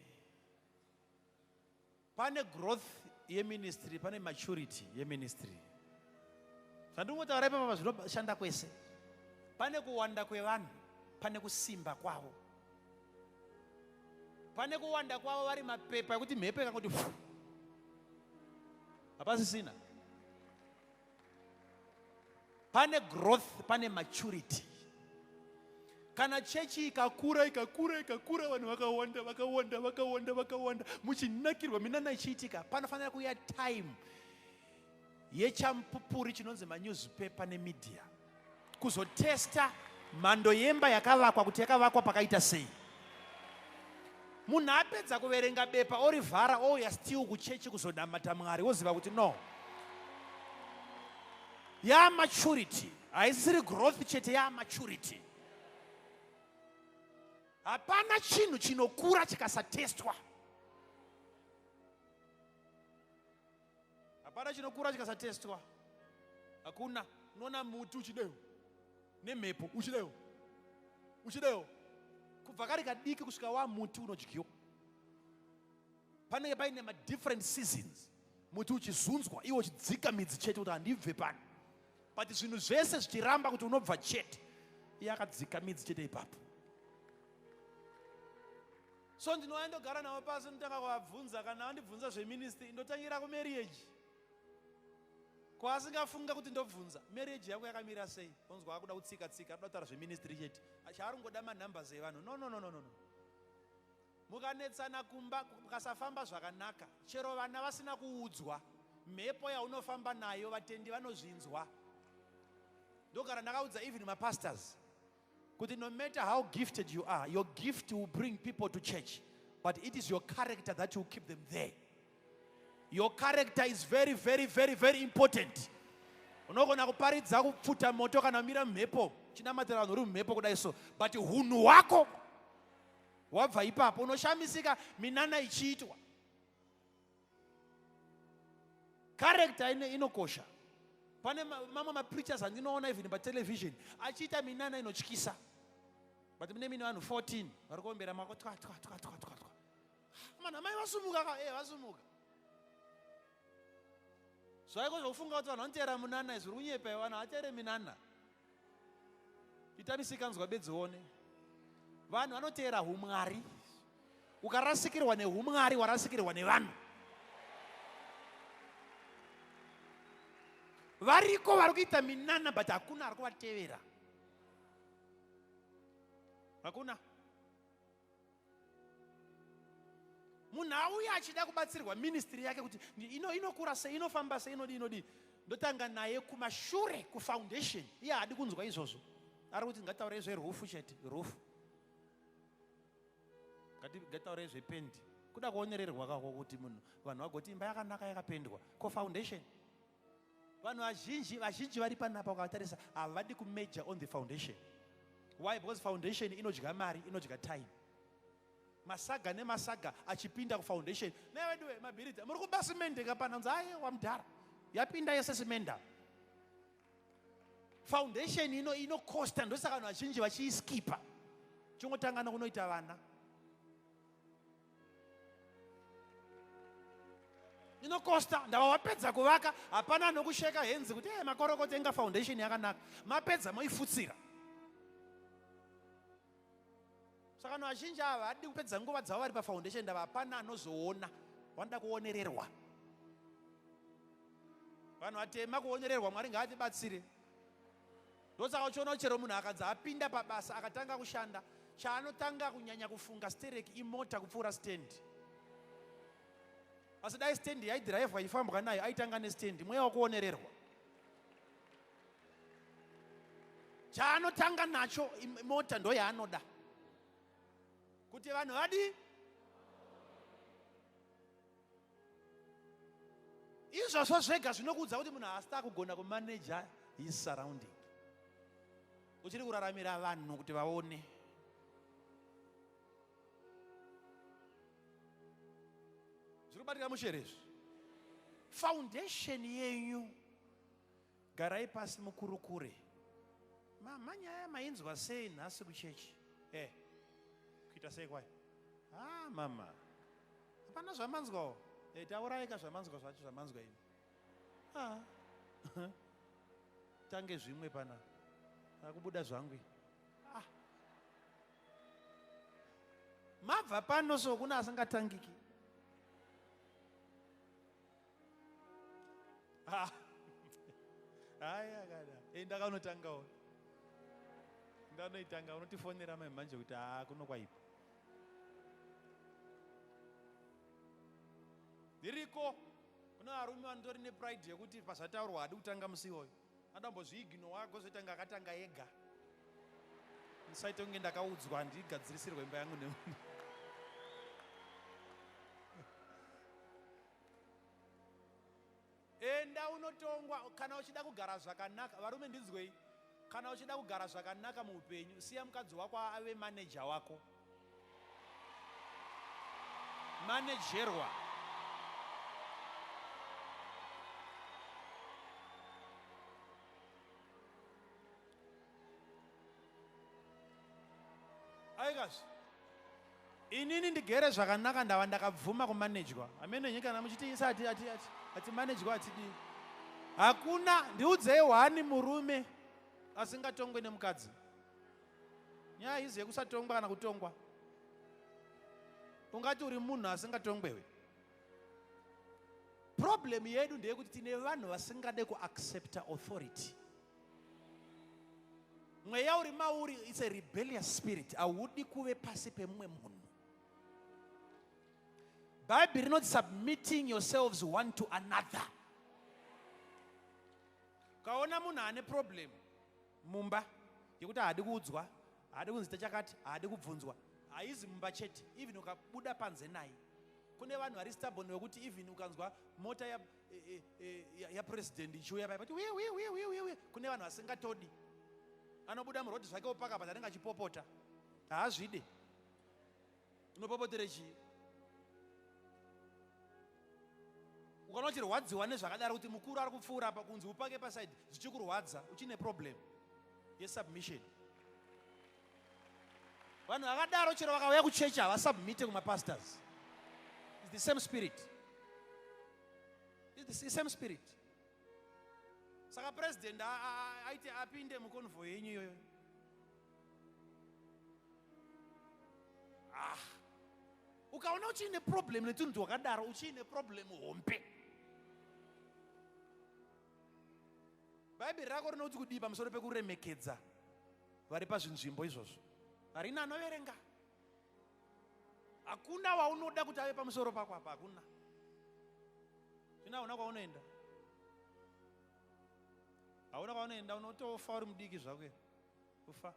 Pane growth yeministry, pane maturity yeministry. Zvandingotaura ipapa zvinoshanda kwese. Pane kuwanda kwevanhu, pane kusimba kwavo. Pane kuwanda kwavo vari mapepa ekuti mhepo ikangoti fu hapasisina. Pane growth, pane maturity. Kana chechi ikakura ikakura ikakura, vanhu vakawanda vakawanda vakawanda vakawanda, muchinakirwa minana ichiitika, panofanira kuuya time yechamupupuri chinonzi manewspaper nemedia kuzotesta mhando yemba yakavakwa kuti yakavakwa pakaita sei. Munhu apedza kuverenga bepa orivhara ouya still kuchechi kuzonamata Mwari, woziva kuti no, yamaturity haisisiri growth chete, yamaturity. Hapana chinhu chinokura chikasatestwa. Hapana chinokura chikasatestwa. Hakuna. Unoona muti uchidewo nemhepo uchidewo uchidewo kubva kari kadiki kusvika wamuti unodyiwa. Panenge paine madifferent seasons, muti uchizunzwa iwo uchidzika midzi chete kuti handibve pano, but zvinhu zvese zvichiramba kuti unobva chete, iye akadzika midzi chete ipapo. So ndinouya ndogara navo pasi, ndotanga kuvabvunza. Kana vandibvunza zveministry, ndotangira kumarriage. Kwaasingafunga kuti ndobvunza marriage yako yakamira sei, onzwa akuda kutsika tsika, akuda kutaura zveministry chete, chaari kungoda manumbers evanhu. No, no, no, no, no. Mukanetsana kumba, mukasafamba zvakanaka, chero vana vasina kuudzwa, mhepo yaunofamba nayo vatendi vanozvinzwa. Ndogara ndakaudza even mapastors kuti no matter how gifted you are, your gift will bring people to church, but it is your character that will keep them there. Your character is very, very, very, very important. Unogona kuparidza kupfuta moto kana kumira mhepo, chinamatira vanhu uri mumhepo kudai so, but hunhu hwako wabva ipapo, unoshamisika minana ichiitwa. Character inokosha. Pane mamwe mapreachers andinoona even patelevision achiita minana inotyisa. But mune mine vanhu 14 vari kuombera mako twa twa twa twa twa twa. Mana amai vasumuka ka eh vasumuka. Zvaiko zvokufunga kuti vanhu vanoteera munana izvi uri kunyepa iwe vanhu havateere minana. Ita misikanzwa bedzi uone. Vanhu vanoteera humwari. Ukarasikirwa nehumwari warasikirwa nevanhu. Variko vari kuita minana but hakuna ari kuvatevera. Hakuna. Munhu auya achida kubatsirwa ministry yake kuti ino inokura sei inofamba sei inodii inodii ndotanga naye kumashure kufoundation iye haadi kunzwa izvozvo ari kuti ngataurei zverufu chete rufu ngataurei zvependi kuda kuonererwa kako kuti munhu vanhu vagoti imba yakanaka yakapendwa ko foundation Vanhu vazhinji vazhinji vari panapa ukavatarisa havadi kumajor on the foundation. Why? Because foundation inodya mari, inodya time. Masaga nemasaga achipinda kufoundation. Neveduwe mabhiridha muri kuba simende kapana nzi ayewa mudhara. Yapinda yese simenda. Foundation ino inokosta ndosaka vanhu vazhinji vachiiskipa. Chingotanga nokunoita vana. Inokosta ndava wapedza kuvaka hapana anokusheka henzi kuti hey, makorokoto inga foundation yakanaka mapedza moifutsira saka vanhu vazhinji ava vadi kupedza nguva dzavo vari pafoundation ndava hapana anozoona vanoda kuonererwa vanhu vatema kuonererwa mwari ngaatibatsire Ndosaka uchiona chero munhu akanzi apinda pabasa akatanga kushanda chaanotanga kunyanya kufunga stereki imota kupfuura stand. Asi dai stand yaidhiraivhwa ifambwa nayo aitanga nestand mweya wakuonererwa. Chaanotanga nacho mota ndoyaanoda kuti vanhu vadii Izvozvo zvega zvinokuudza kuti munhu haasi akugona kumaneja his surrounding. Uchiri kuraramira vanhu kuti vaone. Zviri kubatika mushere izvi. Foundation yenyu garai pasi mukurukure. Mama nyaya mainzwa sei nhasi kuchechi? Eh. Kuita sei kwayo? Ah mama. Hapana zvamanzwawo. Eh, taurai ka zvamanzwa zvacho zvamanzwa imi. Ah. Tange zvimwe pana. Akubuda zvangu. Ah. Mabva pano so kuna asingatangiki. Ah. Haya kana. Enda kanotangawo. Ndanoitanga unotifonera mai manje kuti ah kuno kwaipa. Ndiriko kune varume vanotori nepride yekuti pazvataurwa haadi kutanga musi iwoyo adambozviignowa agozoita akatanga ega ndisaite kunge ndakaudzwa handigadzirisirwa imba yangu nemunhu Enda unotongwa kana uchida kugara zvakanaka. Varume ndinzwei, kana uchida kugara zvakanaka muupenyu, siya mukadzi wako ave manager wako. Managerwa. Aikazve. Inini ndigere zvakanaka ndava ndakabvuma kumanejwa. Amene nyika kana muchiti isa ati ati ati ati manejwa atidii. Hakuna ndiudzei hwani murume asingatongwe nemukadzi. Nyaya izi yekusatongwa kana kutongwa. Ungati uri munhu asingatongwewe. Problem yedu ndeyekuti tine vanhu vasingade kuaccepta authority. Mweya uri mauri it's a rebellious spirit, haudi kuve pasi pemumwe munhu. Bhaibheri rinoti submitting yourselves one to another. Ukaona munhu ane problem mumba yekuti haadi kuudzwa, haadi kunzi chakati, haadi kubvunzwa, haizi mumba chete, even ukabuda panze naye. Kune vanhu vari stubborn vekuti even ukanzwa mota ya yapresident ichiuya paya pati uye uye uye uye uye uye kune vanhu vasingatodi anobuda muroad zvake opaka but anenge achipopota haazvide unopopotere chii ukaona uchirwadziwa nezvakadaro kuti mukuru ari kupfuura apa kunzi upake pasaidi zvichikurwadza uchine problem yesubmission. Vanhu vakadaro chero vakauya kuchechi havasubmite kumapastors. It's the same spirit. It's the same spirit. Saka president aite apinde muconvoy yenyu iyoyo. Ah. Ukaona uchiine problem netunhu twakadaro, uchiine problem hombe. Bhaibheri rako rinoti kudii pamusoro pekuremekedza vari pazvinzvimbo izvozvo? Harina anoverenga. Hakuna waunoda kuti ave pamusoro pako apa, hakuna. Zvino hauna kwaunoenda. Hauna kwaunoenda, unotofa uri mudiki zvako. Kufa.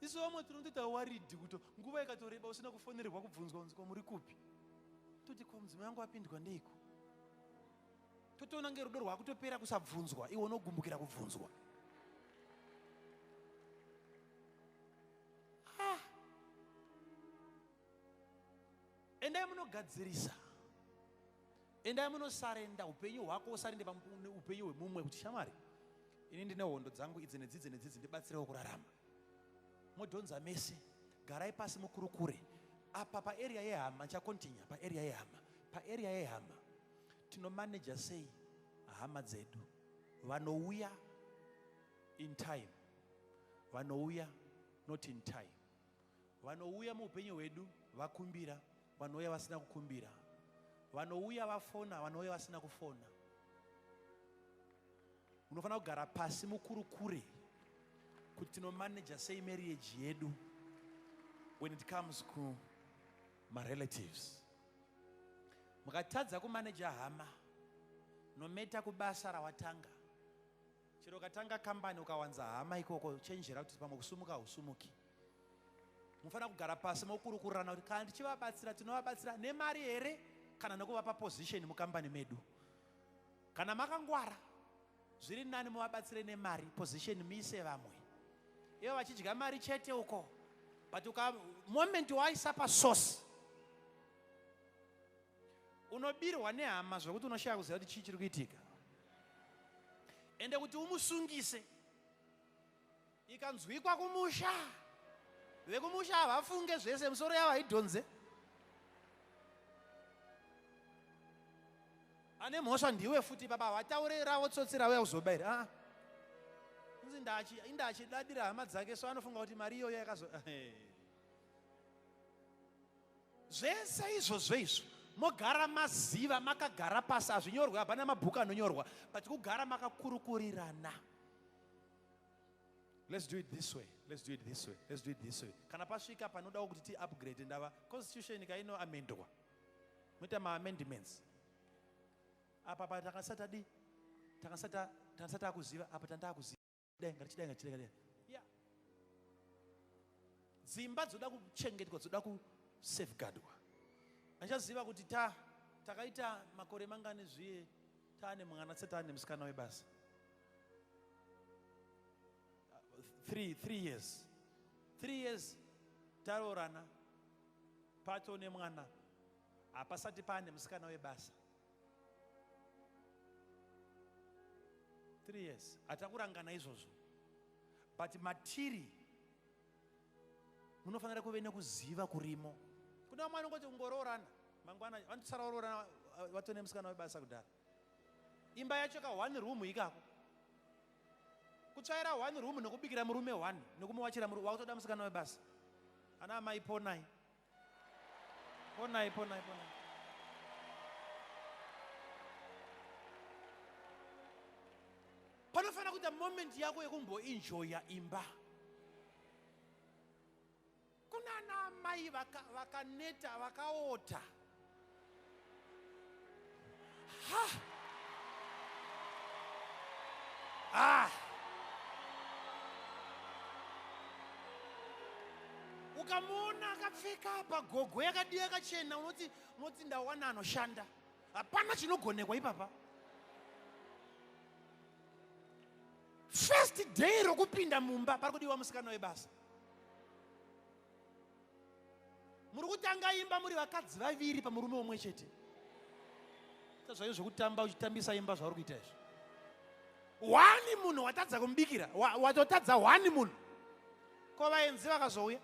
Isu vamwe tinotoita worried kuti nguva ikatoreba usina kufonererwa kubvunzwa kunzi kwamuri kupi. Toti ko mudzimai wangu apindwa neiko? Totoona nge rudo rwakutopera kusabvunzwa, iwe unogumbukira kubvunzwa. Ah. Endai munogadzirisa. Endai munosarenda upenyu hwako, usarende upenyu hwemumwe kuti shamwari, ini ndine hondo dzangu idzi nedzidzi nedzidzi, ndibatsirewo kurarama. Modhonza mese, garai pasi mukurukure. Apa paarea yehama, chakontinya paarea yehama, paarea yehama tinomaneja sei hama dzedu? Vanouya in time, vanouya not in time, vanouya muupenyu hwedu vakumbira, vanouya vasina kukumbira, vanouya vafona, vanouya vasina kufona. Munofanira kugara pasi mukurukure kuti tinomaneja sei marriage yedu when it comes ku marelatives. Mukatadza kumaneja hama, nometa kubasa rawatanga, chero ukatanga kambani ukawanza hama ikoko, chenjera kuti pamwe kusumuka hausumuki. Munofanira kugara pasi mokurukurirana kuti kana tichivabatsira tinovabatsira nemari here kana nekuvapa position mukambani medu. Kana makangwara zviri nani muvabatsire nemari, position muise vamwe, ivo vachidya mari chete uko. But uka moment waisa pasource unobirwa nehama zvokuti unoshaya kuziva kuti chii chiri kuitika. Ende kuti umusungise ikanzwikwa kumusha, vekumusha havafunge zvese, musoro yavo haidhonze. Ane mhosva ndiwe futi baba, vataure ravo tsotsi ravo yakuzoba here? Ah, inzi inda achidadira hama dzake, so anofunga kuti mari iyoyo yakazo zvese izvozvo izvo. Mogara maziva, makagara pasi, hazvinyorwe, hapana mabhuku anonyorwa, but kugara makakurukurirana. Let's do it this way, let's do it this way, let's do it this way. Kana pasvika panodawo kuti ti-upgrade, ndava constitution kainoamendwa, moita maamendments apa pa takasati adi takasati takuziva apa tandakuziva, dai ngatichidai, ngatichidai, ngatichidai. Yeah, dzimba dzoda kuchengetwa, dzoda kusafeguardwa. Andichaziva kuti ta takaita makore mangani zviye taane mwana tisati taane musikana webasa. 3 years, 3 years taroorana, pato nemwana, hapasati paane musikana webasa. 3 years hatakurangana izvozvo, but matiri munofanira kuve nekuziva kurimo. Kuna vamwe vanongoti kungoroorana, mangwana vanotosara varoorana vatone musikana webasa kudhara. Imba yacho ka one room ikako, kutsvaira one room nekubikira murume one nekumuwachira murume, wakutoda musikana webasa. Ana amai, ponai, ponai, ponai, ponai. Panofanira kuita moment yako yekumboenjoya imba. Kuna ana amai vakaneta, vakaota. Ha, ah. Ukamuona akapfeka pagogo yakadi yakachena, unoti ndawana anoshanda. Hapana chinogonekwa ipapa. First day rokupinda mumba pari kudiwa musikana webasa. Muri kutanga imba muri vakadzi vaviri pamurume umwe chete. Ita zvaio zvekutamba uchitambisa imba zvauri kuita izvi. One munhu watadza kumubikira, watotadza one munhu. Ko vaenzi vakazouya?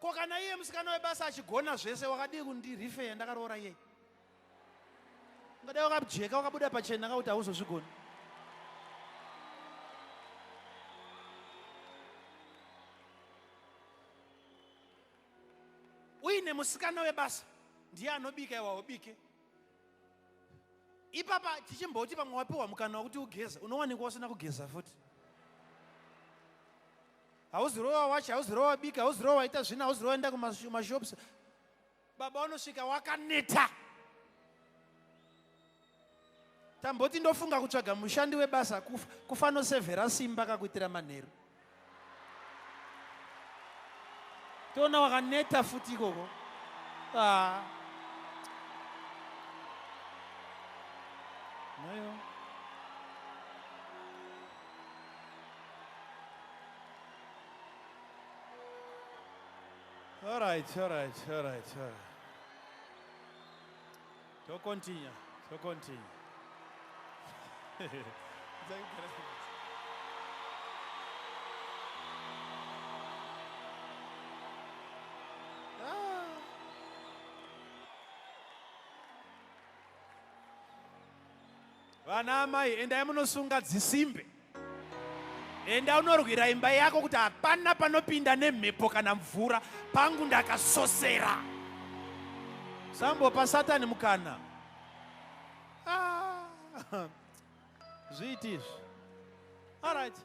Ko kana iye musikana webasa achigona zvese, wakadii kundirifeya ndakaroora iyeye? Ungadai wakajeka wakabuda pachena kakuti hauzozvigoni. Uine musikana webasa ndiye anobika, iwe haubike. Ipapa tichimboti pamwe wapiwa mukana wekuti ugeze, unowanikwa usina kugeza futi. Hauzirowa wacha, hauzirowa wabika, hauzirowa waita zvino, hauzirowa waenda kumashops. Baba unosvika wakaneta. Tamboti ndofunga kutsvaga mushandi webasa kufanosevhera simba kakuitira manheru. Toona wakaneta futi ikoko. Ah. Nayo. All right, all right, all right, all right. To continue, to continue. Vana amai, endai munosunga dzisimbe. Enda unorwira imba yako kuti hapana panopinda nemhepo kana mvura pangu, ndakasosera. Sambopa Satani mukana. Ah, zviiti izvi. All right.